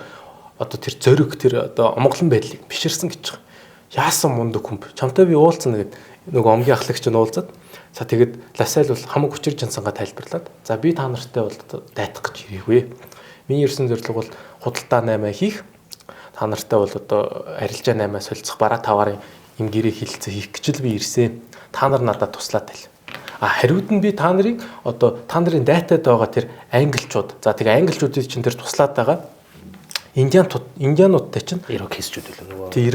одоо тэр зориг тэр одоо омглон байдлыг биширсэн гэж байгаа. Яасан мундаг хүн. Чамтай би уулзна гэд нөгөө омгийн ахлагч нь уулзаад за тэгэд Ласайл бол хамаг учир жансангаа тайлбарлаад за би та нартай бол дайтах гэж ирээгүй. Миний ирсэн зорилго бол худалдаа 8 хийх. Та нартай бол одоо арилжаа 8 солилцох бараа таварын юм гэрээ хилцээ хийх гэж л би ирсэн. Та нар надад туслаад байл. А хариуд нь би та нарыг одоо та нарын дайтад байгаа тэр англичууд. За тэгээ англичуудыг чинь тэр туслаад байгаа индиануудтай чинь
ирокесчүүд үлээ нөгөө.
Тий,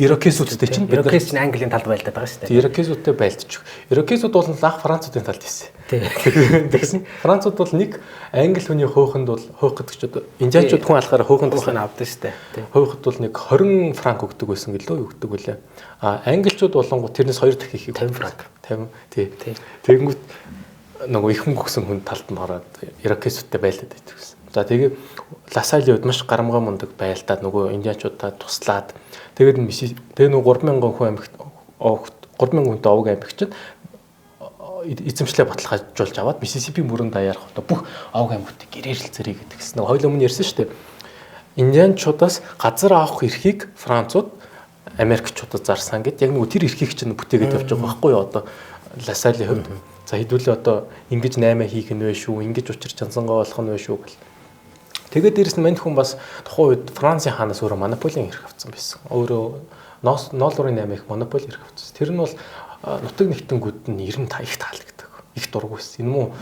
ирокесүүдтэй чинь
бид ирокес чинь Английн талд байлдаад байгаа шүү дээ.
Ирокесүүдтэй байлдчих. Ирокесүүд бол лах Француудын талд байсан.
Тий.
Тэгсэн Францууд бол нэг англи хүний хөөхөнд бол хөөх гэдэг чинь одоо индианчууд хүн алахаараа хөөхөнд
туслах авдаг шүү дээ. Тий.
Хөөхөд бол нэг 20 франк өгдөг байсан гэлөө юу өгдөг вүлээ. А англичууд болонгоо тэрнээс 2 дахин их
50 франк.
50 тий. Тэгэнгүүт нөгөө их мөнгө өгсөн хүн талд нь ороод ирокесүүдтэй байлдаад байдаг гэсэн. За тэгээ Ласалийн үед маш гарамгай мундаг байлдаад нөгөө индианчуудаа туслаад тэгээд тэгээ нөгөө 3000 хүн амьгт 3000 хүнтэй овог амьгч чинь эзэмшлээ баталгаажуулж аваад Миссисипи мөрөн даяарх одоо бүх овог аймагтыг гэрээрлэл зэрэг гэдэг гэсэн. Нөгөө хоёул өмнө ярьсан шүү дээ. Индианчуудаас газар авах эрхийг Францууд Америкчуудад зарсан гэд яг нөгөө тэр эрхийг чинь бүтээгээд явж байгаа байхгүй юу одоо Ласалийн хувьд. За хэдүүлээ одоо ингэж 8 хийх нь вэ шүү, ингэж учир чансангаа болох нь вэ шүү гэл. Тэгээд дээрэс нь мань хүн бас тухайн үед Францын хаанаас өөрөө монополийн эрх авсан байсан. Өөрөө 0.8 их монополи эрх авсан. Тэр нь бол нутаг нэгтэнгүүд нь 95 их таалагддаг. Их дургу байсан. Энэ муу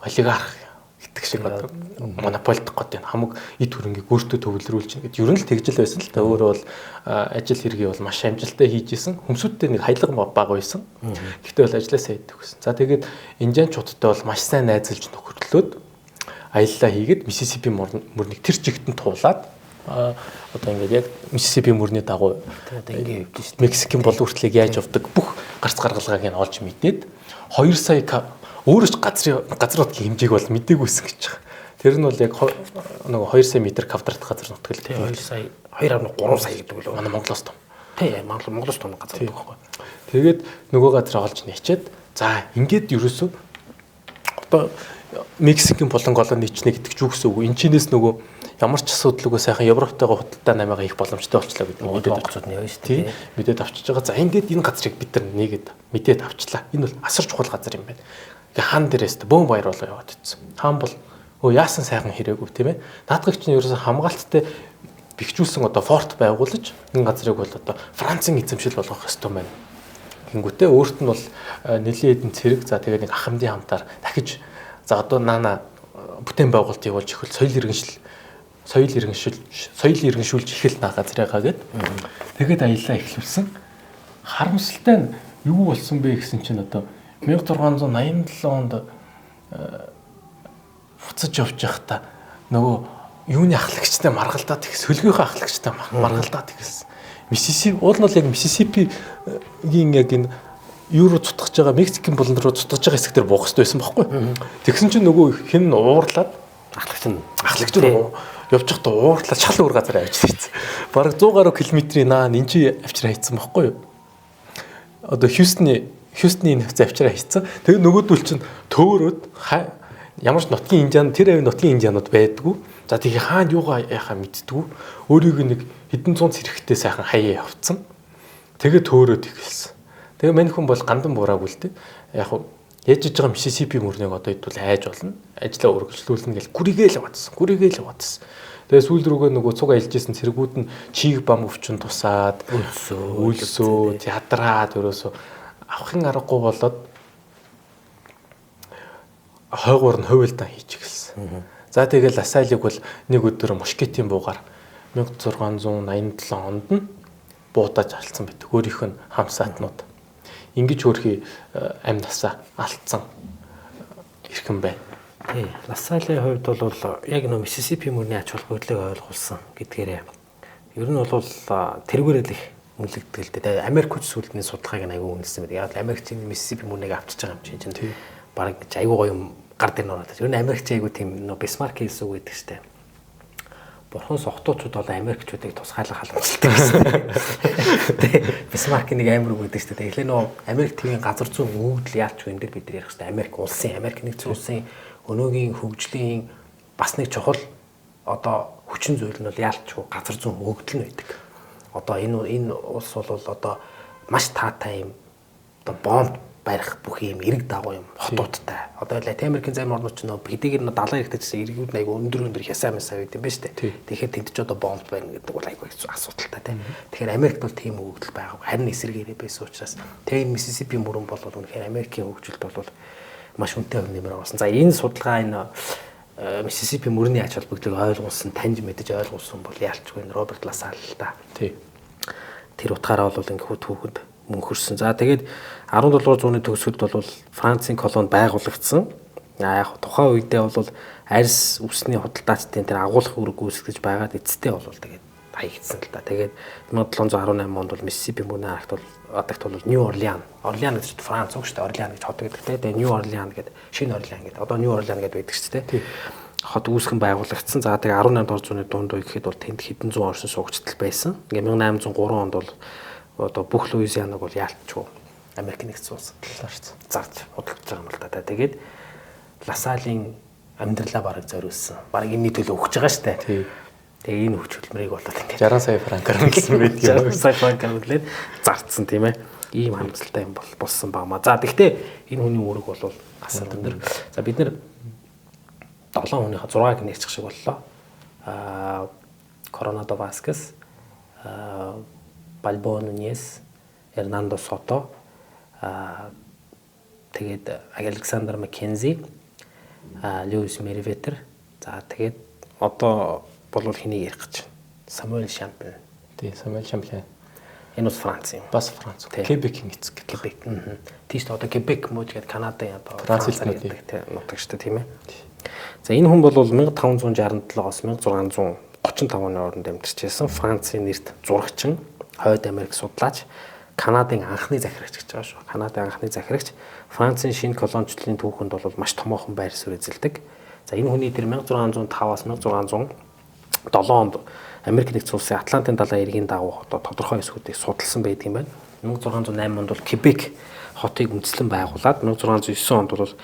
олигарх гэдэг шиг одоо монополидох гэдэг хамаг эд хөрөнгийг өөртөө төвлөрүүлж гэдэг. Ер нь л тэгж л байсан л та. Өөрөө бол ажил хэргийг бол маш амжилттай хийж исэн. Хөмсүүдтэй нэг хаялга бага байсан. Гэхдээ бол ажлаасаа хийдэг байсан. За тэгээд индианчуудтай бол маш сайн найзалж нөхөрлөөд аяллаа хийгээд Миссисипи мөрнийг тэр чигтэн туулаад одоо ингээд яг Миссисипи мөрний дагуу
одоо ингээд явж шít.
Мексикийн болов хүртлийг яаж явдаг бүх гарц гаргалгааг нь олж мэдээд 2 сая өөрөө ч газар нутгийн хэмжээг бол мдэггүйсэн гэж байгаа. Тэр нь бол яг нөгөө 2 сая метр квадрат газар нутаг л
2 сая 2.3 сая гэдэг лөө.
Манай Монголоос том.
Тий, Монголоос том газар нутаг байхгүй.
Тэгээд нөгөө газар олж нээчээд за ингээд ерөөсөө одоо Мексикийн болон колони ичнэ гэдэг ч юу гэсэн үг. Энд чинээс нөгөө ямар ч асуудалгүй сайхан Европтойгоо худалдаа намайгаа хийх боломжтой болчлаа гэдэг
мэдээд онгоцууд нь явна шүү дээ.
Мэдээд авчиж байгаа. За ингээд энэ газрыг бид нар нэгэд мэдээд авчлаа. Энэ бол асар чухал газар юм байна. Ингээ хаан дээрээс бөөн баяр болоо яваад ицсэн. Хаан бол өө яасан сайхан хэрээгүй тийм ээ. Наадгыг чинь ерөөсө хамгаалттай бэхжүүлсэн одоо форт байгуулж энэ газрыг бол одоо Францын эзэмшил болгох ёстой байна. Гингүүтээ өөрт нь бол нэлээд хэдэн цэрэг за тэгээд нэг ахмадын хамтаар дахиж за одоо наана бүтээн байгуулалт явуулж ихвэл соёл иргэншүүлж эхэл наа газрыгаа гэд. Тэгээд аяллаа эхлүүлсэн. Харамсалтай нь юу болсон бэ гэсэн чинь одоо 1687 онд буцаж явж байхдаа нөгөө юуны ахлагчтай маргалдаад их сөлгийнхөө ахлагчтай маргалдаад ихсэн. Миссисипи уул нь бол яг Миссисипигийн яг энэ юу руу цутгаж байгаа Мексикийн булан руу цутгаж байгаа хэсэг дээр буух хэрэгтэй байсан байхгүй. Тэгсэн чинь нөгөө хэн нь уурлаад ахлагч нь явж байхдаа уурлаад шал өөр газар авчир хийцэн. Бараг 100 гаруй километрийн наан энэ чи авчир хийцэн байхгүй юу? Одоо Хьюстны энэ хавцаа авчираа хийцэн. Тэгээ нөгөөдөл чинь төөрөөд ямар ч нутгийн индиан тэр авийн нутгийн индианууд байдгүй. За тэгээ хаана юугаа яхаа мэддэггүй. Өөрийг нэг хэдэн зуун цэрэгтэй сайхан хаяа явцсан. Тэгээ төөрөөд эхэлсэн. Тэгээ мань хүн бол гандан бураагүй л дээ. Яг хуу яаж иж байгаа Миссисипи мөрнийг одоо хэдүүл хайж болно. Ажлаа үргэлжлүүлнэ гэл гүрийгээл яваадсан. Гүрийгээл яваадсан. Тэгээ сүүл рүүгээ нөгөө цуг аялж исэн цэргүүд нь чиг бам өвчин тусаад өлсөө ядраад ерөөсөө авахын аргагүй болоод хойгуур нь хувилдаан хийж эхэлсэн. За тэгэл Ласалийг бол нэг өдөр мушкетийн буугаар 1687 онд нь буудаж алдсан байдаг. Өөрийнх нь хамсаатнууд. Ингэж хөөрхий амь насаа алдсан эрхэн байна.
Тий, Ласалийн хувьд бол яг нөө Миссисипи мөрний ач холбогдлыг ойлгуулсан гэдгээрээ ер нь бол тэргүүрэл их үнэлэгддэг л дээ. Америкч сүлдний судалгааг нь айгүй үнэлсэн байдаг. Яг л Америкчийн Миссисипи мөрнийг авчиж байгаа юм чинь бараг айгүй гоё юм гар дээр нөрөөд. Ер нь Америкч айгүй тийм нөө Бисмарк хэлсэн үг гэдэг штэ. Бурхан согтуучууд бол Америкчуудыг тусгайлах халамжладаг гэсэн. Тэ Бисмарк нэг амар үг гэдэг штэ. Тэгэхээр нөө Америк твийн газар зүйн өгөгдөл яалч вэ энэ дэр бид нар ярих штэ. Америк улсын, Америк нэгдсэн улсын өнөөгийн хөгжлийн бас нэг чухал одоо хүчин зүйл нь бол яалчгүй газар зүйн өгөгдөл нь байдаг. Одоо энэ улс бол одоо маш таатай юм одоо бомб барих бүх юм эрэг дагуу юм хотуудтай. Одоо Латин Америкийн зарим орнууд ч нөө хэдийгээр нөө далайн эрэгтэй гэсэн эргүүд нь айгүй өндөр хясаа мясаа байд юм байна шүү дээ. Тэгэхээр тэнд ч одоо бомб барина гэдэг бол айгүй асуудалтай тийм. Тэгэхээр Америкт бол тийм өгөгдөл байгаагүй. Харин эсрэгээрээ байсан учраас тэгээ энэ Миссисипи мөрөн бол үнэхээр Америкийн хөгжилд бол маш үнэтэй хувь нэмэр оруулсан. За энэ судалгаа энэ Миссисипи мөрний ач холбогдлыг ойлгуулсан, таньж мэдэж ойлгуулсан бол яалчгүй энэ Роберт Ласал л да.
Тий.
Тэр утгаараа бол ингээ түүхэнд мөнхөрсөн. За тэгээд 17 дугаар зууны төгсгөлд бол Францын колони байгуулагдсан. Яг тухайн үедээ бол арьс үсний худалдаачдын тэр агуулах үүрэг гүйцэтгэж байгаад эцэстээ бол тэгээд хаягдсан л да. Тэгээд 1718 онд бол Миссисипи мөрний арагт бол адагт бол Нью Орлеан. Орлеан гэж Франц үг шүү дээ. Орлеан гэж хот гэдэг те. Тэгээд Нью Орлеан гэдэг шинэ Орлеан гэдэг. Одоо Нью Орлеан гэдэг байдаг шүү дээ. Хот үүсгэн байгуулагдсан. За тэгээд 18 дугаар зууны дунд үе гэхэд бол тэнд хэдэн зуун оршин суугчдал байсан. Ингээ 1803 онд бол одоо бүх Луизианаг бол яалтчгүй Америк нэгдсэн улсад зарж худалдаж байгаа юм л да. Тэгээд Ласалийн амьдралаа бараг зориулсан. Бараг энэний төлөө өгч байгаа шүү дээ. Тэгээ энэ хүч хөдөлмөрийг болоод ингээд
60 сая франкаар үнэлсэн байдаг юм.
60 сая франкаар үнэлээд зарцсан тийм ээ. Ийм харамсалтай юм бол болсон багмаа. За тэгтээ энэ хүний үүрэг бол асар өндөр. За бид нэр 7 хүнийхээ 6-ыг нэрчих шиг боллоо. Коронадо Васкес, Бальбо Нуньес, Эрнандо Сото, тэгээд Александр Маккензи, Льюис Мериветер. За тэгээд одоо болвол хэнийг ярих гэж байна? Самуэль Шамплен.
Тий, Самуэль Шамплен.
Энэ бас Франц юм.
Бас Франц. Кебекийн эцэг.
Кебек. Тийш дээ одоо Кебек мууж гэдэг Канадын одоо
Франц хэлнүүд
гэдэг нутаг шүү дээ, тийм ээ. За энэ хүн бол 1567-оос 1635 оны хооронд амьдарч байсан Францын нэрт зурагчин, Хойд Америк судлаач, Канадын анхны захирагч гэж байгаа шүү. Канадын анхны захирагч, Францын шинэ колоничлолын түүхэнд бол маш томоохон байр суурь эзэлдэг. За энэ хүний тэр 1605-аас 1607 онд Америк нэгдсэн улсын Атлантын далайн эргийн дагуу одоо тодорхой хэсгүүдийг судалсан байдаг юм байна. 1608 онд бол Кебек хотыг үндэслэн байгуулад 1609 онд бол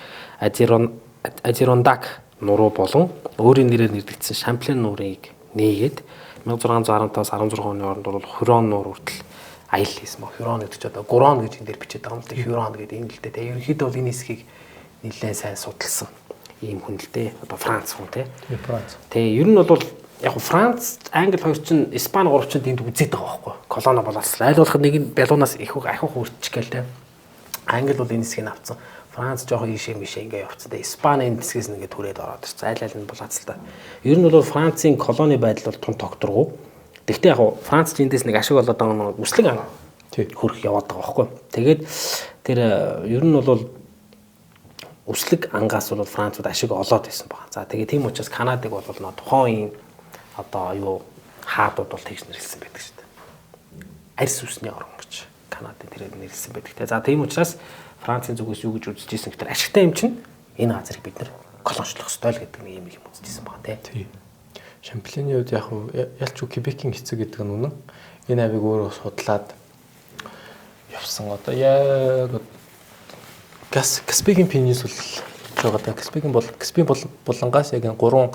Адирондак нуруу болон өөрийн нэрээр нэрлэгдсэн Шамплен нуурыг нээгээд 1615-аас 16 оны хооронд бол Хурон нуур хүртэл аялал хийсэн баг. Хурон гэдэг чи одоо Гурон гэж энэ дээр бичээд байгаа юм л дээ. Хурон гэдэг энэ л дээ. Тэгээ ерөнхийдөө бол энэ хэсгийг нэлээд сайн судалсан ийм хүн л дээ. Одоо Франц хүн тий.
Франц.
Тэгээ ер нь бол яг Франц, Англи хоёр чинь Испани гурав чинь тэнд үзээд байгаа байхгүй. Колони болоос айл болох нэг нь Бялуунаас их ахиух үрчих гээл те. Англи бол энэ хэсгийг авцсан. Франц жоохон ийшээ мишээ ингээ явцсан. Тэгээ Испани энэ хэсгээс нь ингээ түрээд ороод ирсэн. Айл айл нь булаацал та. Ер нь бол Францын колони байдал бол тун тогтворгүй. Тэгвэл яг Франц ч эндээс нэг ашиг болоод байгаа нэг үслэг ан хөрөх яваад байгаа байхгүй. Тэгээд тэр ер нь бол Үслэг ангаас бол Францууд ашиг олоод байсан байгаа. За тэгээ тийм учраас Канадыг бол тухайн үеийн одоо юу хаадууд бол тэгж нэрлсэн байдаг шүү дээ. Арьс үсний орн гэж Канадын тэрээр нэрлсэн байдаг те. За тийм учраас Францын зүгээс юу гэж үзэж ирсэн гэхээр ашигтай юм чинь энэ газрыг бид нэр колоничлох ёстой л гэдэг нэг юм үзэж ирсэн байгаа те.
Тий. Шампленийн хувьд яг ялч Квебекийн эцэг гэдэг нь үнэн. Энэ авиг өөрөө судлаад явсан. Одоо яг Каспигийн пенинсул гэж байгаа да. Каспигийн бол Каспийн булангаас яг энэ гурван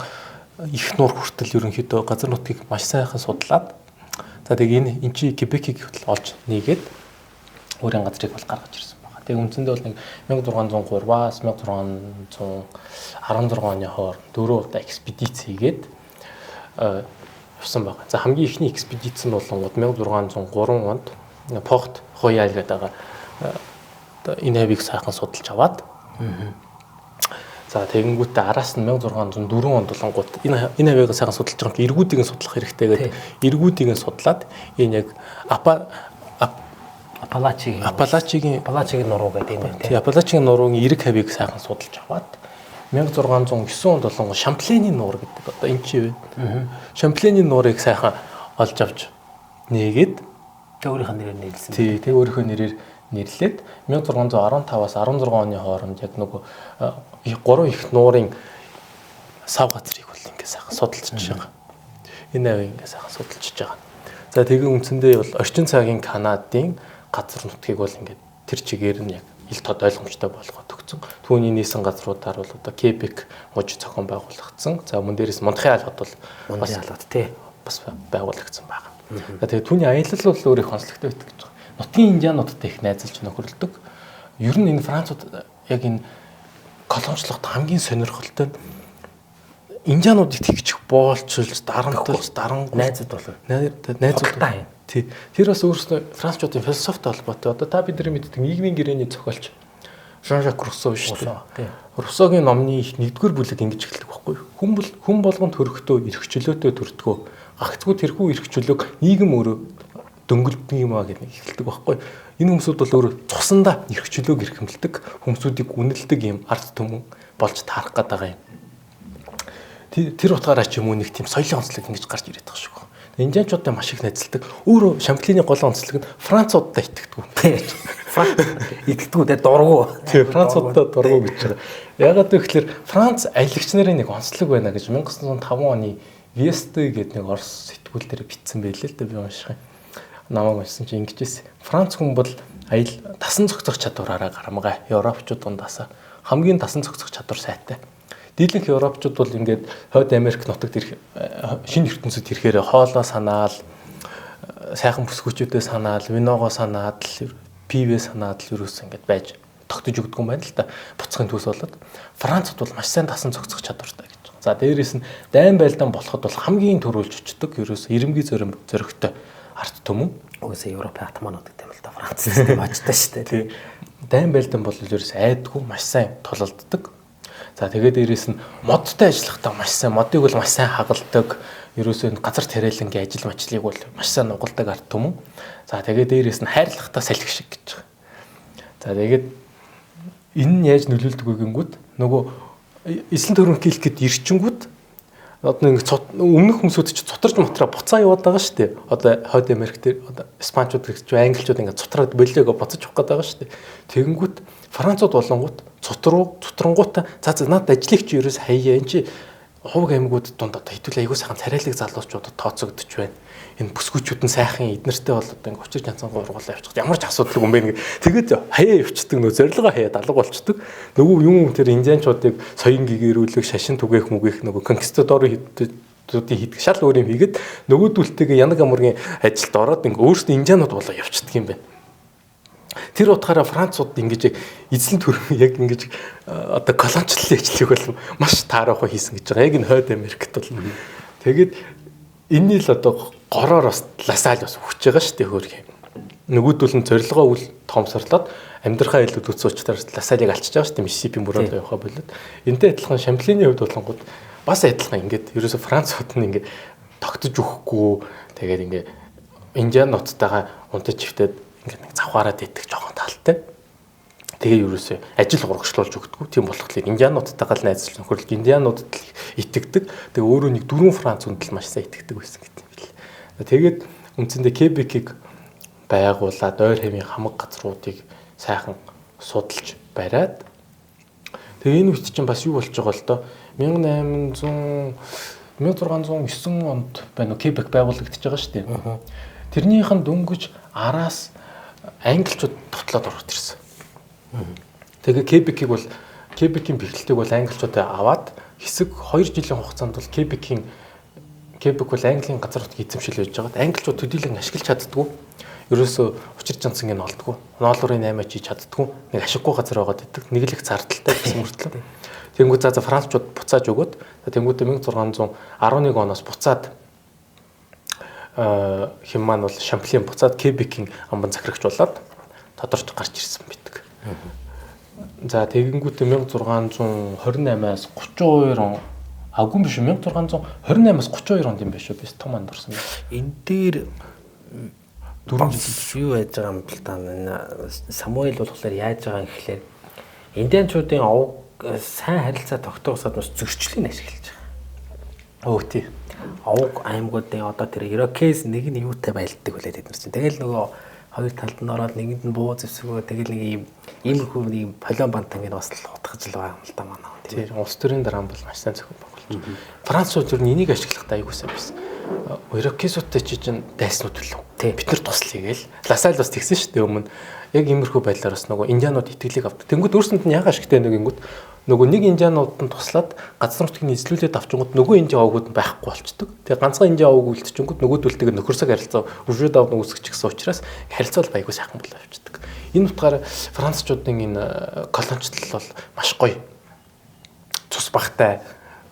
их нуур хүртэл ерөнхийдөө газар нутгийг маш сайхан судлаад за тэг энэ эн чи Квебекийг хүртэл олж нэгээд өөрийн газрыг бол гаргаж ирсэн байгаа. Тэг үндсэндээ бол нэг 1603-аас 1616 оны хооронд дөрөв удаа экспедиц хийгээд явсан байгаа. За хамгийн эхний экспедиц нь болонгууд 1603 онд Порт Роял гэдэг байгаа энэ хавийг сайхан судалж аваад за тэгэнгүүтээ араас нь 1604 онд болонгууд энэ хавийг сайхан судалж байгаа юм чи эргүүдийг нь судлах хэрэгтэй гэдэг. Эргүүдийг нь судлаад энэ яг
Апалачигийн нуруу гэдэг юм
тийм. Апалачигийн нуруугийн эрэг хавийг сайхан судалж аваад 1609 онд болонгууд Шампленийн нуур гэдэг одоо энэ чи байна. Шампленийн нуурыг сайхан олж авч нээгээд
тэг өөрийнх нь нэрээр нэрлсэн.
Тий, тэг өөрийнхөө нэрээр нэрлээд 1615-аас 16 оны хооронд яг нөгөө гурван их нуурын сав газрыг бол ингээ сайхан судалж байгаа. Энэ авиг ингээ сайхан судалж байгаа. За тэгээ үндсэндээ бол орчин цагийн Канадын газар нутгийг бол ингээ тэр чигээр нь яг ил тод ойлгомжтой болгоод өгсөн. Түүний нийсэн газруудаар бол одоо Квебек мужи зохион байгуулагдсан. За мөн дээрээс Мундахын алхад бол
бас алхад тий
бас байгуулагдсан байна. За тэгээ түүний аялал бол өөр их онцлогтой байдаг гэж байна. Нутгийн индиануудтай их найзалж нөхөрлөдөг. Ер нь энэ Францууд яг энэ колоничлогт хамгийн сонирхолтой нь индиануудыг тэгчих боолчилж, дарамтлж, дарангуй
найзууд болов.
Найзууд. Тий. Тэр бас өөрөөсөө францчуудын философитой холбоотой. Одоо та бидний мэддэг нийгмийн гэрээний зохиолч Жан-Жак Руссо шүү дээ. Руссогийн номны их нэгдүгээр бүлэг ингэж эхэлдэг байхгүй юу? Хүн болгон төрөхдөө эрх чөлөөтэй төрдгөө. Гагцгүй тэрхүү эрх чөлөөг нийгэм өөрөө дөнгөлдөг юм аа гэдэг эхэлдэг байхгүй юу? Энэ хүмүүсүүд бол өөрөө цусандаа эрх чөлөөг эрхэмлдэг, хүмүүсүүдийг үнэлдэг юм ард түмэн болж таарах гээд байгаа юм. Тэр утгаараа ч юм уу нэг тийм соёлын онцлог ингэж гарч ирээд байгаа шүү. Индианчуудтай маш их найзалдаг. Өөрөө Шамплений гол онцлог нь Француудтай итгэдэггүй.
Франц итгэдэггүй те дургу.
Тий, Француудтай дургу гэж байгаа. Яагаад вэ гэхээр Франц аялагч нарын нэг онцлог байна гэж 1905 оны Весте гэдэг нэг Орос сэтгүүл дээр бичсэн байлээ л дээ би унших юм. Намайг уншсан чинь ингэж хэлсэн. Франц хүн бол аял тасан зохицох чадвараараа гарамгай. Европчууд дундаас хамгийн тасан зохицох чадвар сайтай. Дийлэнх европчууд бол ингээд Хойд Америк нутагт ирэх шинэ ертөнцид ирэхээр хоолоо санаал, сайхан бүсгүүчүүдээ санаал, виногоо санаад, пивээ санаад л ерөөс ингээд байж тогтож өгдөг юм байна л да. Буцхын төс болоод Францууд бол маш сайн тасан зохицох чадвартай гэж. За дээрээс нь дайн байлдаан болоход бол хамгийн түрүүлж очдог ерөөс ирэмгий зөрөгтэй арт түмэн.
Угсаа Европын атаманууд гэдэг юм л да. Франц тийм очтой шүү дээ.
Тий. Дайн байлдаан бол ерөөс айдгүй маш сайн тулалддаг. За тэгээд дээрээс нь модтой ажиллахдаа маш сайн, модыг бол маш сайн хагалдаг. Ерөөсөө энэ газар тариалангийн ажил мажлыг бол маш сайн нугалдаг ард түмэн. За тэгээд дээрээс нь хайрлахдаа салхи шиг гэж байгаа. За тэгээд энэ нь яаж нөлөөлдөг вэ гингүүд нөгөө эзлэн төрөнхийлөх гээд ирчингүүд одоо нэг өмнөх хүмүүсүүд чи цутарч мотроо буцаа яваад байгаа шүү дээ. Одоо Хойд Америк дээр одоо испанчууд гэж англичууд ингээд цутраад болоогоо буцаж явах гээд байгаа шүү дээ. Тэгэнгүүт Францууд болонгууд цутрангуудаа за над ажлыг чи ерөөс хаяа энэ чи хувг аймагуд дунд одоо хэдүүл айгуу сайхан царайлаг залуучуудад тооцогдож байна. Энэ бүсгүүчүүд нь сайхан эднэртэй бол одоо ингээ учир янзангаа ургуулаа явчих. Ямар ч асуудал юм бэ ингээ. Тэгээд хаяа явчихдаг нөө зорилгоо хаяа далга болчдөг. Нөгөө юм тэр индианчуудыг соён гэгэрүүлэх, шашин түгээх мүгэх нөгөө конкистадорын хийдүүдийн хийдэг шал өөр юм хийгээд нөгөөдүүлтэйгээ янаг амургийн ажилд ороод ингээ өөрсдөө индианууд болоо явчихдаг юм байна. Тэр утгаараа Францууд ингэж эзлэн төрөн яг ингэж одоо колоничлалын ажлыг бол маш таарахгүй хийсэн гэж байгаа. Яг энэ Хойд Америкт бол. Тэгээд энэний л одоо гороор бас Ласаль бас өгч байгаа шүү дээ хөөрхий. Нөгөөдөл нь зорилгоо үл тоомсорлоод амьдрахаа илүү зүтсэн учраас Ласалийг алчиж байгаа шүү дээ. Миссисипи мөрөөлөө явахаа болоод. Энтэй адилхан Шамплений хувьд болонгууд бас адилхан ингээд ерөөсө Францууд нь ингээд тогтож өгөхгүй тэгээд ингээд индиануудтайгаа унтаж чивтээд ингээд нэг завхаараад идэх жоохон талтай. Тэгээ ерөөсөө ажил урагшлуулж өгдөг. Тийм болохоор индиануудтайгаа л найзалж нөхөрлөж индиануудад л итгэдэг. Тэгээ өөрөө нэг 4 Франц хүнд л маш сайн итгэдэг байсан гэдэг юм бэл. Тэгээд үндсэндээ Кебекийг байгуулад ойр хэвийн хамаг газруудыг сайхан судалж бариад тэгээ энэ үед чинь бас юу болж байгаа л доо 1609 онд байна уу Кебек байгуулагдчихж байгаа шүү дээ. Тэрнийх нь дөнгөж араас англичууд довтлоод орж ирсэн. Тэгээ Кебекийг бол Кебекийн бэхлэлтийг бол англичууд аваад хэсэг 2 жилийн хугацаанд бол Кебек бол Английн газар нутгийн эзэмшил байж байгаад англичууд төдийлөн ашиглаж чаддгүй. Ерөөсөө учир жанцанг нь олдгүй. Ноолуурын 8 хийж чаддгүй. Нэг ашиггүй газар байгаад идэг. Нэг л их зардалтай гэсэн мөртлөө. Тэнгүүд за францчууд буцааж өгөөд тэнгүүдээ 1611 оноос буцаад хэн маань бол Шамплин буцаад Кебекийн амбан захирагч болоод тодорч гарч ирсэн байдаг. За тэгэнгүүтээ 1628-аас 32 он аггүй биш 1628-аас 32 онд юм биш үү? Би том андуурсан байна.
Энэ дээр 4 жил юу яаж байгаа юм бэл та энэ Самуэль болохоор яаж байгаа юм гэхлээр индианчуудын овг сайн харилцаа тогтоосоод бас зөрчлийг ашиглаж байгаа.
Өө тий.
Овг аймагуудын одоо тэр Ирокез нэг нь юутай байлддаг үлээ тэд нар чинь. Тэгэл нөгөө хоёр талд нь ороод нэгэнд нь буу зэвсгөө тэгэл нэг юм иймэрхүү нэг юм полион бантан гэн бас л утгаж л байгаа юм л да манай.
Тэр улс төрийн дараа бол маш сайн зохион байгуулж. Францууд ер нь энийг ашиглахдаа айгуу сайн байсан. Ирокезуудтай чи чинь дайснууд үлээ. Бид нар туслая гээл. Ласаль бас тэгсэн шүү дээ өмнө. Яг иймэрхүү байдлаар бас нөгөө индианууд итгэлийг авдаг. Тэнгүүд өөрсөнд нь яга ашигтай нэг ингүүд нөгөө нэг индианууд нь туслаад газар нутгийг эзлүүлээд авчингууд нөгөө индиан овгууд нь байхгүй болчдөг. Тэгээ ганцхан индиан овг үлдчихэнгүүд нөгөөдөлтэйг нөхөрсөг харилцаа өвжөөд авд үүсгэж гисэн учраас харилцаа бол айгүй сайхан болоо явчихдаг. Энэ утгаараа францчуудын энэ колоничлал бол маш гоё цус багтай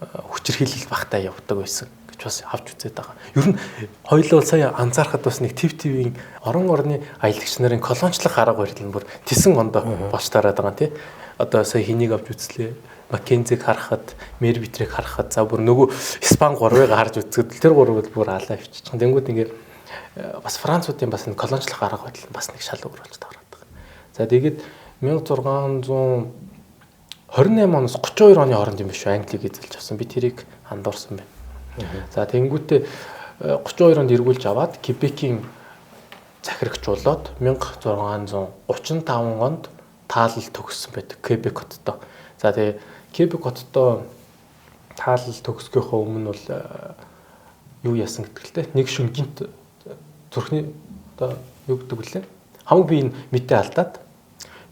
хүчирхийлэл багтай явдаг байсан гэж бас авч үзээд байгаа. Ер нь хоёулаа сая анзаархад бас нэг төв твийн орон орны аялагч нарын колоничлах арга барил нь бүр тесэн ондоо болж тараад байгаа юм тий. Одоо сая хэнийг авч үзлээ. Маккензиг харахад, Мервитрийг харахад за бүр нөгөө Испан гурвыг харж үзэхэд тэр гурав бол бүр алаа авчиж. Тэнгүүд ингээд бас француудын бас энэ колоничлах арга барил нь бас нэг шал өөр болж тараад байгаа. За тэгээд 1628 оноос 32 оны хооронд юм биш үү Англиг эзэлж авсан. Би тэрийг андуурсан байна. За тэнгүүтээ 32 онд эргүүлж аваад Кебекийн захирагч болоод 1635 онд таалал төгссөн байдаг Кебек хоттой. За тэгээ Кебек хоттой таалал төгсгөхөө өмнө бол юу яасан гэдэг л те нэг шөнгөнт зүрхний одоо юу гэдэг вүлээ. Хамаг би энэ мэдээ алдаад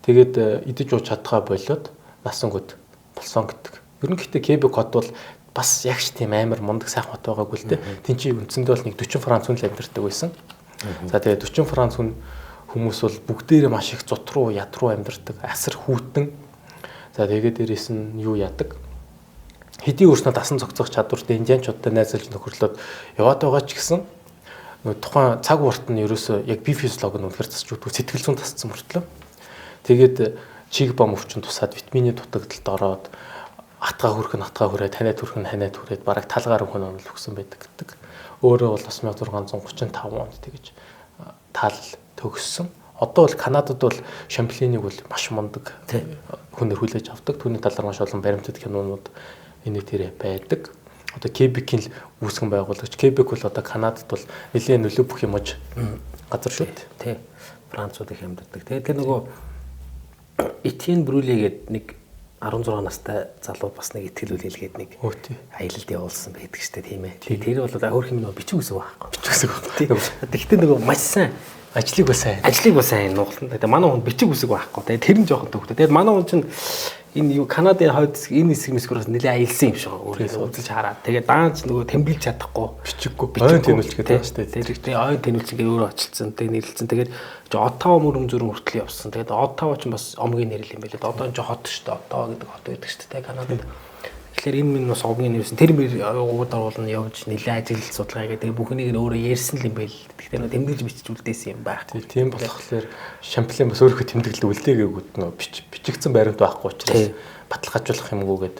тэгээд идэж ууж чадхаа болоод насангууд болсон гэдэг. Ер нь гэхдээ Кебек хот бол бас яг ч тийм амар мундаг сайхан хот байгаагүй л те. Тин чи үндсэндээ бол нэг 40 франц хүн л амьдардаг байсан. За тэгээ 40 франц хүн хүмүүс бол бүгдээрээ маш их зут руу, яд руу амьдардаг, асар хүйтэн. За тэгээд дээрээс нь юу яадаг? Хэдий өөрснөө дасан зохицох чадвартай индианчуудтай найзалж нөхөрлөөд яваад байгаа ч гэсэн нөгөө тухайн цаг урт нь ерөөсөө яг бие физиолог нь үнэхэр засч өгдөг, сэтгэл зүйн тасцсан мөртлөө. Тэгээд чиг бом өвчин тусаад витамины дутагдалд ороод атгаа хөрх нь атгаа хүрээд, ханиад хөрх нь ханиад хүрээд бараг талгаар хүн онол өгсөн байдаг гэдэг. Өөрөө бол бас 1635 онд тэгэж таалал төгссөн. Одоо бол Канадад бол Шамплинийг бол маш мундаг хүнээр хүлээж авдаг. Түүний талаар маш олон баримтат кинонууд энэ тэрэ байдаг. Одоо Кебекийн л үүсгэн байгуулагч. Кебек бол одоо Канадад бол нэлээд нөлөө бүх юмж газар шүү дээ.
Тий. Францууд их амьдардаг. Тэгээд тэр нөгөө Этьен Брүле гэдэг нэг 16 настай залуу бас нэг итгэл үлээлгээд нэг аялалд явуулсан байдаг шүү дээ, тийм ээ. Тэр бол хөөх юм нөгөө бичиг үсэг байхгүй.
Бичиг үсэг.
Тэгтээ нөгөө маш сайн
ажлыг бас сайн.
Ажлыг бас сайн нугална. Тэгээ манай хүн бичиг үсэг байхгүй. Тэгээ тэр нь жоохон төвхтэй. Тэгээд манай хүн чинь энэ юу Канадын хойд хэсэг энэ хэсэг мэсгэр бас нэлээд аялсан юм шиг өөрөө үзэж хараад. Тэгээ даанч нөгөө тэмдэглэж чадахгүй.
Бичиггүй. Ойн тэмүүлч гэдэг байна шүү дээ.
Тэгээ ойн тэмүүлч ингээ өөрөө очилсан. Тэгээ нэрлэлсэн. Тэгээд Оттава мөрөм зүрэн хүртэл явсан. Тэгээд Оттава ч бас омгийн нэрэл юм байлээ. Одоо энэ хот шүү дээ. Оттава гэдэг хот байдаг шүү дээ Канадад. Тэгэхээр энэ минь бас овгийн нэрсэн. Тэр ууд оруулна явж нэлээ ажил судалгаа гэдэг. Тэгээ бүхнийг нь өөрөө ярьсан л юм байл. Тэгэхээр нөө тэмдэглэж бичиж үлдээсэн юм байхгүй.
Тийм болохоор Шамплин бас өөрийнхөө тэмдэглэл үлдээгээгүүд нөө бичигдсэн баримт байхгүй учраас баталгаажуулах юмгүйгээд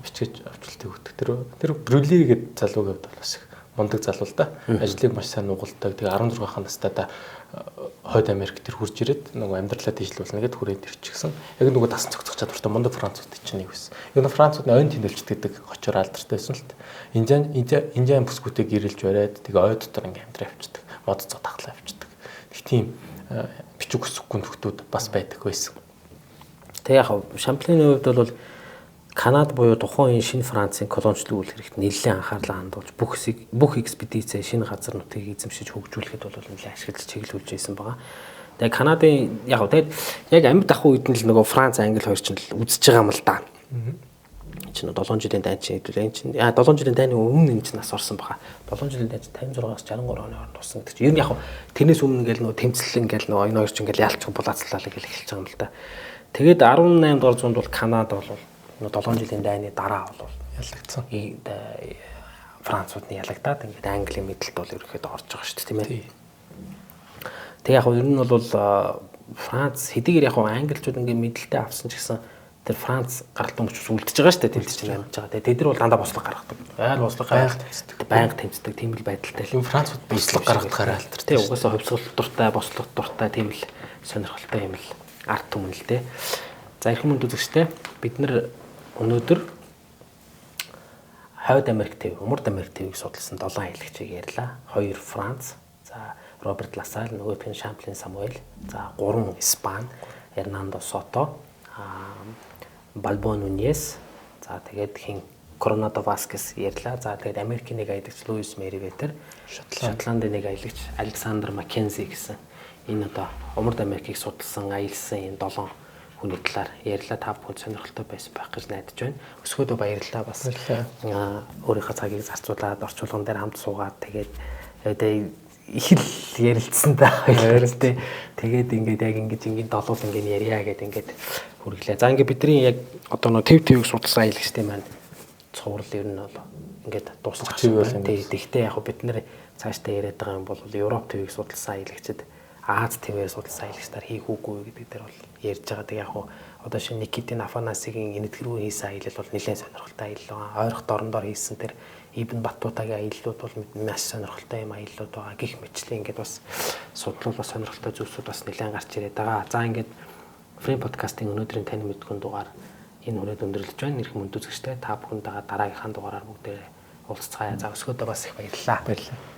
бичиж авч үлдээг өгдөг. Тэр Брүли гэдэг залуу гэвд бол бас их Мундаг залуу л да. Ажлыг маш сайн нугалдаг. Тэгээ 16 настайдаа Хойд Америк төр хурж ирээд нөгөө амьдралаа дэвшлүүлнэ гэд хүрээд ирчихсэн. Яг нөгөө дасан цогцох чадвартай мундаг францууд чинь нэг байсан. Яг нь францууд нь ойн тэнэлждэг гэдэг хочоор алдартай байсан л та. Индиан бүсгүүтэйг гэрэлж бариад тэгээ ой дотор ингээм амьдраа явчихдаг. Мод цоо тахлаа явчихдаг. Нэг тийм бичиг үсгэхгүй нөхдүүд бас байдаг байсан.
Тэгээ яг Шамплины хувьд бол Канад буюу тухайн үеийн шинэ Францын колоничлог үйл хэрэгт нэлээд анхаарлаа хандуулж бүх экспедицээ шинэ газар нутгийг эзэмшиж хөгжүүлэхэд бол нэлээд ашиглаж чиглүүлж байсан байгаа. Тэгээ Канадын яг тэгээд яг амьд ах үед нь л нөгөө Франц, Англи хоёр чинь л үзэж байгаа юм л да. Чинь 7 жилийн дайн чинь хэдүүл энэ чинь 7 жилийн дайны өмнө энэ чинь нас орсон баха. 7 жилийн дайн чинь 56-аас 63 оны хооронд болсон гэдэг чинь. Ер нь яг тэрнээс өмнө ингээл нөгөө тэмцэл ингээл нөгөө энэ хоёр чинь ингээл ялч булаацлаа л ингээл эхэлж байгаа юм л да. Тэгээд 18 дугаар зуунд бол Канада бол 7 жилийн дайны дараа бол
ялагдсан.
Францууд нь ялагдаад ингээд Английн мэдлэлд бол ерөөхдөө орж байгаа шүү дээ, тийм ээ. Тэг яг ер нь бол Франц хэдийгээр яг англичууд ингээд мэдлэлтэй авсан ч гэсэн тэр Франц гаралтай хүмүүс үлдчихэж байгаа шүү дээ, тэнд чинь амьж байгаа. Тэгээ тэд нар бол дандаа бослого гаргадаг. Айл бослого гаргадаг, байнга тэмцдэг тийм л байдалтай.
Юм Францууд бослого гаргадахаараа алдартай.
Тэг угаасаа хувьсгал дуртай, бослого дуртай тийм л сонирхолтой юм л ард түмэн л дээ. За эрхэм хүнд үзэгчдээ бид нар өнөөдөр Хойд Америк төв, Умард Америк төвийг судалсан 7 аялагчийг ярьлаа. 2 Франц, за Роберт Ласаль, нөгөөх нь Шамплин Самуэль, за 3 Испани, Эрнандо Сото, Балбо Нуньес, за тэгээд хин Коронадо Васкес ярьлаа. За тэгээд Америкийн нэг аялагч Луис Мериветер, Шотландын нэг аялагч Александр Маккензи гэсэн энэ одоо Умард Америкийг судалсан, аялсан энэ 7 хүний талаар ярьлаа. Та бүхэнд сонирхолтой байсан байх гэж найдаж байна. Өсгөөдөө баярлалаа бас. Өөрийнхөө цагийг зарцуулаад орчуулган дээр хамт суугаад тэгээд их л ярилцсан да баярлалаа. Тэгээд ингээд яг ингэж ингээд долуул ингээд ярья гэд ингээд хүргэлээ. За ингээд бидний яг одоо нөө төв төвийг судалсан аялагчдын маань цуврал ер нь бол ингээд дуусчих байна. Тэгэхдээ яг бид нэр цаашдаа яриад байгаа юм бол Европ төвийг судалсан аялагчид Аз твээр судалсан аялагчдаар хийх үгүй гэдэг дээр бол ярьж байгаа. Тэг яг хуу одоо шинэ Никитин Афанасигийн Энэтхэг рүү хийсэн аялал бол нэлээд сонирхолтой аялал байгаа. Ойрох дорндор хийсэн тэр Ибн Баттутагийн аяллууд бол маш сонирхолтой юм аяллууд байгаа. Гэх мэтлээ ингээд бас судлал бас сонирхолтой зүйлсүүд бас нэлээд гарч ирээд байгаа. За ингээд Frame podcast-ын өнөөдрийн тань мэдгүн дугаар энэ хүрээд өндөрлөж байна. Эрхэм хүнд үзэгчдээ та бүхэн дараагийнхаа дугаараар бүгдээ уулзцгаая. За өсгөөдөө бас их баярлалаа.
Баярлалаа.